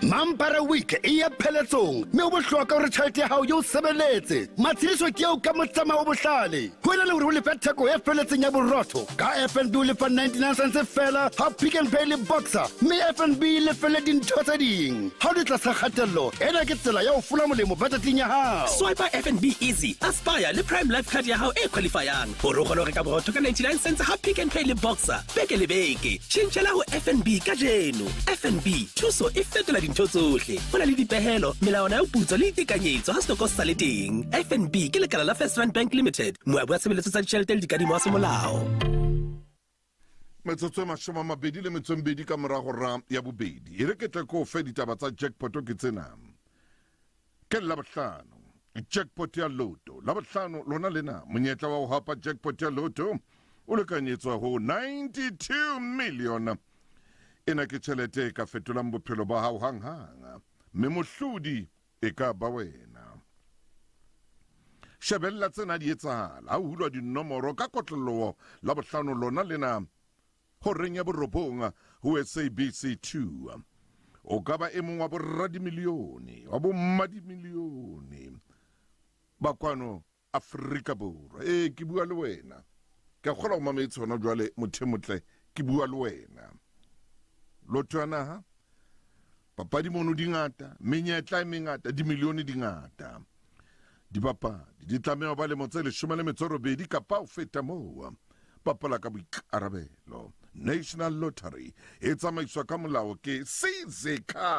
Mampara Week e ya pheletsong mme ho bohlokwa hore tjhelete ya hao e o sebeletse. Matshediso ke eo ka motsamao o bohlale. Ho ena le hore o lefe theko e feletseng ya borotho, ka FNB o lefa 99 cents feela ha Pick n Pay le Boxer mme FNB e lefelle dintho tse ding. Ha o le tlasa kgatello, ena ke tsela ya ho fola molemo bajeteng ya hao. Swiper FNB Easy, Aspire le Prime Life Card ya hao e qualifyang hore o kgone ho reka borotho ka 99 cents ha Pick n Pay le Boxer beke le beke. Tjhentjhela ho FNB kajeno. FNB, thuso e fetola dintho tsohle. Ho na le dipehelo, melawana ya ho putswa le ditekanyetso ha setoko se sa le teng. FNB ke lekala la First Rand Bank Limited, moabi wa tshebeletso tsa ditjhelete le dikadimo wa semolao. Metsotso e 28 ka mora hora ya bobedi. E re ke tle ke o fe ditaba tsa jackpot ke tsena. Ke Labohlano, jackpot ya Lotto. Labohlano lona lena, monyetla wa ho hapa jackpot ya Lotto o lekanyetswa ho 92 million. Ena ke tjhelete e ka fetolang bophelo ba hao hang-hang, mme mohlodi e ka ba wena. Shebella tsena di etsahala ha ho hulwa dinomoro ka kotloloho Labohlano lona lena Horeng ya borobong ho SABC 2. O ka ba e mong wa boradimilione, wa bommadimilione ba kwano Afrika Borwa. Ee, ke bua le wena. Ke a kgolwa o mametse hona jwale, motho e motle, ke bua le wena. Lotho ya naha, papadi mono di ngata, menyetla e mengata, dimilione di ngata. Dibapadi di tlameha ho ba lemo tse 18 kapa ho feta moo. Bapala ka boikarabelo. National Lottery e tsamaiswa ka molao ke Sizekhaya.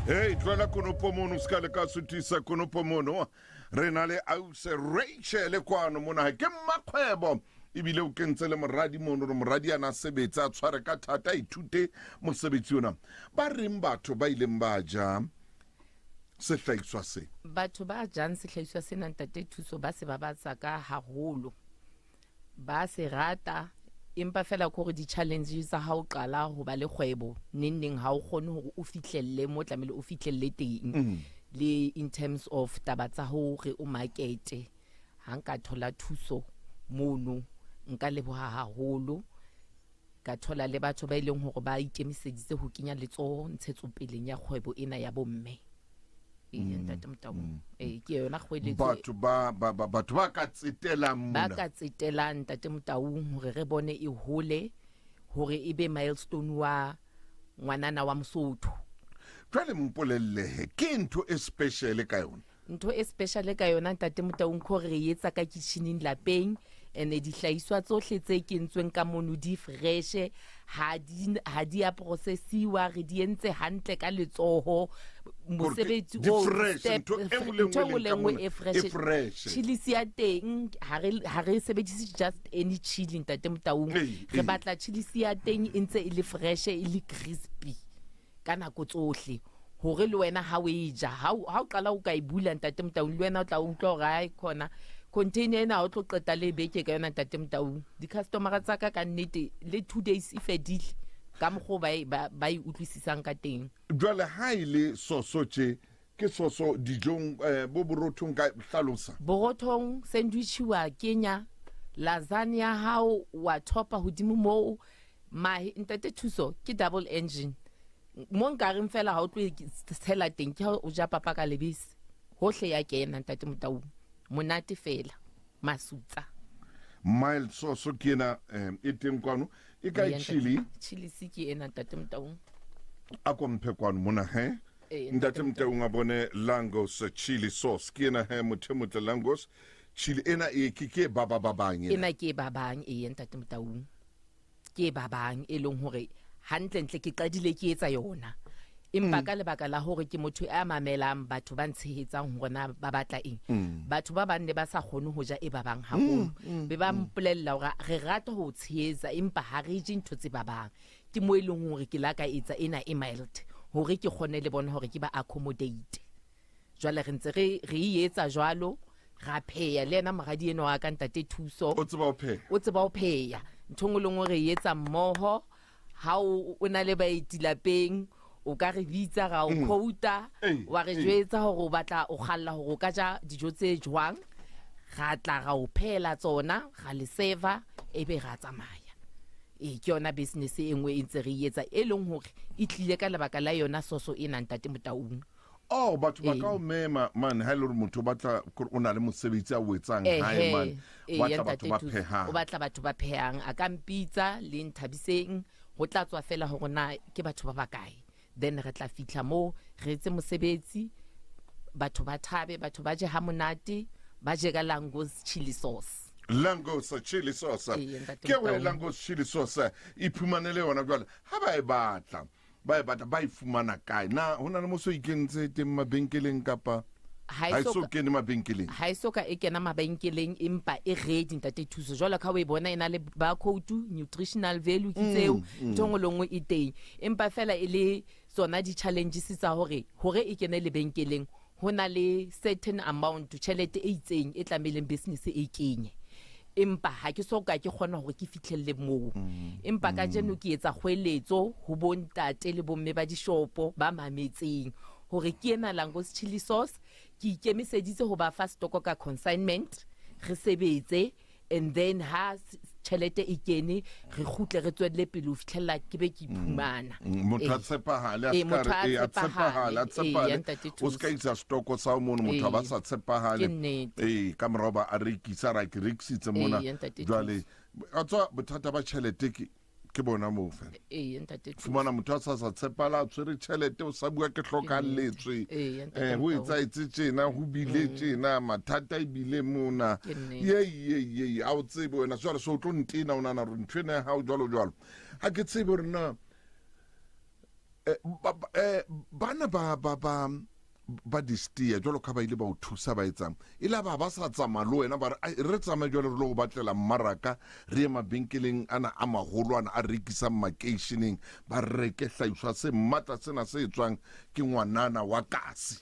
Hey, tlohela konopo mono, se ka le ka suthisa konopo mono. Re na le Ausi Rachel kwano mona, ke mmakgwebo. Ebile o kentse le moradi mono gore moradi ana a sebetse a tshware ka thata a ithute mosebetsi ona. Ba reng batho ba ileng ba ja sehlahiswa se? Batho ba jang sehlahiswa sena ntate Thuso ba se babatsa ka haholo. Ba se rata empa fela ke gore di-challenge tsa ha o qala ho ba le kgwebo neng neng ha o kgone hore o fihlelle mo tlamehile o fihlelle teng. Le in terms of taba tsa hore o markete ha nka thola thuso mono nka leboha haholo ka thola le batho ba e leng hore ba ikemiseditse ho kenya letsoho ntshetsopeleng ya kgwebo ena ya bomme. Ee, ntate Motaung. Ee, ke yona kgweletso Batho ba ba ba batho ba ka tsetelang ba mona. ka tsetelang ntate Motaung hore re bone e hole hore e be milestone wa ngwanana wa Mosotho. Jwale mpolellehe ke ntho e special ka yona. Ntho e special ka yona ntate Motaung ke hore re e etsa ka kitcheneng lapeng ene dihlahiswa tsohle tse kentsweng ka mono di fresh ha di ha di a processiwa re di entse hantle ka letsoho mosebetsi di o fresh, step ntho e nngwe le ntho e nngwe nngwe e le leng ka nngwe mona e e fresh fresh. Chilisi ya teng ha re ha re sebedise just any chili ntate Motaung Ee, re ee. batla chilisi ya teng e ntse e le fresh e le crispy ka nako tsohle hore le wena ha o e ja ha o ha o qala o ka e bula ntate Motaung le wena o tla utlwa hore hae khona container ena ha o tlo qeta le beke ka yona ntate Motaung di-customera tsa ka ka nnete le 2 days e fedile ka mokgwa o ba e- ba ba e utlwisisang ka teng. Jwale ha e le soso tje ke soso dijong bo borothong ka hlalosa. Borothong sandwich wa kenya lasagna ya hao wa thopa hodimo moo mahe ntate Thuso ke double engine mo nkareng fela ha o tlo e tshela teng ke ha o ja papa ka lebese hohle ya kena ntate Motaung monate fela masutsa. Mild sauce ke ena e teng kwano e kae Ee, ntate- chili? Chili se ke ena ntate Motaung. A ko mphe kwano mona he. Ee, Ntate Motaung a bone Langos chili sauce ke ena he motho e motle Langos chili ena e ke ke ba ba ba bang ena. Ena ke e babang ee ntate Motaung. Ke e babang e leng hore hantlentle ke qadile ke etsa yona. Empa ka lebaka la hore ke motho a mamelang batho ba ntshehetsang hore na ba batla eng. Batho ba bang ne ba sa kgone ho ja e babang haholo. Be ba mpolella hore re rata ho o tshehetsa empa ha re je ntho tse babang. Ke mo e leng hore ke la ka etsa ena e mild hore ke kgone le bona hore ke ba accommodate. Jwale re ntse re re e etsa jwalo ra pheya le yena moradi enwa wa ka ntate Thuso. O tseba ho pheha. O tseba ho pheya. Ntho e nngwe le nngwe re e etsa mmoho. Ha o o na le baeti lapeng o ka re bitsa ra o quota wa re jwetsa hore o batla o kgalla hore o ka ja dijo tse jwang. Ra tla ra o phehela tsona ra le server ebe ra tsamaya. Ee, ke yona business e nngwe e ntse re e etsa e leng hore e tlile ka lebaka la yona soso ena ntate Motaung. Oh, batho ba Ee. ka o mema mane ha e le hore motho o batla kore o na le mosebetsi a o etsang hae Ehe, mane ee, o batla batho ntate ba Thuso, phehang. o batla batho ba phehang a ka mpitsa le Nthabiseng ho tla tswa fela hore na ke batho ba bakae then re tla fihla moo re etse mosebetsi batho ba thabe batho ba je ha monate ba je ka Langos chili sauce. Langos chili sauce. Ee, ntate Ke we Motaung. Langos chili sauce iphumanele yona jwale ha ba e batla ba e batla ba e fumana kae na ho na le mo so ikentse teng mabenkeleng kapa Ha e ha e so so ka- kene mabenkeleng? Ha e so ka e kena mabenkeleng empa e ready ntate Thuso jwalo ka o e bona e na le barcode nutritional value ke tseo ntho e nngwe le nngwe e teng empa fela e le tsona di-challenges tsa hore hore e kene lebenkeleng ho na le certain amount tjhelete e itseng e tlamehileng business e kenye empa ha ke so ka ke kgona hore ke fihlelle moo empa kajeno ke etsa kgweletso ho bontate le bomme ba dishopo ba mametseng hore ke ena Langos chili sauce ke ikemiseditse ho ba fa stoko ka consignment re sebetse and then ha tjhelete e kene re kgutle re tswelle pele ho fihlella ke be ke iphumana. Motho a Ee. tshepahale a Ee, ska motho re a ee, a tshepahale a tshepahale. Ee, ya tshepahale ntate o ska Thuso. isa stoko sa mono motho a ba Ee. sa tshepahale Ke nnete. ee ka morao ba a rekisa ra ke rekisitse mona Ee, ya ntate jwale Thuso. a tswa bothata ba tjhelete ke ke bona moo fela. Ee, ntate Thuso. Fumana motho a sa sa tshepala a tshwere tjhelete o sa bua ke hlokahalletswe Ee, ya ntate ho Motaung. etsahetse tjena ho bile tjena mathata ebile mona Ke nnete. ye ye ye ha o tsebe wena jwale so o tlo ntena o nahana hore ntho ena ya hao jwalo jwalo ha ke tsebe hore na bana ba ba ba ba distia jwalo ka ba ile ba o thusa ba etsang e la ba ba sa tsamaya le wena ba re "Ai, re tsamaye jwale re lo go batlela mmaraka re ye mabenkeleng ana a maholo ana a rekisang makeisheneng ba reke hlahiswa se matla sena se etswang ke ngwanana wa kasi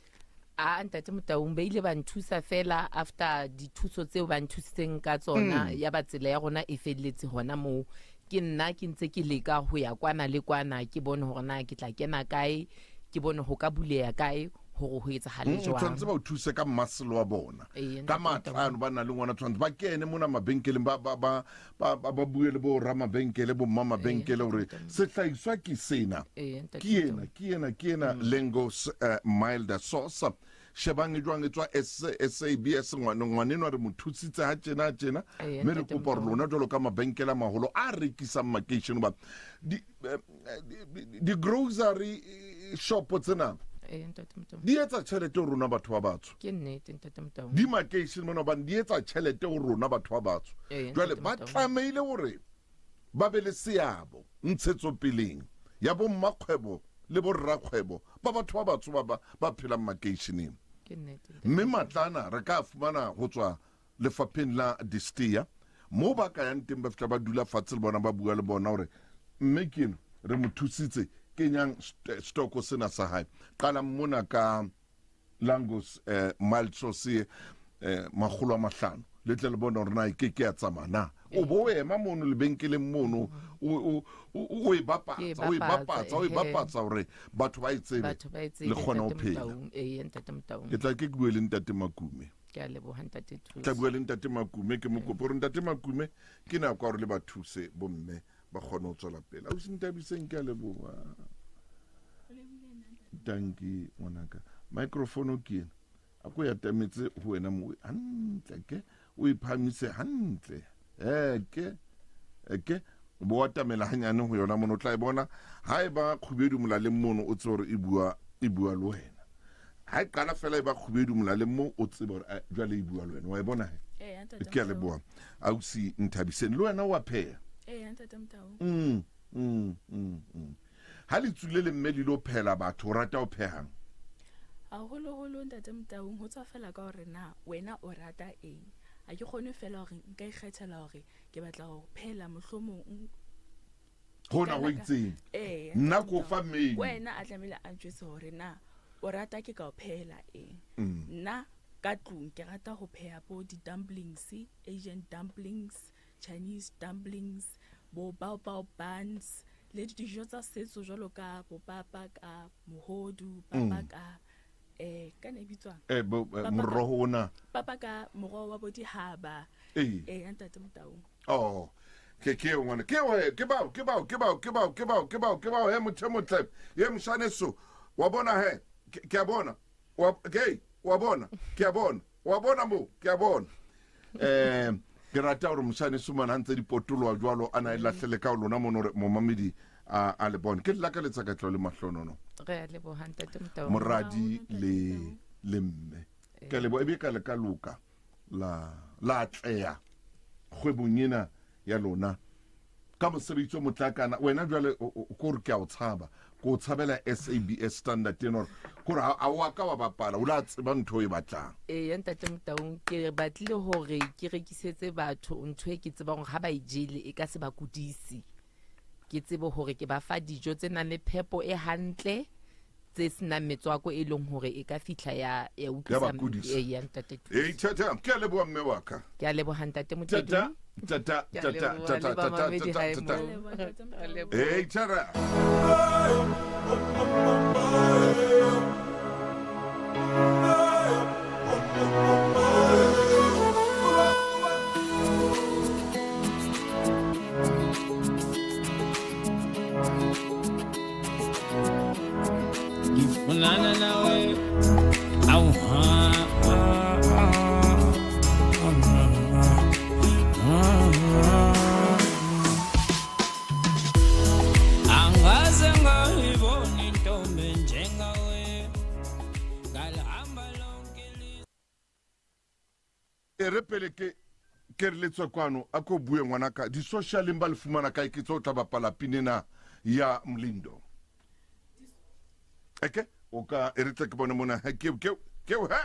a ntate motaung ba ile ba nthusa fela after dithuso tseo ba nthusitseng ka tsona ya ba tsela ya rona e felletse hona moo ke nna ke ntse ke leka ho ya kwana le kwana ke bone hore na ke tla kena kae ke bone ho ka buleha kae hore ho etsahale jwang tshwanetse ba o thuse ka muscle wa bona Ee, ka ntate matla Motaung. ano ba nang le ngwana tshwanetse ba kene mona mabenkeleng ba ba ba ba ba ba bue le bo ramabenkele bo mma mabenkele hore sehlahiswa ke sena Ee, ntate ke ena ke ena ke ena lengos milder sauce shebang e jwang e tswa sabs ngwane ngwaneno a re mo thusitse ha tjena ha tjena Ee, mme re ntate kopa hore Motaung. lona jwalo ka mabenkele a maholo a rekisang makeishene hoba di-grocery shop tsena Ee, ntate Motaung. di etsa tjhelete ho rona batho ba batsho ke nnete ntate Motaung. di makeishene mona hobane di etsa tjhelete ho rona batho ba batsho Ee, jwale ntate ba Motaung. tlamehile hore ba be le seabo ntshetsopeleng ya bommakgwebo le borrakgwebo ba batho ba batsho ba ba ba phelang makeisheneng ke nnete mme matlana re ka a fumana ho tswa lefapheng la distea moo ba ka yang teng ba fihla ba dula fatshe le bona ba bua le bona hore mme ke eno re mo thusitse kenyang stoko sena sa hae qalang mona ka langos mild sauce 500 le tle le bone hore na e ke ke ya tsamaya na o bo o ema mono lebenkeleng mono o o e Ke e bapatsa o e bapatsa, bapatsa o e ehe. bapatsa hore batho ba e tsebe batho ba e tsebe le kgone ho ntate phela Motaung. Ee, ntate Motaung. ke tla ke ke bue le ntate Makume ke a leboha ntate Thuso. tla bua le ntate Makume ke mo kope hore ntate Makume ke nako ya hore le ba thuse bomme ba kgone ho tswela pele ausi Nthabiseng ke a leboha tanki ngwanaka microphone ke ena a ko ya tametse ho wena mo hantle ke o e phahamise hantle ke ke bo wa tamela hanyane ho yona mono o tla e bona ha e ba kgubedu molaleng mono o tsebe hore e bua e bua le wena ha e qala fela e ba kgubedu molaleng mo o tsebe hore jwale e bua le wena wa e bona he Ee, ntate ke a Motaung. leboha ausi Nthabiseng le wena wa pheha Ee, ntate Motaung. Ha le tswile le mme le lo phehela batho o rata ho phehang Haholoholo ntate Motaung ho tswa fela ka hore na wena o rata eng. Ha ke kgone fela hore nka ikgethela hore ke batla ho phela mohlomong hona Ke ho kana ka- itseng Ee, nna ntate ko fa Motaung. menu Wena a tlamehile a njwetse hore na o rata ke ka o phehela eng. Nna ka tlung ke rata ho pheha bo di-dumplings, Asian dumplings, Chinese dumplings, bo bao bao buns le dijo tsa setso jwalo ka bo papa ka mohodu, papa ka ka ne e bitswang? Bo, Papa ka- moroho ona Papa ka moroho wa bo dihaba. Ee. Ee, ntate Motaung. Oh ke ke eo ngwana ke eo he, ke bao ke bao ke bao ke bao ke bao ke bao ke bao he motho e motle ye moshaneso wa bona he ke ke a bona wa ke wa bona ke a bona wa bona mo ke a bona ke rata hore moshaneso mona ha ntse di potoloha jwalo a na e lahlele ka ho lona mono hore momamedi a a le bone ke lakaletsa katleho le mahlonono re a leboha ntate Motaung. moradi le le mme ke a leboha ebe ka le ka loka la la atleha kgwebong ena ya lona ka mosebetsi o motlakana wena jwale ko re ke a o tshaba ke o tshabela SABS standard ena hore kore ha o a ka wa bapala o la tseba ntho o e batlang Ee, ntate Motaung ke batlile hore ke rekisetse batho ntho e ke tsebang hore ha ba e jele e ka se ba kudise ke tsebe hore ke ba fa dijo tse nang le phepo e hantle tse senang metswako e leng hore e ka fihla ya ya Ya utlwisa ba kudisa. Ee, ya ntate Thuso. Ee, tata ke a leboha mme wa ka ke a leboha ntate tata Motedung tata Ke a tata leboha tata le tata bamamedi tata hae tata moo. Re a leboha. Ee, tata Ngifunana nawe awu ha angaze ngayibona intombi njengawe ngalihamba lonke e re pele ke ke re le tswe kwano a ko bue ngwanaka di-socialeng ba le fumana kae ke tse o tla bapala pina ena ya mlindo eke O ka e re tle ke bone mona he ke ke ke he.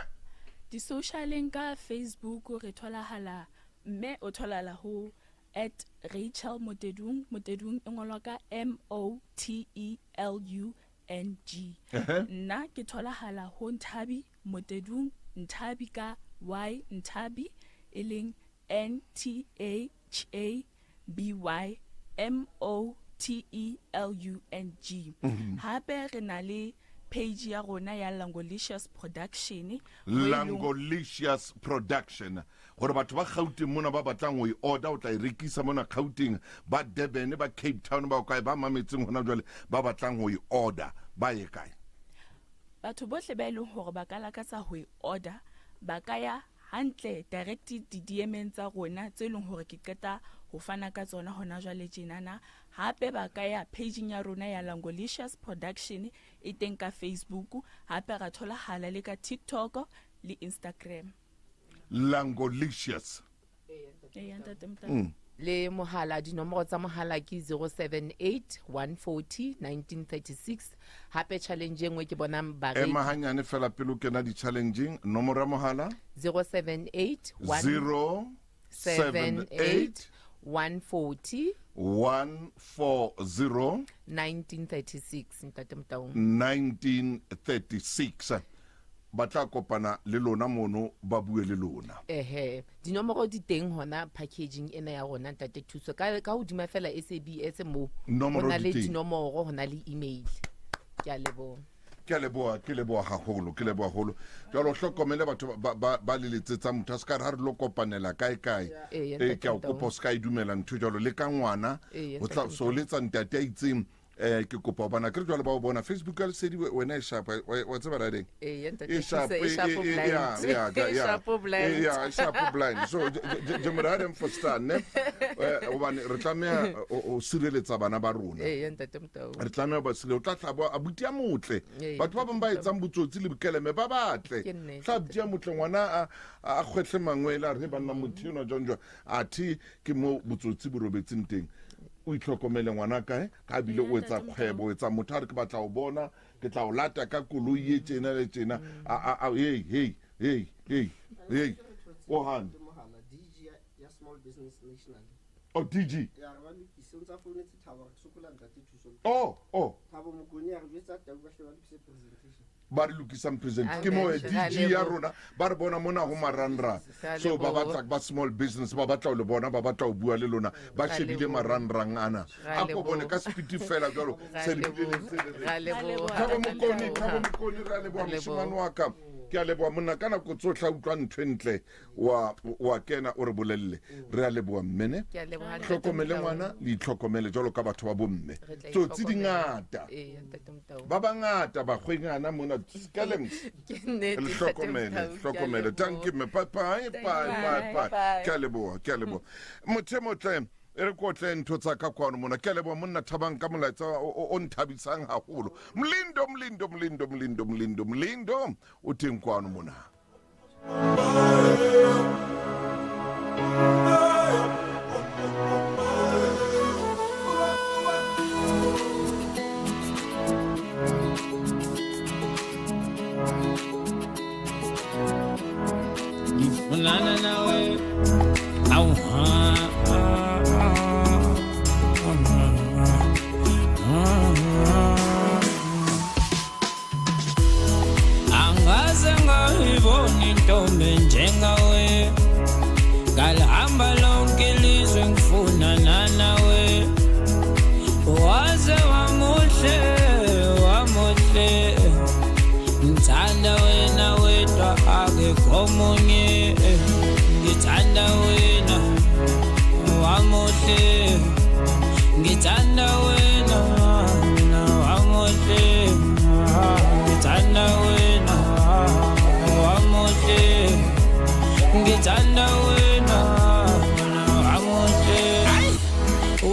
Di-socialeng ka Facebook re tholahala mme o tholahala ho at Rachel Motedung Motedung e ngolwa ka M O T E L U N G. Nna ke tholahala ho Nthabi Motedung Nthabi ka Y Nthabi e leng N T A H A B Y M O T E L U N G. Hape re na le page ya rona ya Langolicious Production. Langolicious Production gore batho ba Gauteng mona ba batlang ho e order o tla e rekisa mona Gauteng ba Durban ba Cape Town ba kae ba mametseng hona jwale ba batlang ho e order ba ye kae? Batho bohle ba e leng hore ba ka lakatsa ho e order ba ka ya hantle direct di-DM-eng tsa rona tse leng hore ke qeta ho fana ka tsona hona jwale tjenana. Hape ba ka ya page-ing ya rona ya Langolicious Production e teng ka Facebook, hape ra tholahala le ka TikTok le Instagram. Langolicious. Eya ntate Motala. Le mohala, dinomoro tsa mohala ke 078 140 1936. Hape challenge e nngwe ke bonang bareki. Ema hanyane fela pele o kena di-challengeng. Nomoro ya mohala? 078 078 140 140 1936 ntate Motaung. 1936. Ba tla kopana le lona mono ba bue le lona. Ehe, dinomoro di teng hona packaging ena ya rona ntate Thuso. Ka ka hodima fela SABS mo. Nomoro Ho na di le teng. dinomoro, ho na le email. Ke a leboha. Ke a leboha, ke leboha haholo, ke leboha haholo. Jwale o hlokomele batho ba ba ba le letsetsang motho a se ka re ha re lo kopanela kae kae. Eya, Eh, ntate ke a o Motaung. kopa o se ka e dumela ntho jwalo le ka ngwana. Eya, O tla ntate so Motaung. letsa ntate a itseng eh ke kopa bana ke re jwale ba o bona Facebook ya Lesedi wena e sharp wa tseba radeng Eya, ntate e sharp Thuso, e sharp blind. ya ya E ya sharp blind. ya e sharp blind so je morare mfostan ne hobane re tlameha o sireletsa bana ba rona. Eya, ntate Motaung. Re tlameha ba sile o tla tla bo abuti a motle. Ee, Batho ba bang ba etsang botsotsi le bokeleme ba batle. Ke nnete. Tla abuti a motle ngwana a a kgwetlhe mangwele a re banna motho enwa jwang jwang athe ke mo botsotsi bo robetseng teng. O itlhokomele ngwana kae ka bile o etsa kgwebo o etsa motho a re ke batla ho bona ke tla o lata ka koloi e tjena le tjena a a hey hey hey hey hey o hane Mohala DG ya Small Business National. Oh, DG. Ya re ba lokise o ntsa founetse Thabo re sokola ntate Thuso. Oh, oh. Thabo Mokone ya re jwetsa tau ba hle ba lokise presentation. Ba re lokisang present A ke mo re DG ya leboha. rona ba re bona mona ho marangrang Re so ba leboha. batla ba small business ba batla ho le bona ba batla ho bua le lona ba Re shebile leboha. marangrang ana Re a ko bone leboha. ka speed fela jwalo Re se le bile le leboha. ntse le re. Re leboha. Thabo Mokone, Re Thabo leboha. Mokone, re a leboha Re leboha. moshemane wa ka. Ke a leboha monna ka nako tsohle a utlwa ntho e ntle wa wa kena o re bolelle. Re a leboha mmene. Ke a leboha, ntate Hlokomele Motaung. ngwana le itlhokomele jwalo ka batho ba bomme. Re tla Tsotsi di itlhokomela. ngata. Eya, ntate Motaung. Ba bangata bakgwenyana mona skelms. Ke nnete, Le ntate hlokomele, Motaung, ke a hlokomele. leboha. Thank you mme. Bye bye Thank bye you. bye bye. Bye. Ke a leboha, ke a leboha. Motho e motle e re kotle ntho tsa ka kwano mona. Ke a leboha monna Thabang ka molaetsa o nthabisang haholo. Mlindo Mlindo Mlindo Mlindo Mlindo Mlindo o teng kwano mona. Ngifunana nawe awu ha angaze ngayibona intombi njengawe ngalihamba lonke ilizwe ngifunana nawe waze wamuhle wamuhle ngithanda wena wedwa akekho omunye ngithanda wena wamuhle ngithanda wena wena wamuhle ngithanda wena wamuhle ngithanda wena wena wamuhle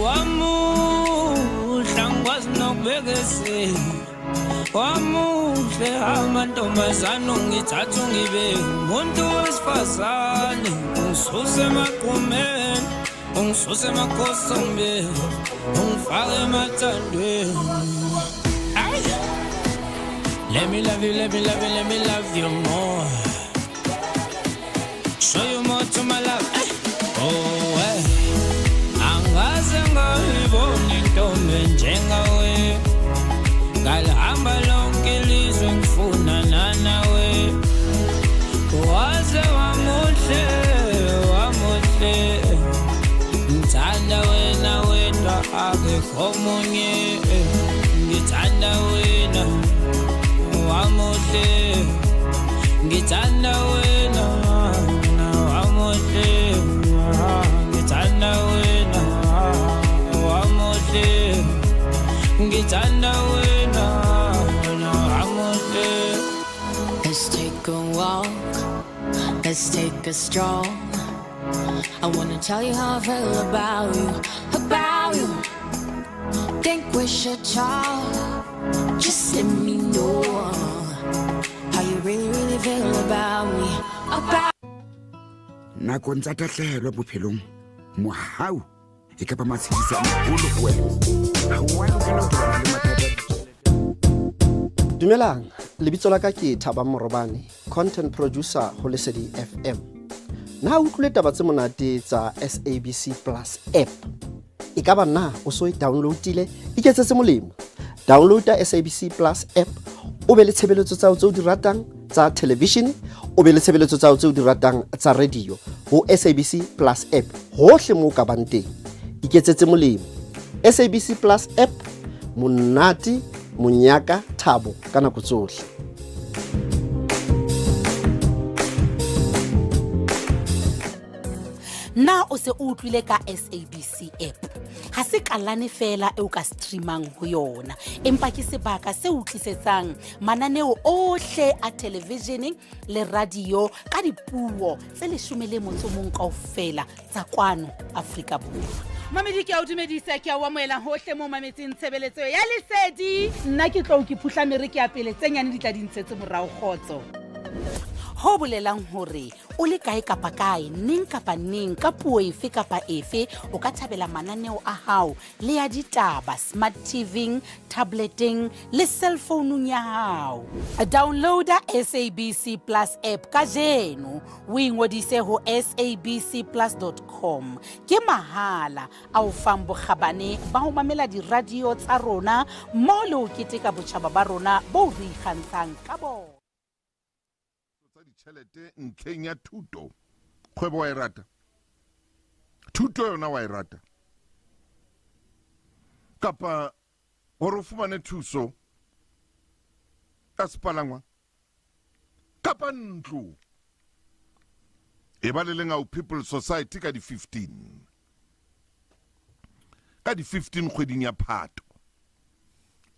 wamuhle angikwazi nokubekezela wamuhle amantombazane ungithatha ungibe umuntu wesifazane ungisuse emaqhumeni ungisuse emakhosombe ungifake emathandweni. Ayi! Let me love you, let me love you, let me love you more. Show you more to my love. Eh. Oh, eh. Angaze ngayibona intombi njengawe. Ngalihamba lonke ilizwe ngifuna nanawe. Waze wamuhle, wamuhle. Ngithanda wena wedwa akekho omunye. Ngithanda wena wamuhle. Ngithanda wena wamuhle. Ngithanda wena wamuhle. Ngithanda wena wamuhle. Let's take a walk. Let's take a stroll. I wanna tell you how I feel about you, about you. Think we should talk. Just let me know how you really, really feel about me, about. Nakong tsa tahlehelo bophelong, mohau e ka ba matshediso a maholo ho wena. Ha o a lokela ho tobana le mathata a Dumelang, lebitso la ka ke Thabang Morobane, content producer ho Lesedi FM. Na o utlwile taba tse monate tsa SABC Plus app? E ka ba na o so e downloadile? Iketsetse molemo. Downloada SABC Plus app o be le tshebeletso tsa hao tse o di ratang tsa television, o be le tshebeletso tsa hao tse o di ratang tsa radio ho SABC Plus app hohle moo o ka bang teng. Iketsetse molemo. SABC Plus app, monate, monyaka, thabo ka nako tsohle. Na o se o utlwile ka SABC app? Ha se kalane feela e o ka streamang ho yona, empa ke sebaka se o tlisetsang mananeo ohle a television le radio ka dipuo tse 11 kaofela tsa kwano Afrika Borwa. Mamedi, ke a o dumedisa, ke a o amohela hohle mo mametseng tshebeletso ya Lesedi. Nna ke tlo ke phuhla mere ke ya pele, tse nyane di tla di ntshetse morao kgotso. Ho bolelang hore o le kae kapa kae, neng kapa neng, ka puo efe kapa efe, o ka thabela mananeo a hao le ya ditaba smart TV-ing, tableteng le cell founung ya hao. Downloada SABC Plus app kajeno, o ingodise ho sabcplus.com. Ke mahala a o fang bokgabane ba ho mamela diradio tsa rona mmoho le ho keteka botjhaba ba rona boo re ikgantshang ka bona. Tsa ditjhelete ntlheng ya thuto, kgwebo wa e rata, thuto yona wa e rata, kapa hore o fumane thuso ka sepalangwa kapa ntlo. E ba le Lengau People Society ka di-15 ka di-15 kgweding ya Phato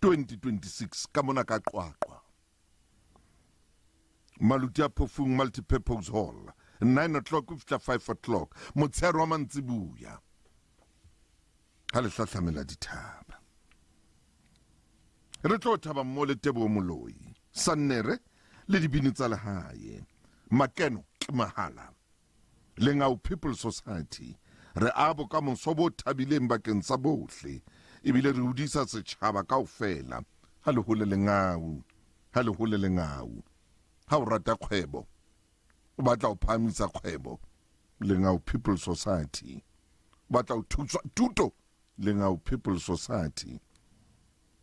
2026 ka mona ka Qwaqwa, Maluti a Phofung Multipurpose Hall, 9 o'clock ho fihla 5 o'clock motshehare wa mantsibuya ha le hlahlamela dithaba. Re tlo thaba mmo le Teboho Moloi, Sannere le dibini tsa lehae, Makeno ke mahala. Lengau People Society, re aha bokamoso bo thabileng bakeng sa bohle ebile re hodisa setjhaba kaofela. Ha le hole Lengau, ha le hole Lengau. Ha o rata kgwebo, o batla ho phahamisa kgwebo, Lengau People Society. O batla ho thuswa thuto, Lengau People Society.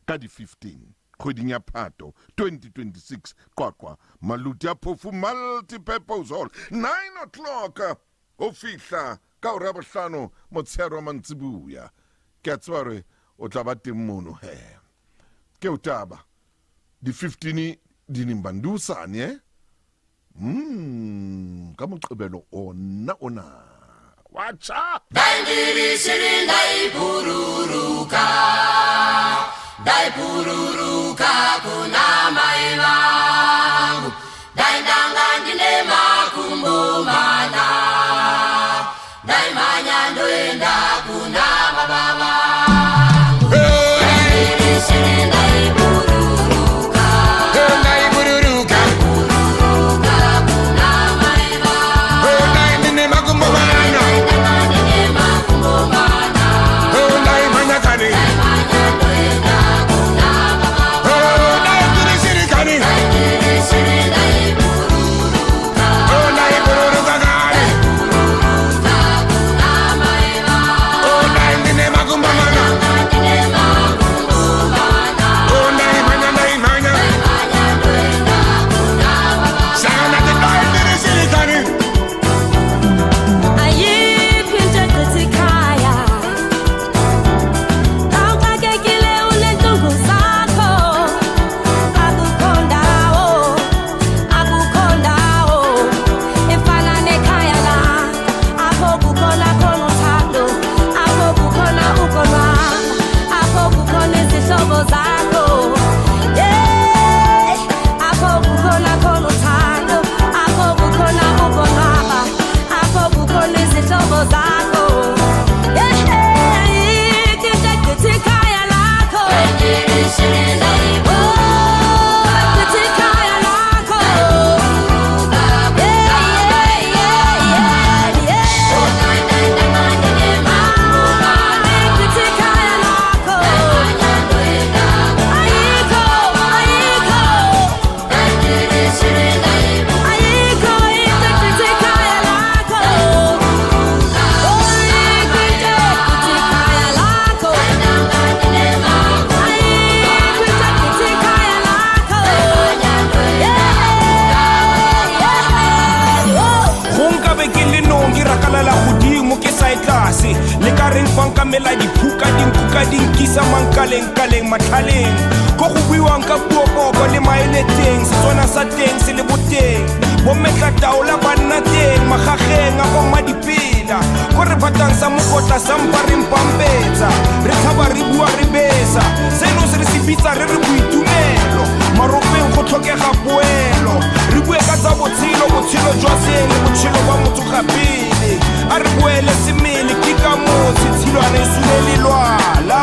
Ka di 15 kgweding ya Phato 2026, Qwaqwa, Maluti a Phofu Multi-Purpose Hall, 9 o'clock ho fihla ka hora ya bohlano motshehare wa mantsibuya. Ke a tseba hore o tla ba teng mono he. Ke o taba di 15 di neng bang di hosane eh? Ka Moqebelo ona ona wa tjha. Dai ndaibhururuka, ndaibhururuka kuna mai vangu, dai ndanga ndine makumbo mana, ndaimhanya ndoenda kuna baba vangu. Dai ndaibhururuka, ndaibhururuka, ndaibhururuka kuna mai vangu, dai ndine makumbo mana, ndanga ndine makumbo mana, ndaimhanya kani, ndaimhanya ndoenda kuna baba vangu. Dai ndiri shiri kani. mela diphuka dinkuka di nkisa mankalengkaleng matlhaleng ko go buiwang ka puopoko le maele teng setswana sa teng se le boteng bommetlataola ba nna teng magageng a bomma dipela ko re batang sa mokotla sa mpa re mpampetsa re tlhaba re bua re besa seno se re se bitsa re re boitumelo maropeng go tlhokega poelo re bue ka tsa botshelo botshelo jwa seng le botshelo ba motho ga pele a re boele semele ke ka moo setshilwane e sule lelwala.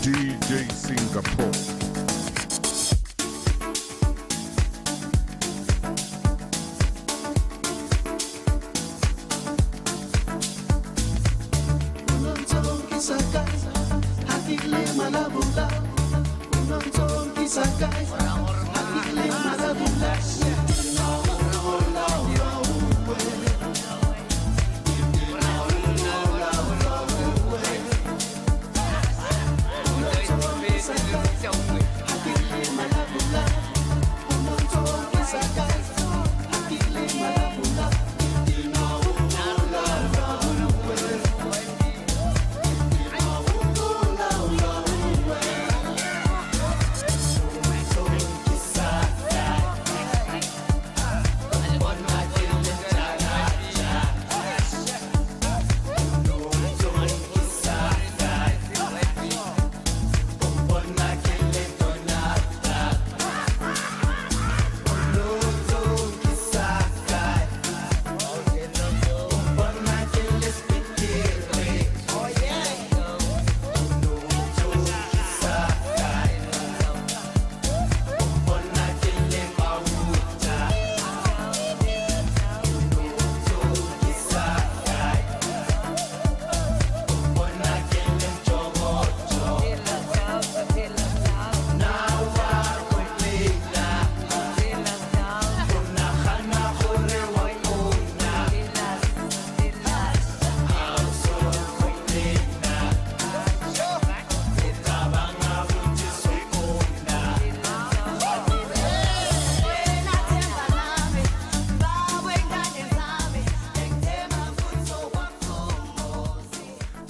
DJ Singapore.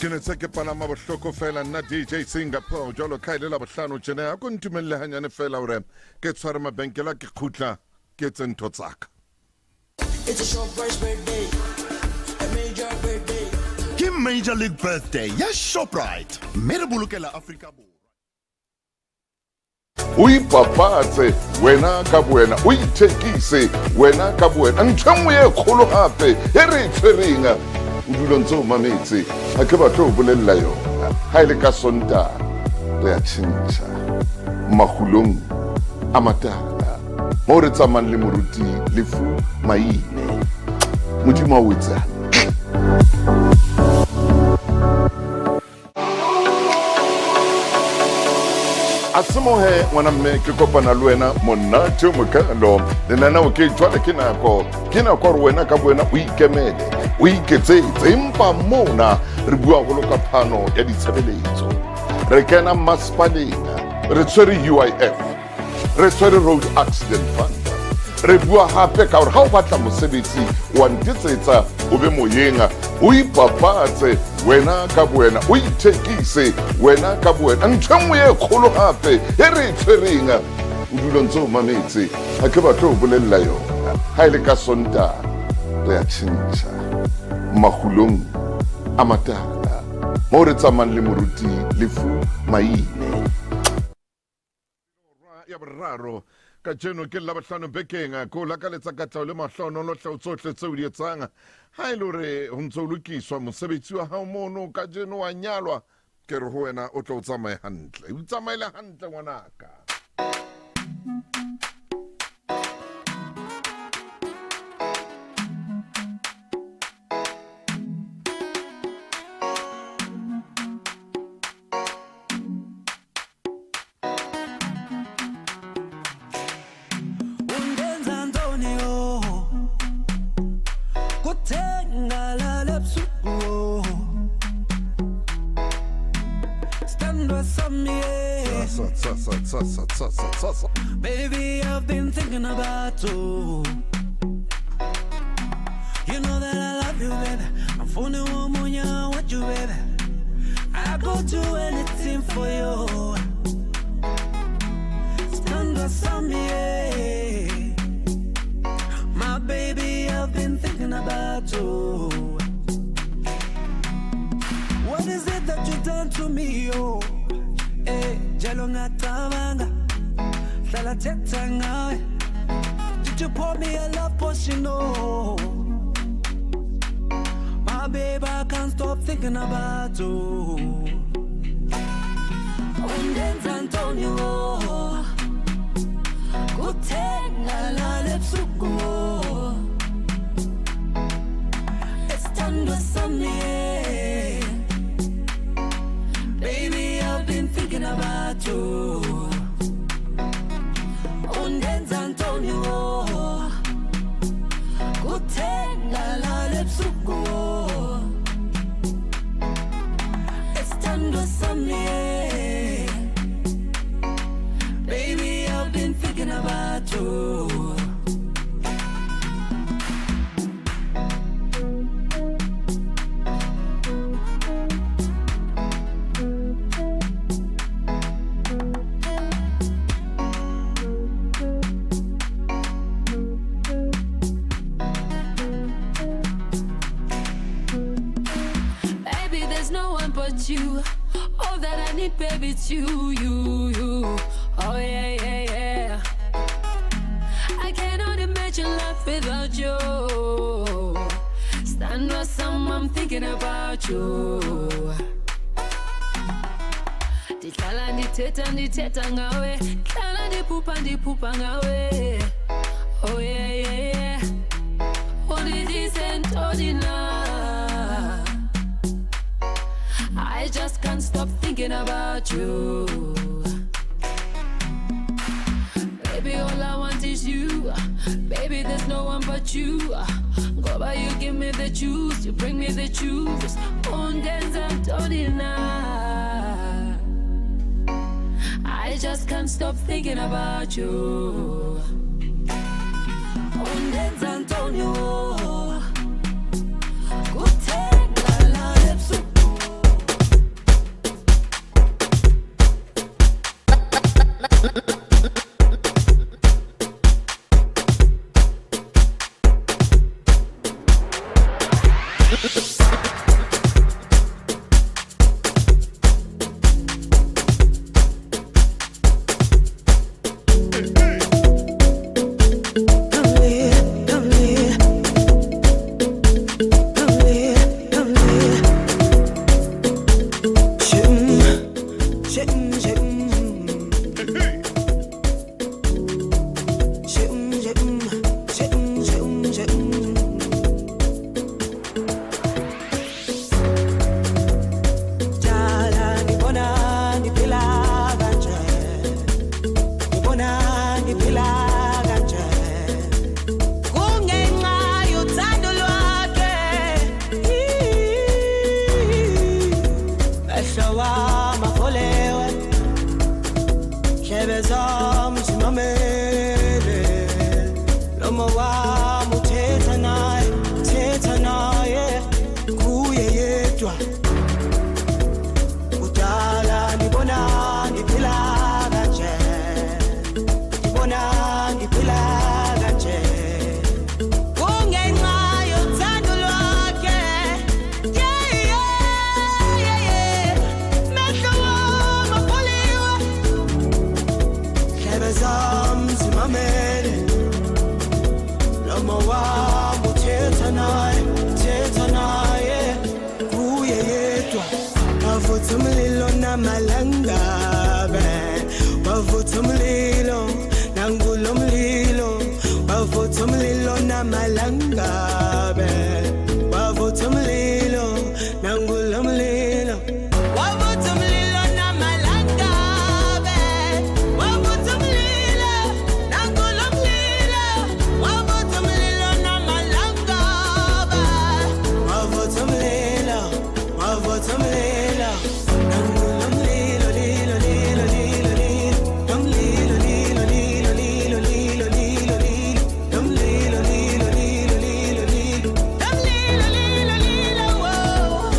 Ke ne tse ke palama bohloko fela nna DJ Singapore jwalo ka e le la bohlano tjena a ko ntumelle hanyane fela hore ke tshware mabenkele a ke kgutla ke etse ntho tsaka. It's a Shoprite birthday, a major birthday. Ke Major League Birthday ya Shoprite mme re bolokela Afrika Borwa. O ipapatse wena ka bowena, o ithekise wena ka bowena. Ntho e nngwe e kgolo hape e re e tshwereng, o dula ntse o mametse, ha ke batle ho bolella yona. Ha e le ka Sontaha re a tjhentjha makgulong a matala moo re tsamayang le moruti Lefu Maine. Modimo a o etse hantle. A semohe ngwana mme ke kopana le wena monate o mokalo. Lenaneo ke jwale ke nako. Ke nako hore wena ka bowena o ikemele, o iketsetse. Empa mona re bua haholo ka phano ya ditshebeletso. Re kena masepaleng, re tshwere UIF, re tshwere Road Accident Fund. Re bua hape ka hore ha o batla mosebetsi wa ntetsetsa o be moyeng, o ipapatse wena ka bowena, o ithekise wena ka bowena. Ntho e nngwe e kgolo hape e re e tshwereng, o dula ntse o mametse, ha ke batle ho bolella yona. Ha e le ka Sontaha re a tjhentjha makgulong a matala moo re tsamayang le moruti Lefu Maine. Ya boraro kajeno ke Labohlano bekeng, ke o lakaletsa katleho le mahlohonolo hle ho tsohle tseo di etsang. Ha e le hore ho ntse o lokiswa mosebetsi wa hao mono kajeno wa nyalwa, ke re ho wena o tlo o tsamaye hantle, o itsamaele hantle ngwanaka. Ungenza ntoni yo Kuthenga lala ebusuku Sithandwa sami yeah. Tsa, tsa, tsa, tsa, tsa, tsa, tsa, tsa, tsa. Baby, I've been thinking about you. You know that I love you, baby. I'm phoning one more, I want you, baby. I go do anything for you. Sithandwa sami, yeah. My baby, I've been thinking about you. What is it that you done to me, oh? Eh, njalo ngacabanga hlala thetha ngawe. Did you pour me a love potion, oh? My babe, I can't stop thinking about you. Ungenza ntoni wo Kuthenga lala ebusuku Isithandwa sami yeah. Baby, I've been thinking about you. Ungenza ntoni wo Kuthenga lala ebusuku Isithandwa sami yeah. Baby, I've been thinking about you. Baby, there's no one but you. All that I need, baby, it's you, you, you. Oh, yeah, yeah, yeah. I cannot imagine life without you. Stand some, I'm thinking about you. Ndihlala ndithetha ndithetha ngawe, hlala ndiphupha ndiphupha ngawe. Oh yeah, yeah, yeah. Undidise ntoni na? I just can't stop thinking about you. Baby, all I want is you. Baby, there's no one but you. Ngoba you give me the juice, you bring me the juice. Undenza ntoni na? I just can't stop thinking about you. Undenza ntoni wo Kuthenga lala ebusuku. Ungibona ngiphila kanje kungenxa yothando lwakhe. Yeah, yeah. Mehlo wami avuliwe, ndlebe zam zimamele, lomo wami uthetha naye, thetha naye, kuye yedwa. Wavutha umlilo namalangabe, wavutha umlilo, nangulo mlilo, wavutha umlilo namalangabe, wavutha umlilo, nangulo mlilo, wavutha umlilo namalangabe, wavutha umlilo, nangulo mlilo, wavutha umlilo namalangabe, wavutha umlilo, wavutha umlilo, nangulo mlilo, lilo, lilo, lilo, lilo, nomlilo, lilo, lilo, lilo, lilo, lilo, lilo, nomlilo, lilo, lilo, lilo, lilo, nomlilo, lilo, lilo, oh.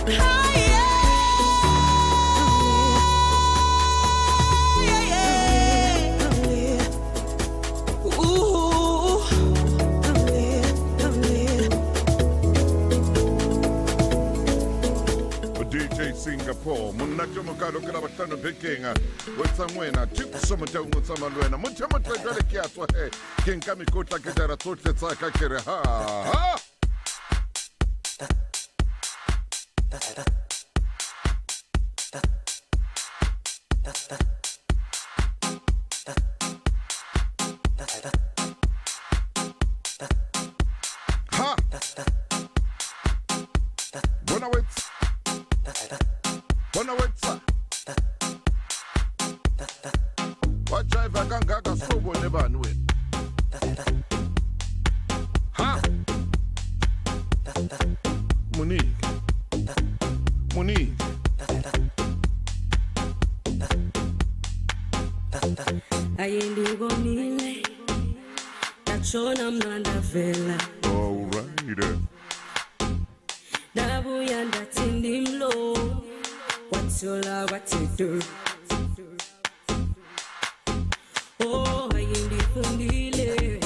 Hi, yeah, yeah, yeah. Ooh. DJ Singapore monate o mokalo ke la bohlano bekeng o etsang wena Tipso Motaung o tsamaya le wena motho e motle jwale ke a tswa he ke nka mekotla ke jara tsohle tsa ka ke re ha ha. Ha bona wetsa, bona wetsa wa jiva kangaka sobone bani wena ha Monique, Monique. Ayendibonile ndatshona mna ndavela. All right. Ndabuya ndathi ndimlo kwathola kwathi du. Oh, ayendifundile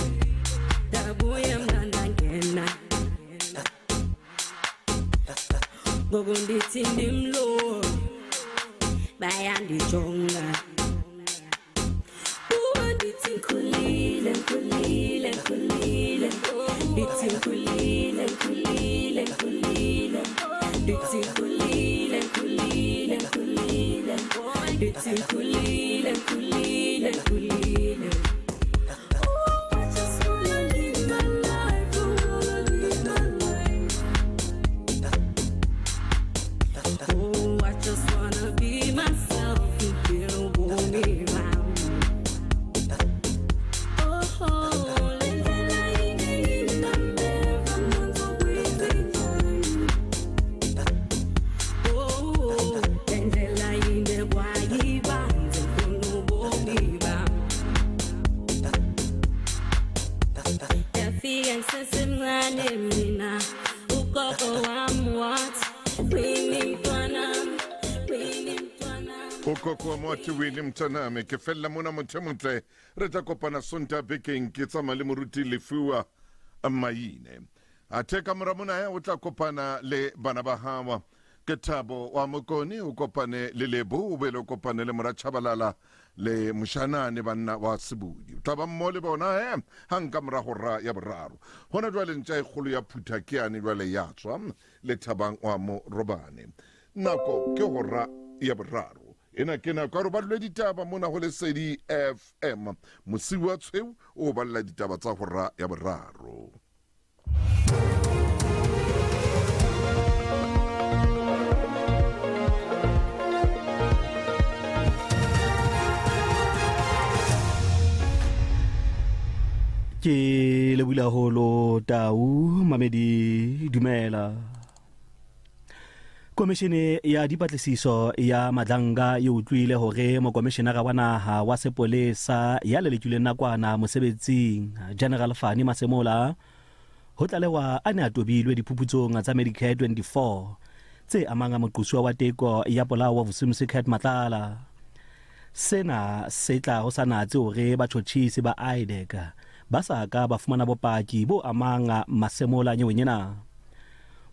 ndabuya mna ndangena ngoku ndithi ndimlo bayandijonga. Oh, ndithi ngikhulile, ngikhulile, ngikhulile, ndithi ngikhulile, ngikhulile, ngikhulile, ndithi ngikhulile, ngikhulile, ngikhulile, ndithi ngikhulile, ngikhulile, ngikhulile. Oh, I just wanna live my life, I wanna live my life. Oh, I just wanna be myself and feel ubomi bam. Oh, le ndlela ingeyinambeva manzokwezinyani. Oh, le ndlela inde kwayibanzi ngifuna ubomi bam. Yafika ngisesemncane mina, ugogo wami wathi, "Winnie mntwanami, Winnie mntwanami." Ugogo wa mothi Winnie mntanami. Ke fella mona motho e motle re tla kopana Sontaha bekeng ke tsamaya le moruti Lefuwa Maine athe ka mora mona ya o tla kopana le bana ba hawa ke Thabo wa Mokone o kopane le Lebo o bele o kopane le mora Tshabalala le Moshanane banna wa Sebudi o tla ba mmo le bona he hang ka mora hora ya boraro hona jwale ntja e kgolo ya phutha ke yane jwale ya tswa le Thabang wa Morobane nako ke hora ya boraro ena ke nako ya gore ba dule ditaba mona go Lesedi FM mosiu wa tshweu o balla ditaba tsa hora ya boraro. Ke lebula holo tau mamedi dumela. Komishene ya dipatlisiso ya Madlanga e utlwile hore mokomishenara wa naha wa sepolesa ya lelekilweng nakwana mosebetsing General Fani Masemola ho tlalewa a ne a tobilwe diphuputsong tsa Medicare 24 tse amang moqosuwa wa teko ya polao wa Vusimusi Cat Matlala. Sena se tla ho sa natse hore batjhotjhisi ba IDAC ba sa ka ba fumana bopaki bo amang Masemola nyeweng ena.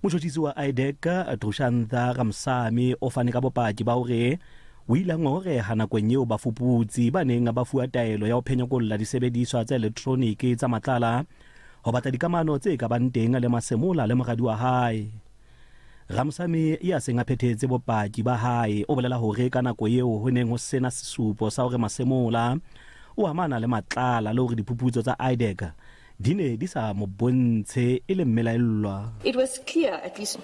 Motjhotjhisi wa IDAC, Drushantha Ramsamy o fane ka bopaki ba hore o ile a ngongoreha nakong eo bafuputsi ba neng ba fuwa taelo ya ho phenyekolla disebediswa tsa elektroniki tsa Matlala ho batla dikamano tse ka bang teng le Masemola le moradi wa hae. Ramsamy ya seng a phethetse bopaki ba hae o bolela hore ka nako eo ho neng ho sena sesupo sa hore Masemola o amana le Matlala le hore diphuputso tsa IDAC di ne di sa mo bontshe e le mmelaellwa. It was clear, at least,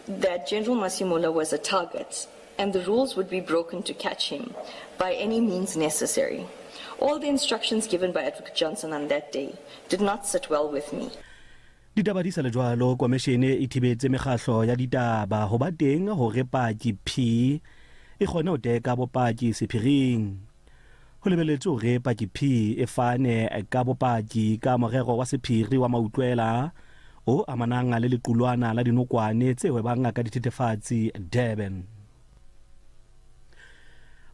that General Masemola was a target and the rules would be broken to catch him by any means necessary. All the instructions given by Advocate Johnson on that day did not sit well with me. Ditaba di sa le jwalo, komeshene e thibetse mekgahlo ya ditaba ho ba teng hore paki P e kgone ho teka bopaki sephiring. Ho lebeletswe hore paki P e fane ka bopaki ka morero wa sephiri wa mautlwela o amanang le lequlwana la dinokwane tse hwebang ka dithethefatsi Durban.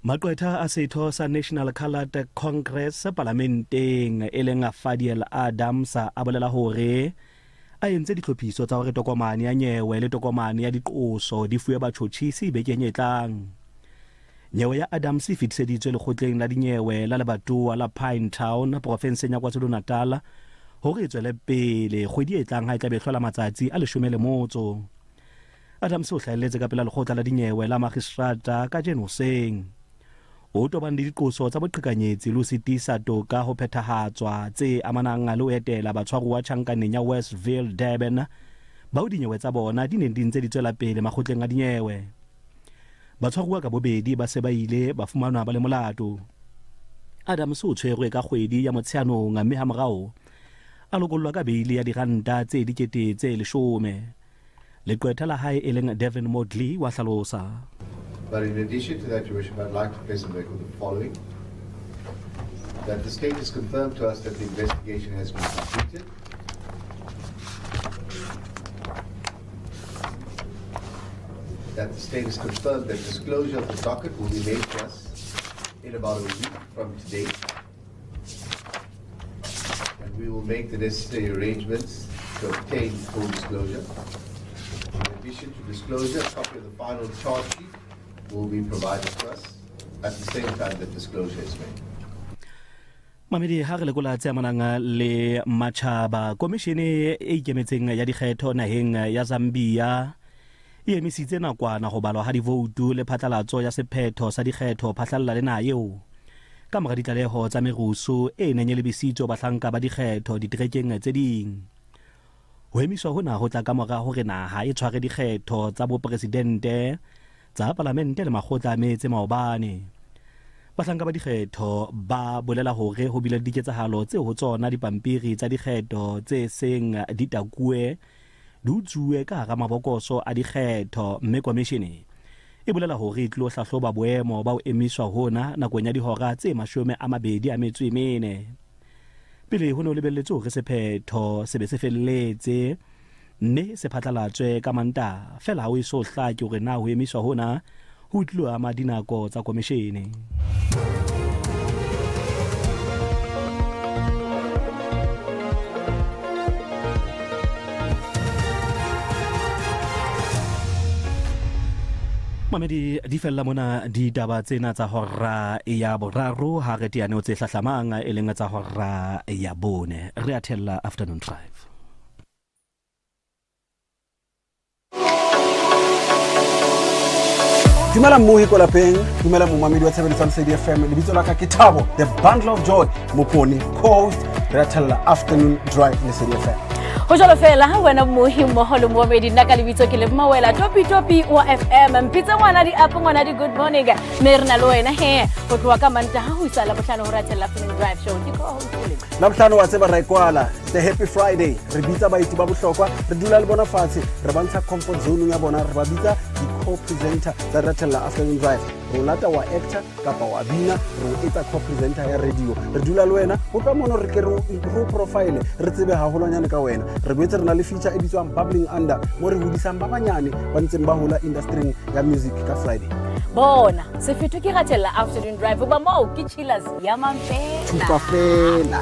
Maqwetha a setho sa National Coloured Congress palamenteng e leng Fadiel Adams a bolela hore a entse ditlhophiso tsa hore tokomane ya nyewe le tokomane ya diqoso di fuwe batjhotjhisi bekeng e tlang. Nyewe ya Adams e fetiseditswe lekgotleng la dinyewe la lebatowa la Pinetown porofenseng ya KwaZulu-Natal hore e tswele pele kgwedi e tlang ha e tla be e hlola matsatsi a 18. Adams o hlahelletse ka pela lekgotla la dinyewe la magistrata kajeno hoseng. O tobane le diqoso tsa boqhekanyetsi le ho sitisa toka ho phethahatswa tse amanang le ho etela batshwaruwa tjhankaneng ya Westville, Durban, bao dinyewe tsa bona di neng di ntse di tswela pele makgotleng a dinyewe. Batshwaruwa ka bobedi ba se ba ile ba fumanwa ba le molato. Adams o tshwerwe ka kgwedi ya Motsheanong mme hamorao a lokollwa ka beili ya diranta tse 10,000. Leqwetha la hae e leng Devin Modley wa hlalosa. But in addition to that, Your Worship, I'd like to place on record the following. That the state has confirmed to us that the investigation has been completed. That the state has confirmed that disclosure of the docket will be made to us in about a week from today. And we will make the necessary arrangements to obtain full disclosure. In addition to disclosure, a copy of the final charge sheet will be provided to us at the same time that disclosure is made. Mamedi ha re lekola tse amanang le matjhaba, komishene e ikemetseng ya dikgetho naheng ya Zambia e emisitse nakwana ho balwa ha divoutu le phatlalatso ya sephetho sa dikgetho phahlalla le naha eo ka mora ditlaleho tsa merusu e neng e lebisitswe bahlanka ba dikgetho diterekeng tse ding. Ho emiswa hona ho tla ka mora hore naha e tshware dikgetho tsa bopresidente, tsa palamente le makgotla a metse maobane. Bahlanka ba dikgetho ba bolela hore ho bile le diketsahalo tse ho tsona dipampiri tsa dikgetho tse seng di takuwe di utsuwe ka hara mabokoso a dikgetho mme komishene e bolela hore e tlilo hlahloba boemo ba ho emiswa hona nakong ya dihora tse 24. Pele ho ne ho lebelletswe hore sephetho se be se felletse mme se phatlalatswe ka Mantaha, feela ha ho eso hlake hore na ho emiswa hona ho tlilo ama dinako tsa komishene. Mamedi di fella mona ditaba tsena tsa hora ya boraro ha re teane ho tse hlahlamang e leng tsa hora ya bone. Re a thella Afternoon Drive. Dumela mmohi ko lapeng, dumela momamedi wa tshebeletso ya Lesedi FM. Lebitso la ka ke Thabo, the bundle of joy, Mokone, co-host, re a thella Afternoon Drive Lesedi FM. Ho jwalo fela ha wena mmohi mmoho le moomedi nna ka lebitso ke le Mmawela Topi Topi wa FM. Mpitse ngwana di up ngwana di good morning. Mme re na le wena he ho tloha ka Mantaha ho isa Labohlano ho re a thella Afternoon Drive show. Ke co-host le. Labohlano wa tseba ra e kwala, the happy Friday. Re bitsa baeti ba bohlokwa, re dula le bona fatshe, re ba ntsha comfort zone ya bona, re ba bitsa di-co-presenter tsa re thella Afternoon Drive. Re o lata wa actor kapa wa bina, re o etsa co-presenter ya radio. Re dula le wena ho tloha mono re ke re o profile, re tsebe haholwanyane ka wena. Re boetse re na le feature e bitswang Bubbling Under, mo re hodisang ba banyane ba ntseng ba hola industryng ya music ka Friday. Bona, sefetho ke ratella afternoon drive hoba moo ke chillers ya mampela. Thupa fela.